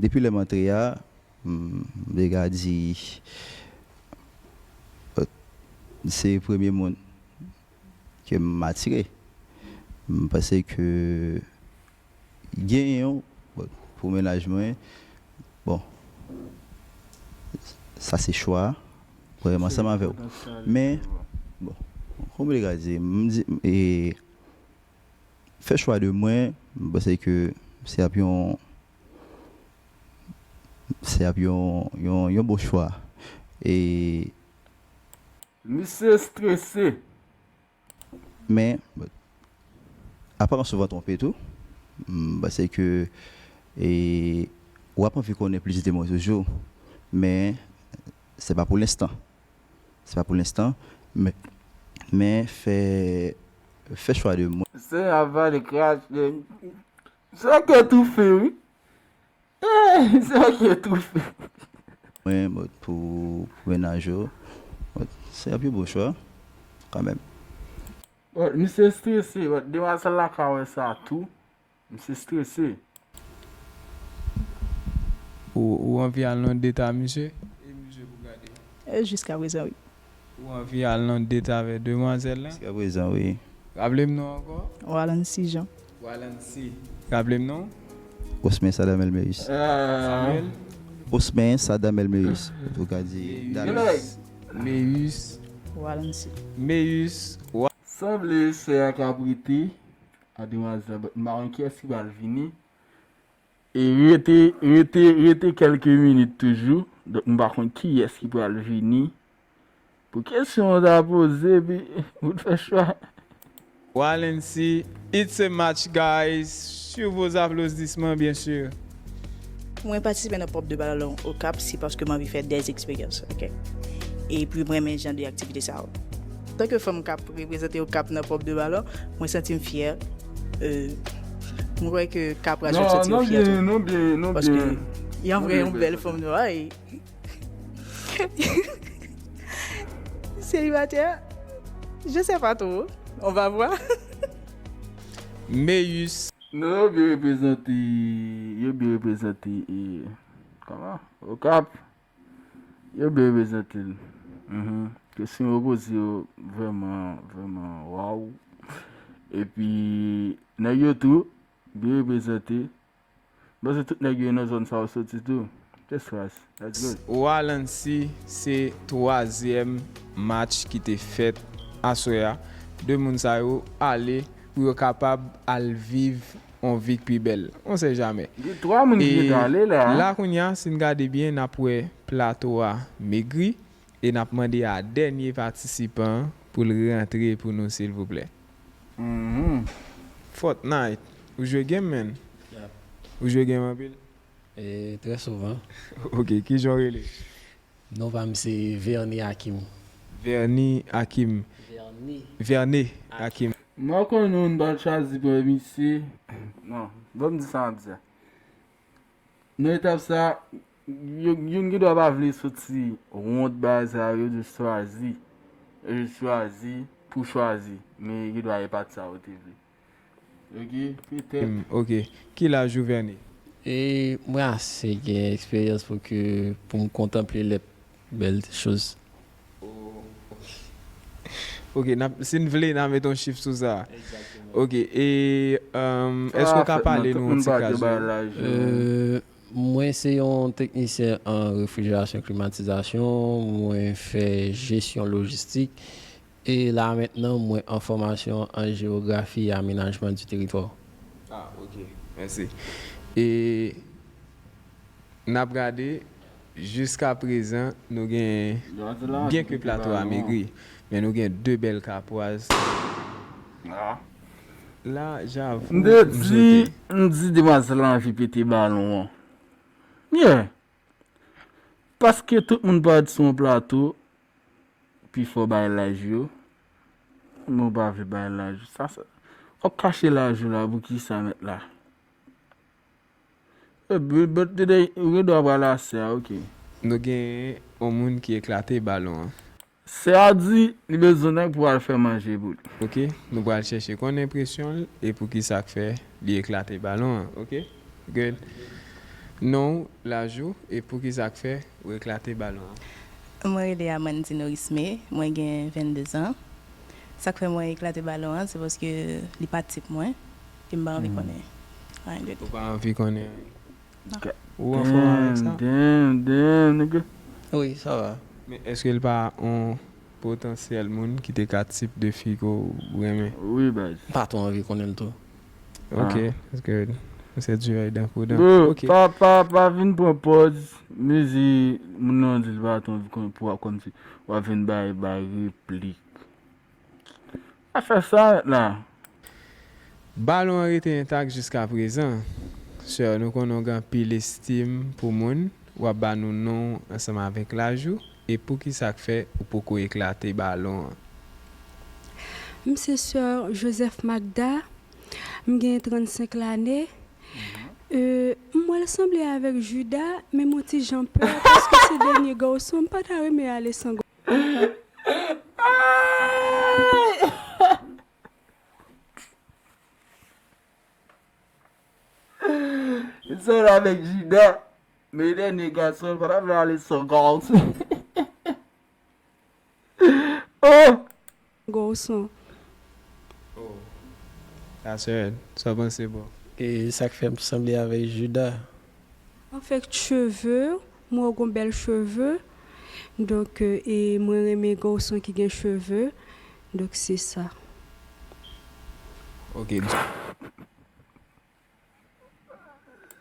depi lè m antre a, m te ka di se premye moun ke m atire. M panse ke genyen yon, bon, pou mennaj mwen, bon, sa se chwa, mwen menm ansanm avè w. Men, bon, kòman m te ka di, m di, e, fè chwa de mwen, m panse ke se ap yon, se ap yon, yon, yon bon chwa. E. Misye strese. Men, aparans ou va twonpe tou. M panse ke, e, w ap anvi konnen plis de mwen toujou. Men, se pa pou lenstan. Se pa pou lenstan. Men, men fè, fè chwa de mwen. Se avale krache. Sa ke toufe, wi. Se ok, toufe. Mwen, bon, pou, pou mennaj yo, bon, se yon pi bon chwa, kanmenm. Bon, misye strese, bon, demwazèl la ka wè sa tou. Misye strese. Ou, ou anvi al nan date a misye? E misye pou gade. E jiska prezan, wi. Ou anvi al nan date avè demwazèl la? Jiska prezan, wi. Raple m non ankò? Walancy Jean. Walancy. Raple m non? Osmen Sadam Elmeus. Ah. Samuel? Osmen Sadam Elmeus. Ou ka di Meus. Davis. Meus. Walancy. Meus. Wa- Sanble sè a ka prete a demwazèl, but m pa konn kiyès ki pral vini. E rete, rete, rete kèlke minit toujou. Donk, m pa konn kiyès ki pral vini pou kesyon w ta poze, epi ou t fè chwa. Walancy, it's a match, guys. Sur vos applaudissements, bien sûr. Mwen patisipe nan Pop de Balon Okap, se paske m anvi fè dè eksperyans, ok? Epi, mwen renmen jan de aktivite sa yo. Antanke fanm k ap reprezante Okap nan Pop de Balon, mwen santi m fyè. Euh, mwen kwè ke Kapraz yo santi yo fyè tou. Non, non, byen, non, byen, non, byen. Paske, y an vrè, yon bèl fanm nwa, e Célibataire? Je sais pas trop. On va voir. Meus. Non, yo byen reprezante, yo byen reprezante, e, kòman? Okap. Yo byen reprezante l. Mhm. Kesyon yo poze yo vrèman, vrèman, waw. Epi, nèg yo tou, byen reprezante. Bon, se tout nèg yo nan zòn sa yo soti tou. Just trust. That's good. Walancy se twazyèm match ki te fèt aswè a. De moun sa yo ale pou yo kapab al viv yon vi k pi bèl. On sait jamais. Gen twa moun ki gentan ale la. E la kounye a, si n gade byen, n ap wè plato a megri. E n ap mande a dènye patisipan an pou l rantre pou nou, silvouplè. Mhm. Fortnite. Ou jwe game, man? Yep. Ou jwe game anpil? E, trè souvan. Ok, kijan w rele? Non pa m se Verny Hakim. Verny Hakim. Verny. Verny Hakim. Mwen konnen w pa t chwazi premye misye. Non, ban m di sa m ap di a. Nan etap sa, yo, youn gen dwa pa vle soti wont bagay sa yo, yo jis chwazi. Yo jis chwazi pou chwazi. Men gen dwa e pa t sa yo te vle. Ok, petèt. Hmm, ok. Ki laj ou, Verny? E mwen ase gen eksperyans pou ke, pou m kontanple lè bèl choz. Oh, ok. Ok, n ap, si n vle, n a met yon chif sou sa. Exactement. Ok, e, um, èske w ka pale nou yon ti kras? Euh, mwen se yon teknisyen an refrijerasyon, klimatizasyon, mwen fè jesyon lojistik. E la mentnan, mwen an fòmasyon an jewografi e amenajman di teritwa. Ah, ok. Mèsi. E n ap gade, jiska prezan, nou gen, byenke plato a megri, men nou gen de bèl kapwaz. Ah. La, javou, m te di, m di demwazèl la anvi pete balon an. Yeah. Paske tout moun parèt sou yon plato, pifò bay laj yo. Men w pa vle bay laj ou. Sa, sa, w ap kache laj ou la, pou ki sa mèt la? E, but, but today, ou gen dwa pral asè a, ok. Nou gen yon moun ki eklate balon an. Sè a di li bezwen nèg pou al fè manje pou li. Ok, nou pral chèche konn enpresyon l e pou ki sa k fè li eklate balon an, ok? Good. Non w, laj ou, e pou ki sa k fè ou eklate balon an? Mwen rele Amandine Orisme, mwen gen vennde zan. Sa k fè mwen eklate balon an, se paske li pa tip mwen, e m pa anvi konnen anyen de li. Ou pa anvi konnen anyen? Non. Ou anfòm avèk sa? Damn, damn, damn, nigga. Wi, sa va. Men èske l pa yon potansyèl moun ki te ka tip de fi ke w renmen? Wi, baz. M pa twò anvi konnen l tou. Ok, that's good. Se di dan pou dan. Bro, ok. Pa, pa, pa vin pran pòz, mezi moun nan di l pa twò anvi konnen pou w ap kòmsi w ap vin bay, bay replik. Pa fè sa la. Balon an rete entak jiska prezan. Sè, nou konnen w gen anpil estim pou moun. W ap ba nou non w ansanm avèk laj ou e poukisa k fè ou poko eklate balon an. M se sè Joseph Magda, m gen trannsenk lane. Euh, m Mwen sanble avèk Juda, men m on ti jan pè, paske se dènye gason, m pa ta renmen ale san gason. Li sanble avèk Juda, men dènye gason, l pa ta vle ale san gason. Oh! Gason. That's right. Sa w panse, bro? E sa k fè m sanble avèk Juda. Anfèt, cheve, mwen gon bèl cheve. Donk, e mwen renmen gason ki gen cheve. Donk, se sa. Ok.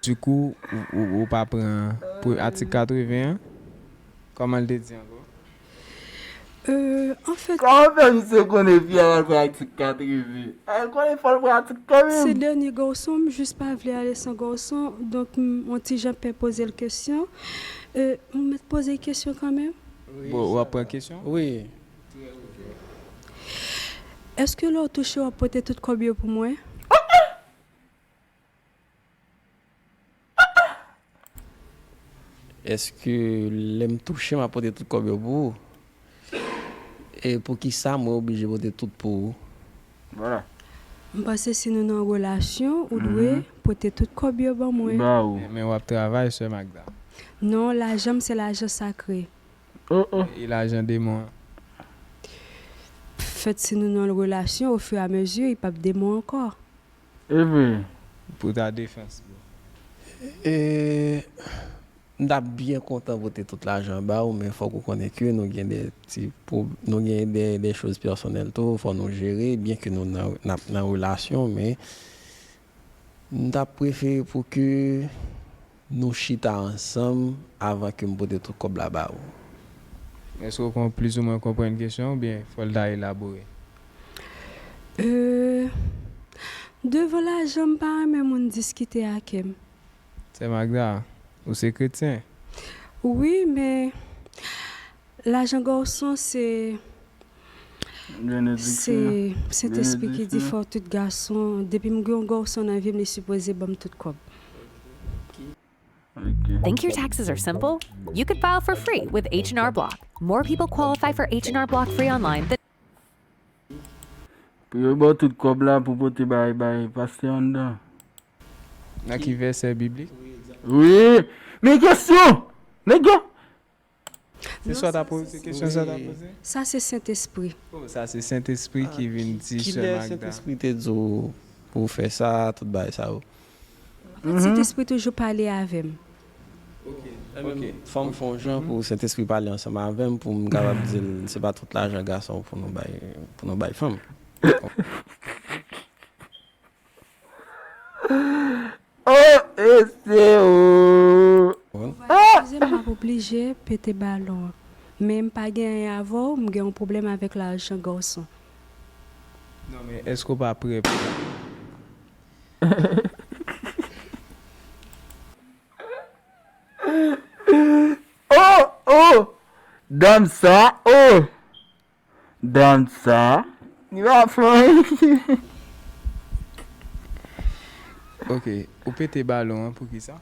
Dikou, ou, ou, ou pa pran pou atik katreven an? Kòman l te di ankò? Euh, anfèt, Kòman fè misye konnen fi a pral pran atik katreven? Al konnen fò l pran atik kanmenm. Se dènye gason, m jis pa vle ale san gason, donk m on ti jan pè poze l kesyon. Euh, m mèt poze l kesyon kanmenm? Bon, w ap pran kesyon? Wi. Èske lè w touche w ap pote tout kòb yo pou mwen? Èske lè m touche m ap pote tout kòb yo pou ou? E poukisa mwen oblije pote tout pou ou? Vwala. M panse si nou nan relasyon, ou dwe pote tout kòb yo ban mwen. Ba ou. Men w ap travay, sè Magda. Non, lajan m se lajan sakre. Oh oh. E lajan demon an? Fèt si nou nan relasyon, ofiramezi, li p ap demon ankò. E vre. Pou ta defans, bro. E m t ap byen kontan pote tout lajan ba ou, men fòk ou konnen ke nou gen de ti pwob-, nou gen de, de choz pèsonèl tou, fò nou jere, byen ke nou nan, n ap nan relasyon, men m t ap prefere pou ke nou chita ansanm avan ke m pote tout kòb la ba ou. Èske w kon plizoumwen konprann kesyon oubyen fò l ta elabore? Euh, devan lajan, m pa renmen moun diskite ak m. Sè Magda, ou se kretyen? Wi, men lajan gason se se Sentespri ki di fò tout gason, depi m gen yon gason nan vi m, li sipoze ban m tout kòb. Think your taxes are simple? You could file for free with H and R Block. More people qualify for H and R Block free online than Pou yo ba w tout kòb la pou pote bay bay pastè anndan. Nan ki vèsè biblik? Wi. Men kesyon! Nèg yo! Se sa w ta poze, se kesyon sa w ta poze? Sa se Sentespri. Oh, sa se Sentespri ki vin di sè Kilè Magda. Sentespri te di w pou w fè sa, tout bagay sa yo? Anfèt, Sentespri toujou pale avè m. Ok. Fò m fè yon jan pou Sentespri pale ansanm avè m, pou m kapab di l se pa tout lajan gason pou nou bay, pou nou bay fanm. Oh, e se ou. Eskize m, m ap oblije pete balon an. Men m pa gen anyen avè w, m gen yon pwoblèm avèk lajan gason. Non, men èske w pa prè pou Oh, oh! Dam sa, oh! Dam sa, li pa fè anyen. Ok, ou pete balon an poukisa?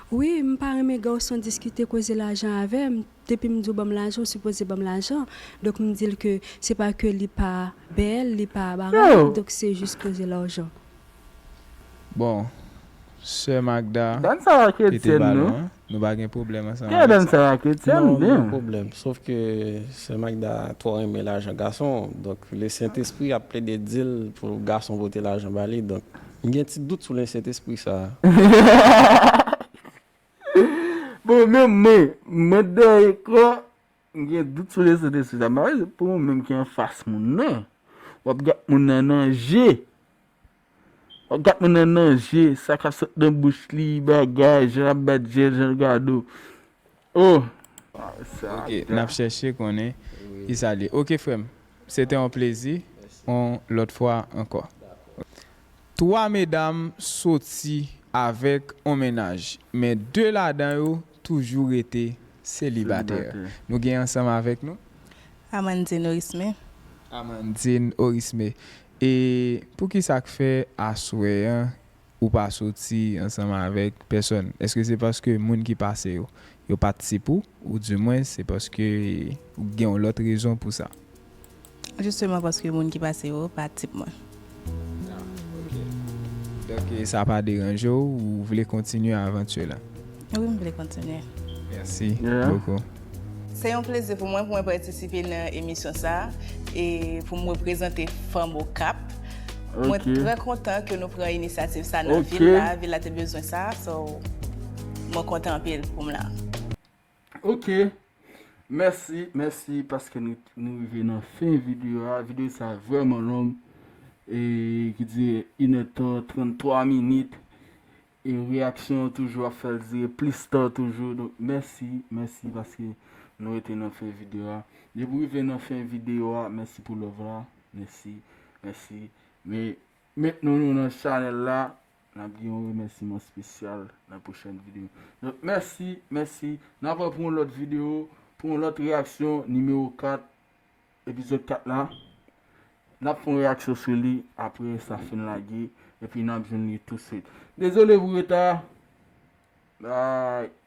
Wi, m pa renmen gason diskite koze lajan avè m. Depi m di w ban m lajan, ou sipoze ban m lajan. Donk m di l ke se pa ke li pa bèl, li pa bagay, donk se jis koze lajan. Bon, sè Magda Dam sa a pete kretyen, balon non? An, nou pa gen pwoblèm ansanm Kè avèk dam sa. Sa a kretyen, Non, byen. Gen pwoblèm. Sof ke sè Magda twò renmen lajan gason. Donk, Lesentespri ap plede di l pou gason pote lajan ba li. Donk, m gen ti dout sou Lesentespri sa a. Bon, menm mwen, mwen dèyè ekran, m gen dout sou Lesentespri sa. M pa wè pou ou menm ki anfas moun nan. W ap gad moun nan nan je. W ap gad moun nan nan je, sa k ap sot nan bouch li, bagay, jan l ap bat je l, jan l gade w. Oh! Ok, n ap chèche konnen kisa l ye. Ok, frè m, se te yon plezi, yon lòt fwa ankò. Twa medam soti avèk yon mennaj, men de ladan yo toujou rete selibatè. Nou gen ansanm avèk nou? Amandine Orisme. Amandine Orisme. E poukisa k fè aswè an ou pa soti ansanm avèk pèsòn? Èske se paske moun ki pase yo, yo pa t tip ou, oudimwen se paske ou gen yon lòt rezon pou sa? Jisteman paske moun ki pase yo pa tip mwen. Donk, e, sa pa deranje w, ou vle kontinye avanti la? Wi, m vle kontinye. Mèsi bokou. Se yon plezi pou mwen pou mwen patisipe nan emisyon sa a e pou m reprezante Fanm Okap. Mwen trè kontan ke nou pran inisyativ sa nan vil la. Vil la te bezwen sa, so mwen kontan anpil pou m la. Ok. Mèsi, mèsi paske nou, nou rive nan fen videyo a. Videyo sa vrèman long. E ki dire inèdtan tranntwa minit. E reyaksyon an toujou ap fè l dire plis tan toujou. Donk, mèsi, mèsi paske nou rete nan fen videyo a. Depi w rive nan fen videyo a, mèsi pou love la. Mèsi, mèsi. Men, mentnan nou nan chanèl la, n ap gen yon remèsiman espesyal nan pwochèn videyo. Donk, mèsi, mèsi. N ap wè pou yon lòt videyo, pou yon lòt reyaksyon, nimewo kat, epizòd kat la. N ap fè yon reyaksyon sou li, apre sa fin lage, epi n ap jwenn li tousuit. Dezole pou reta. Bye.